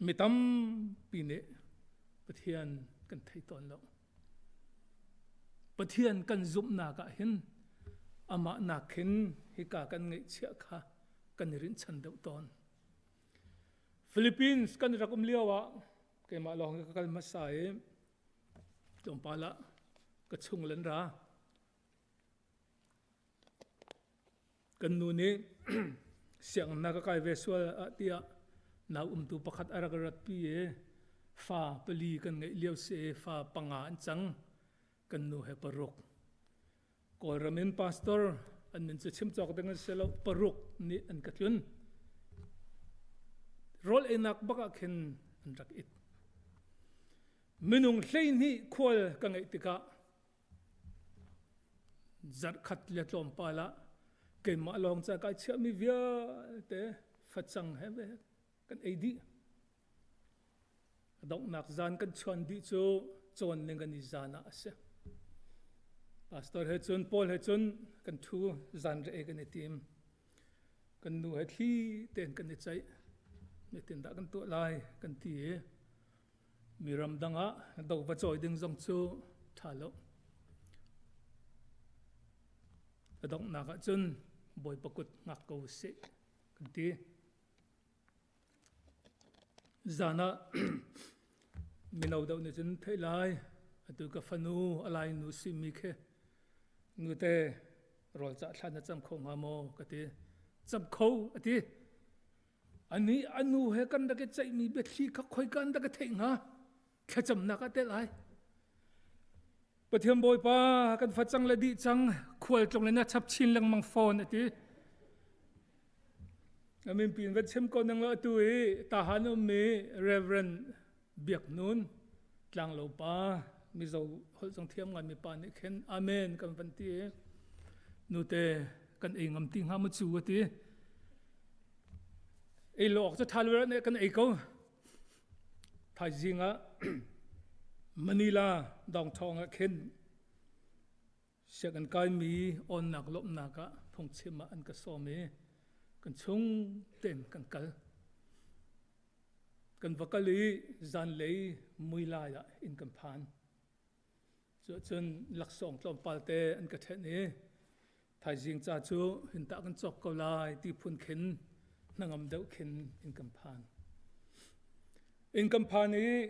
mi tampi nih Pathian kan thei tawn lo. Pathian kan zumhnak ah hin amah nak hin hika kan ngeihchiah kha kan i rinhchan deuh tawn. Philippines kan rak um lio ah keimah lawng ka kal hmasa i tlawmpal ah ka chung lan ra. Kan nu nih sianginn na ka kai ve sual ah tiah nau umtu pakhat a rak ratpi i fa pali kan ngeih lio si i fa panga an cang. Kan nu he paruk. Kawlram in pastor an min cu chim cawk ding an si lo paruk nih an ka tlun. Rawl einak bak ah khin an rak it. Minung 12 khual ka ngeih tikah Zarhkhat le tlawmpal ah keimah lawng ca kai chiahmi vialte facang he ve kan ei dih. A donghnak zan kan chuan dih cu cawn ning kan i zan ah a si. Pastor he cun Paul he cun kan thu zan re kan i tim. Kan nu he thli tein kan i ceih. Zeitindah kan tuah lai kan ti i Mi ramdang ah do va cawi ding zong cu ṭha lo. A donghnak ah cun Bawipa kut hngak ko sih kan ti. Zan ah mino deuh nih cun theih lai atu ka fanu a lai nu simi khi nute rawl cah thla na cam kho hnga maw ka ti. Cam kho a ti. Ani a nu he kan rak i ceihmi biathli kha khoika an rak i theih hnga? Thlacamnak ah tel ai. Pathian Bawipa kan facang le dih cang khualtlung le na chap chin lengmang fawn a ti. Amin pin van chim ko nang lo atu i tahan ummi Reverend Biak Nun tlanglo pa Mizo holh zong thiam ngai mi pa nih khin amen kan van ti i nute kan ei ngam ti hnga mu cu a ti. Ei lo awk cu ṭha lo ne kan ei ko. Thaizing ah Manila downtown ah khin sianginn kaimi awnnak lawmhnak ah phungchim ah an ka sawm i kan chung tein kan kal. Kan va kal i zanlei muilai ah inn kan phan. Cuahcun laksawng tlawmpal te an ka ṭhenh i thaizing ca cu hintah kan cawk ko lai ti phun khin hnangam deuh khin in kan phan. Inn kan phan i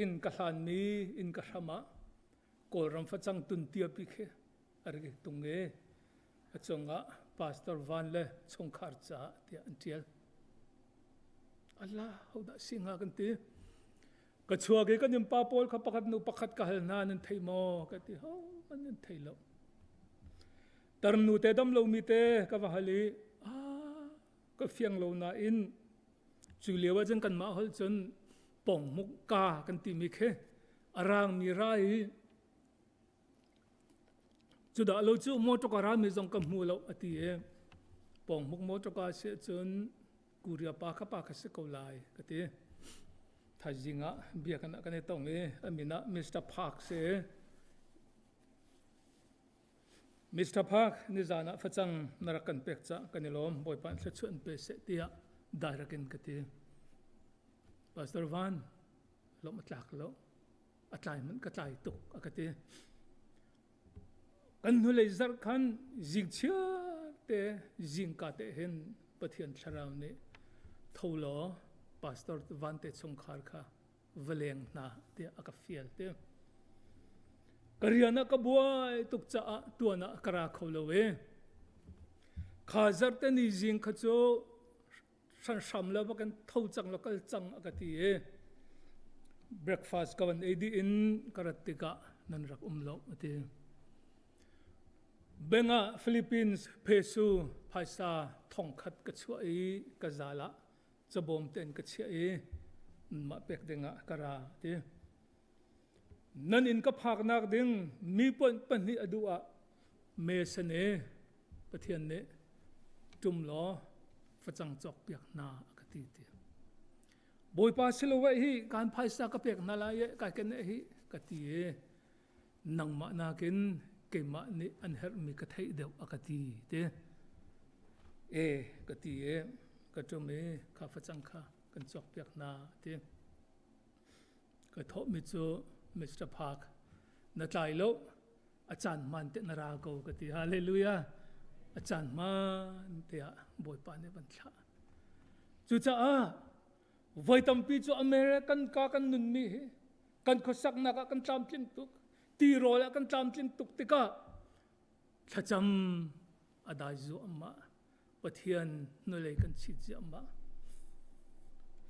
inn ka hlanmi inn ka hram ah Kawlram facang tun tiapi khi a rak i tung i a cungah Pastor Van le chungkhar caah tiah an ṭial. Allah, hodah si hnga kan ti. Ka chuak i kan innpa pawl kha pakhat nu pakhat ka hal hna nan thei maw ka ti ho man nan thei lo. Tarnu te dam lomi te ka va hal i ah ka fiang lo nain cu lio ah cun kanmah holh cun pongmuk ka kan timi khi a rangmi ra i cudah lo cu motor ka rami zong ka hmu lo a ti i pongmuk motor ka si cun kuria pa kha pa kha si ko lai ka ti thaizing ah bia kan kan i tong i a min ah Mr. Park si Mr. Park nizan ah facang na rak kan pek ca kan i lawm Bawipa thluachuah in pe seh tiah direct in ka ti Pastor Van lawmh a tlak lo a tlai hmanh ka tlai tuk a ka ti kan hnulei zarh khan zing chiar te zingka te hin Pathian thlarau nih tho law pastor Van te chungkhar kha va leng hna tiah a ka fial te. Ka rian ah ka buai tuk caah tuan ah ka ra kho lo e. Kha zarhte ni zing kha cu hranhram lo va kan tho cang lo kal cang a ka ti i breakfast ka van ei dih in ka rat tikah nan rak um lo a ti. Bank ah Philippines peso phaisa thongkhat ka chuah i ka zal ah cabawm tein ka chiah i mah pek dingah ka ra ti. Nan inn ka phaknak ding mi pahnih a duh ah mesan e Pathian nih ṭum law facang cawk piak hna a ka ti ti. Bawipa siloah hi kan phaisa ka pek hna lai e kai ken hi ka ti i nangmah nakin keimah nih an herhmi ka theih deuh a ka ti ti. E ka ti i ka ṭum i kha facang kha kan cawk piak hna ti. Ka thawhmi cu Mr. Park na tlai lo a caan hmaan te na ra ko ka ti hallelujah a caan hmaan te ah Bawipa nih van thlah cucaah voi tampi cu American ka kan nunmi hi kan khuasaknak ah kan tlamtling tuk tirawl ah kan tlamtling tuk tikah thlacam a dai zuahmah Pathian hnulei kan chit ziahmah.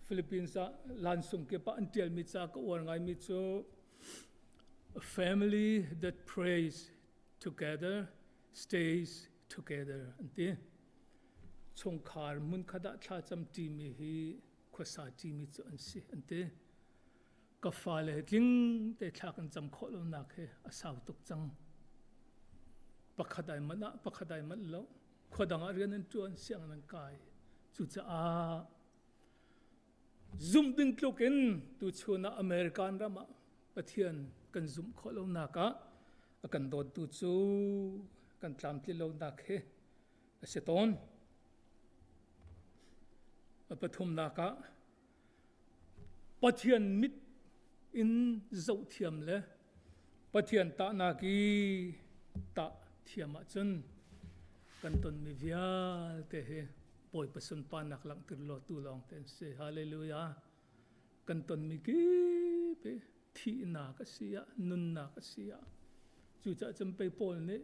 Philippines ah lansung kip ah an ṭialmi ca ka uar ngaimi cu a family that prays together stays together an ti. Chungkhar hmunkhat ah thlacam ṭimi hi khuasa ṭimi cu an si an ti. Ka fale he tling te thla kan cam khawh lonak hi a sau tuk cang. Pakhat ai manh ah pakhat ai manh lo. Khua dang ah rian an ṭuan, sianginn an kai. Cucaah zumh ding tluk in tuchun ah American ram ah Pathian kan zumh khawh lonak ah a kan dawttu cu kan tlamtlin lonak hi a si tawn. A pathumnak ah Pathian mit in zohthiam le Pathian tahnak i tah thiam ahcun kan tonmi vialte hi Bawipa sunparnak langhter law tu lawng te an si. Hallelujah. Kan tonmi kip hi thihnak a si ah, nunnak a si ah. Cucaah cun pei Paul nih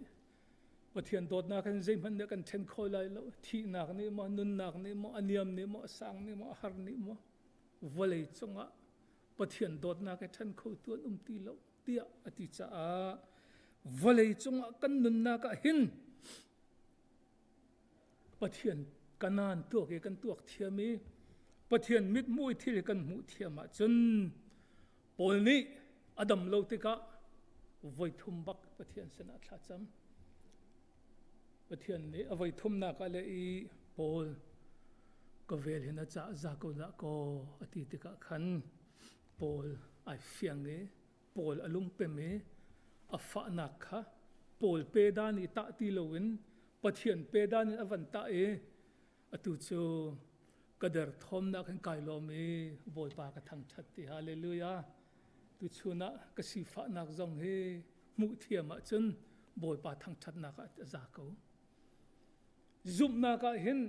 Pathian dawtnak hin zeihmanh nih kan ṭhen kho lai lo. Thihnak nih maw, nunnak nih maw, a niam nih maw, a sang nih maw, a har nih maw, vawlei cungah Pathian dawtnak he ṭhen khotu an um ti lo tiah a ti caah vawlei cungah kan nunnak ah hin Pathian kanaan tuak i kan tuak thiam i Pathian mithmuh i thil kan hmuh thiam ahcun Paul nih a dam lo tikah voithum bak Pathian sinah thlacam. Pathian nih a voithumnak ah le i Paul ka vel hin a cah za ko dah kaw a ti tikah khan Paul ai fiang i Paul a lungpem i a fahnak kha Paul pe dan i tah ti loin Pathian pe dan in a van tah i atu cu ka derthawmnak hin kai lawm i Bawipa ka thangṭhat ti hallelujah tuchun ah ka sifahnak zong hi hmuh thiam ahcun Bawipa thangṭhatnak ah a za ko zumhnak ah hin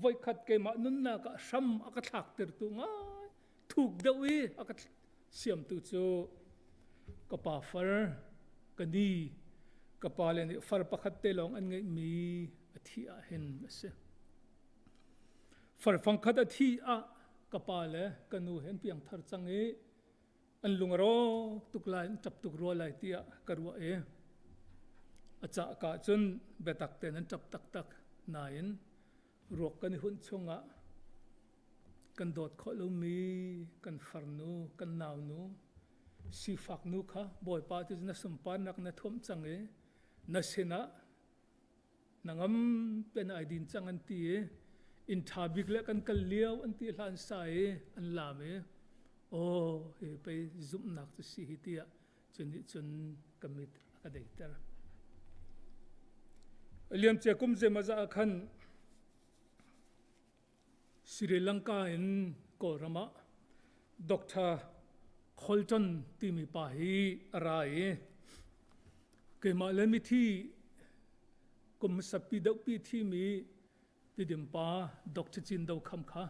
voikhat keimah nunnak ah hram a ka thlaktertu ngai. Thuk deuh i a ka siamtu cu ka pa far ka ni ka pa le nih far pakhat te lawng an ngeihmi a thih ah hin a si. Farfang khat a thih ah ka pa le ka nu he an piangthar cang i an lung a rawk tuk lai an ṭap tuk rua lai tiah ka ruah i a cah ka cun biatak tein an ṭap taktak nain ruak kan i hunh chungah kan dawt khawh lomi kan farnu kan naunu sifak nu kha Bawipa cu na sunparnak na thuamh cang i na sinah na ngam ten ai din cang an ti i inn ṭha bik le kan kal lio an ti hlan sa i an lam i aw hi pei zumhnak cu si hi tiah cu nih cun ka mit a ka deiter. Liamcia kum zeimaw khan Sri Lanka in Kawlram ah Dr. Colton timi pa hi a ra i keimah le mithi kum hmasapi deuhpi thimi Tidim pa Dr. Cin Do Kham kha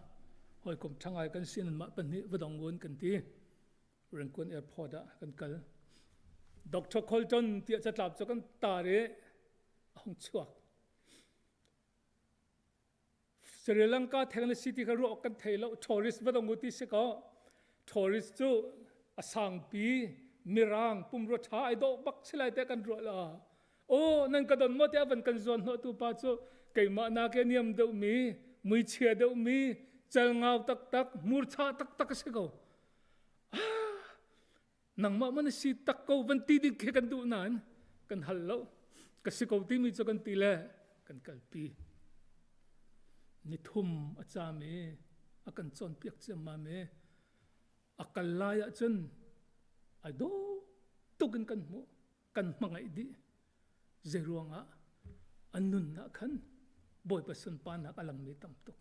hawikom ṭha ngai kan si nanmah pahnih va dong un kan ti. Rangoon airport ah kan kal. Dr. Colton tiah catlap cu kan tar i a hung chuak. Sri Lanka theng na si ti kha ruah kan thei lo. Tourist va dong u ti si ko. Tourist cu a sangpi mirang pumrua ṭha ai dawh bak si lai te kan ruah la. Oh nan ka don maw tiah van kan zuan hnawh tu pa cu keimah na ke niam deuh mi muichia deuh mi cal ngau taktak murcha taktak a si ko. Ah, nangmah man si tak ko van ti ding khi kan duh nain kan hal lo ka si ko timi cu kan ti le kan kalpi ni thum a caam i a kan cawnpiak ciammam i a kal lai ahcun ai dawh tuk in kan hmuh kan hmangaih dih zei ruangah an nunnak khan Bawipa sunparnak a langmi tam tuk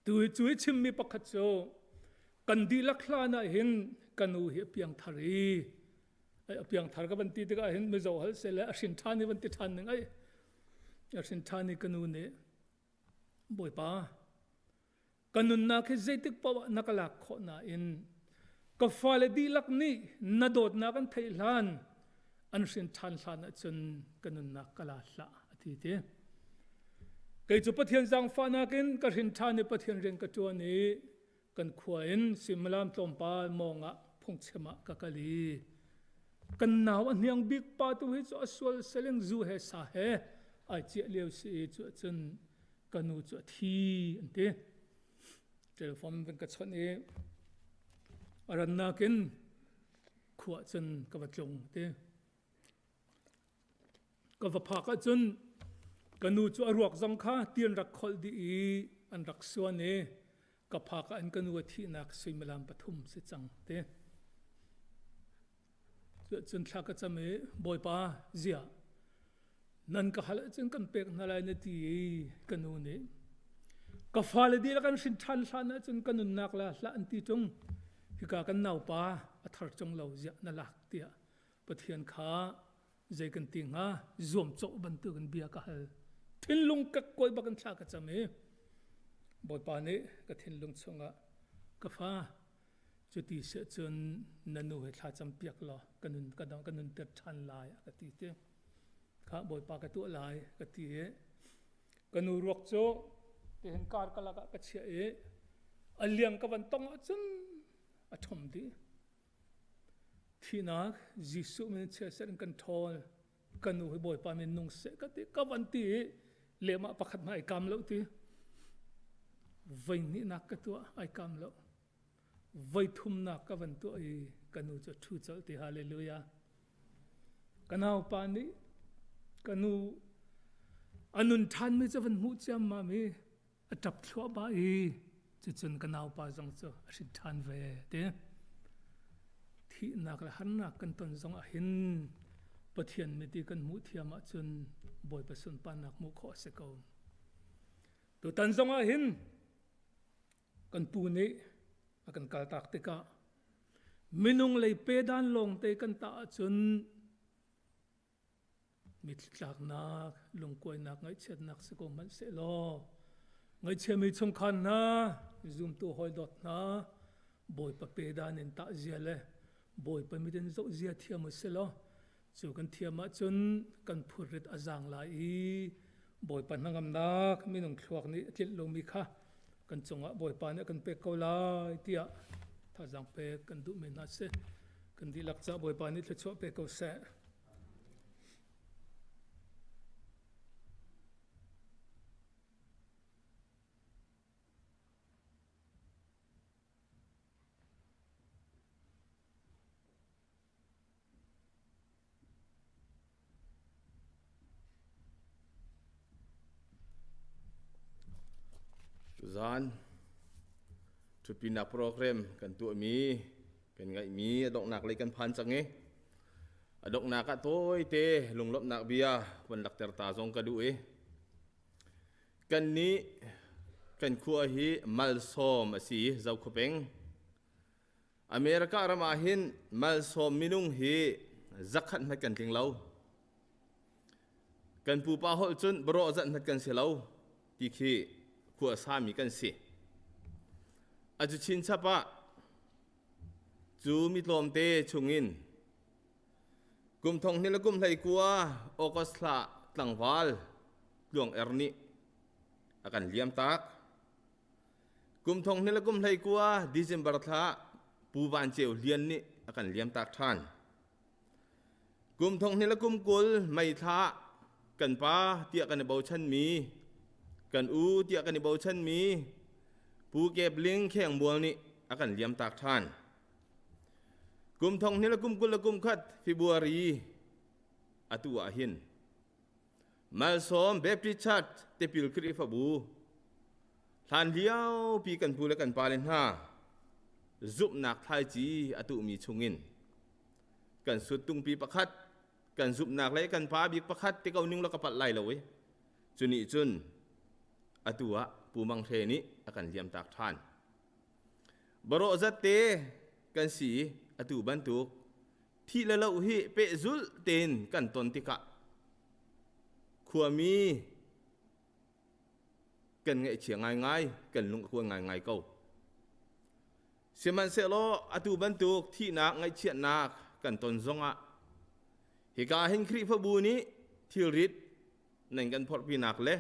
tu cu i chimmi pakhat cu kan dihlak hlan ah hin ka nu hi a piangthar i a piangthar ka van ti tikah hin mizo hal se le a hrin ṭhan i van ti ṭhan ning ai a hrin ṭhan i ka nu nih Bawipa Ka nunnak hi zeitik paoh ah na ka lak khawh nain ka fale dihlak nih na dawtnak an theih hlan an hrin ṭhan hlan ahcun ka nunnak ka la hlah a ti ti. Kei cu Pathian zaangfahnak in ka hrin ṭhan i Pathian rian ka ṭuan i kan khua in suimilam tlawmpal mawng ah phungchim ah ka kal i kan nau a hniang bik pa tu hi cu a sual seleng zu he sa he ai ciah lio si i cu cun ka nu cu a thi an ti telephone van ka chawnh i a rannak in khua cun ka va tlung ti ka va phak ahcun ka nu cu a ruak zong kha ti an rak kholh dih i an rak suan i ka phak ah an ka nu a thihnak suimilam pathum si cang ti Cun thla ka cam i Bawipa ziah nan ka hal ahcun kan pek hna lai na ti i ka nu nih ka fale dihlak an hrin ṭhan hlan ahcun ka nunnak la hlah an ti ṭung hika kan naupa a thar ṭung lo ziah na lak tiah Pathian kha zei kan ti hnga zuamcawh bantukin bia ka hal thinlung ka kawi bak in thla ka cam i Bawipa nih ka thinlung chungah ka fa Cuti siah cun na nu he thlacam piak law ka nun ka dang ka nunter ṭhan lai a ka ti ti. Kha Bawipa ka tuah lai ka ti i ka nu ruak cu tihin kar ka lakah ka chiah i a liang ka van tong ahcun a ṭhom dih. Thihnak Jesuh min chiatserh in kan ṭhawl ka nu hi Bawipa min nung seh ka ti ka van ti i lehmah pakhat hmanh ai kam lo ti. Voi hnihnak ka tuah ai kam lo. Voi thumnak ka van tuah i ka nu cu a ṭhu colh ti hallelujah. Ka naupa nih ka nu a nun ṭhanmi cu van hmuh ciammam i a ṭap thluahmah i cucun ka naupa zong cu a hrin ṭhan ve ti. Thihnak le harnak kan ton zong ah hin Pathian mit i kan hmuh thiam ahcun Bawipa sunparnak hmuh khawh a si ko. Tutan zong ah hin Kan pu nih a kan kaltak tikah minung lei pedan lawngte kan tah ahcun mitthli tlaknak, lungkuainak, ngaihchiatnak si ko hmanh sehlaw ngaihchiami chungkhar hna, zumtu hawi dawt hna, Bawipa pe dan in tah zia le Bawipa mit in zoh zia thiam u sih law cu kan thiam ahcun kan phurrit a zaang lai i Bawipa hnangamnak minung thluak nih a tlinh lomi kha kan cungah Bawipa nih a kan pek ko lai tiah thazaang pek kan duhmi hna si. Kan dihlak caah Bawipa nih thluachuah pe ko seh. Tuzaan ṭhutpinak program kan tuahmi kan ngaihmi a donghnak lei kan phan cang i a donghnak ah tawite lunglawmhnak bia von lakter ta zong ka duh i Kannih kan khua hi malsawm a si i Zokhua peng. America ram ah hin malsawm minung hi zakhat hmat kan tling lo. Kan pupa holh cun barawh zat hmat kan si lo ti khi khua sami kan si. A cu chinchap ah cu mi tlawmte chungin Kum thong hnih le kum 19 August thla tlangval Tluang Er nih a kan liam tak. Kum thong hnih le kum 19 December thla Pu Van Ceu Lian nih a kan liam tak ṭhan. Kum thong hnih le kum 20 May thla kan pa tiah kan i bochanmi, kan u tiah kan i bochanmi Pu Kep Ling Khengmual nih a kan liam tak ṭhan. Kum thong hnih le kum 21 February atu ah hin Malsawm Baptist Church tipil Khrihfabu hlan liopi kan pu le kan pale hna zumhnak thlaici a tuhmi chungin kan suttungpi pakhat kan zumhnak le kan pa bik pakhat ti ko ning la ka palh lai lo i cu nih cun atu ah Pu Mang Hre nih a kan liamtak ṭhan. Barawh zatte kan si i atu bantuk thih le loh hi pehzulh tein kan ton tikah khuami kan ngaihchia ngaingai, kan lung a kuai ngaingai ko. Sihmanhsehlaw atu bantuk thihnak ngaihchiatnak kan ton zongah hika hin Khrihfabu nih thilrit nan kan phorhpinak le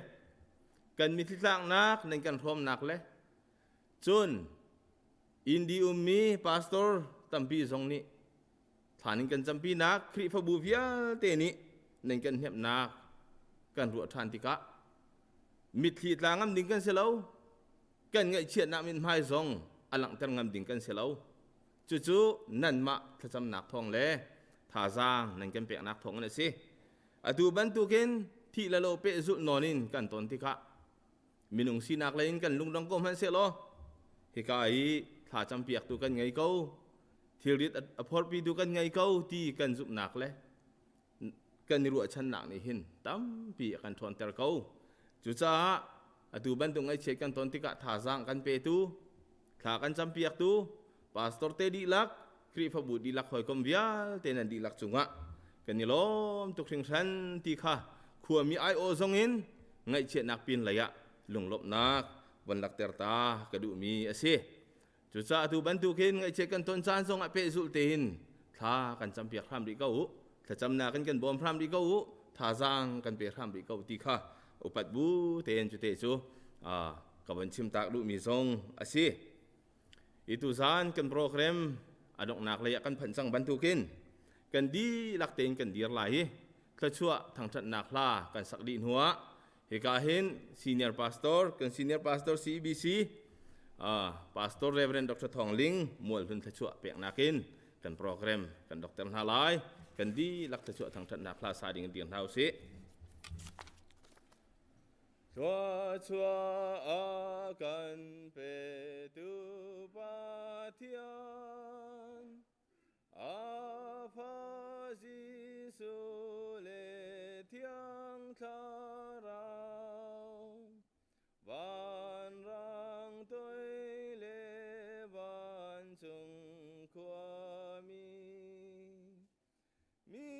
kan mitthli tlaknak nan kan hrawmnak le Cun Indi ummi pastor tampi zong nih thlan in kan campinak Khrihfabu vialte nih nan kan hnemhnak kan ruah ṭhan tikah mitthli tla ngam ding kan si lo, kan ngaihchiatnak mithmai zong a langhter ngam ding kan si lo. Cucu nanmah thlacamnak thawng le thazaang nan kan peknak thawng in a si. Atu bantukin thih le lo pehzulh nawn in kan ton tikah Minung sinak lei in kan lungdong ko hmanhsehlaw hika i thla campiaktu kan ngei ko, thilrit a phorpitu kan ngei ko ti kan zumhnak le kan i ruahchannak nih hin tampi a kan ṭhawnter ko. Cucaah atu bantuk ngaihchiat kan ton tikah thazaang kan petu, thla kan campiaktu, pastor te dihlak, Khrihfabu dihlak hawikom vialte nan dihlak cungah kan i lawm tuk hringhran ti kha khuami aiawh zongin ngaihchiatnak pin lei ah lunglawmhnak von lakter ta ka duhmi a si. Cucaah atu bantukin ngaihchiat kan ton caan zongah pehzulh tein thla kan campiak hram rih ko u. Thlacamnak in kan bawm hram rih ko u. Thazaang kan pe hram rih ko ti kha upat bu tein cute cu ka von chim tak duhmi zong a si. I tuzaan kan program a donghnak lei ah kan phanh cang bantukin kan dihlak tein kan dir lai i thluachuah thangṭhatnak hla kan sak dih hnuah hika hin senior pastor kan senior pastor CBC pastor Reverend Dr. Thawng Ling Mualhlun thluachuah peknak in kan program kan dokter hna lai kan dihlak thluachuah thangṭhatnak hla sa ding in dir hna usih. Thluachuah a kan petu Pathian, a Fa Jesuh le Thiang Thlarau, vanrang toi le vancung khuami, Mi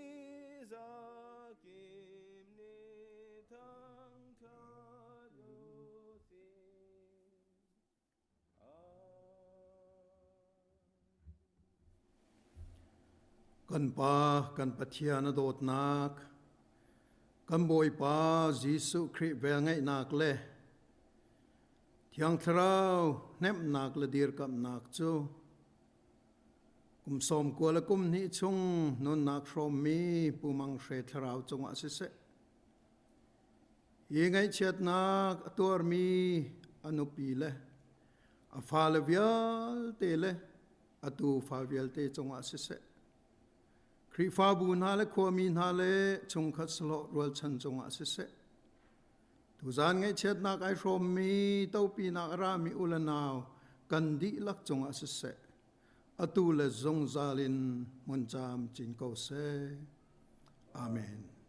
zakip nih thangṭhat u sih. Amen. Kan Pa, kan Pathian a dawtnak, kan Bawipa Jesuh Khrih velngeihnak le Thiang Thlarau hnemhnak le dirkamhnak cu kum sawm kua le kum hnih chung nunnak hrawmmi Pu Mang Hre Thlarau cungah siseh, hi ngaihchiatnak a tuarmi a nupi le a fale vialte le a tufa vialte cungah siseh, Khrihfabu hna le khuami hna le chungkhat sahlawh rualchan cungah siseh, tuzan ngaihchiatnak ai hrawmmi topinak a rami u le nau kan dihlak cungah siseh, atu le zungzal in hmun camcin ko seh. Amen.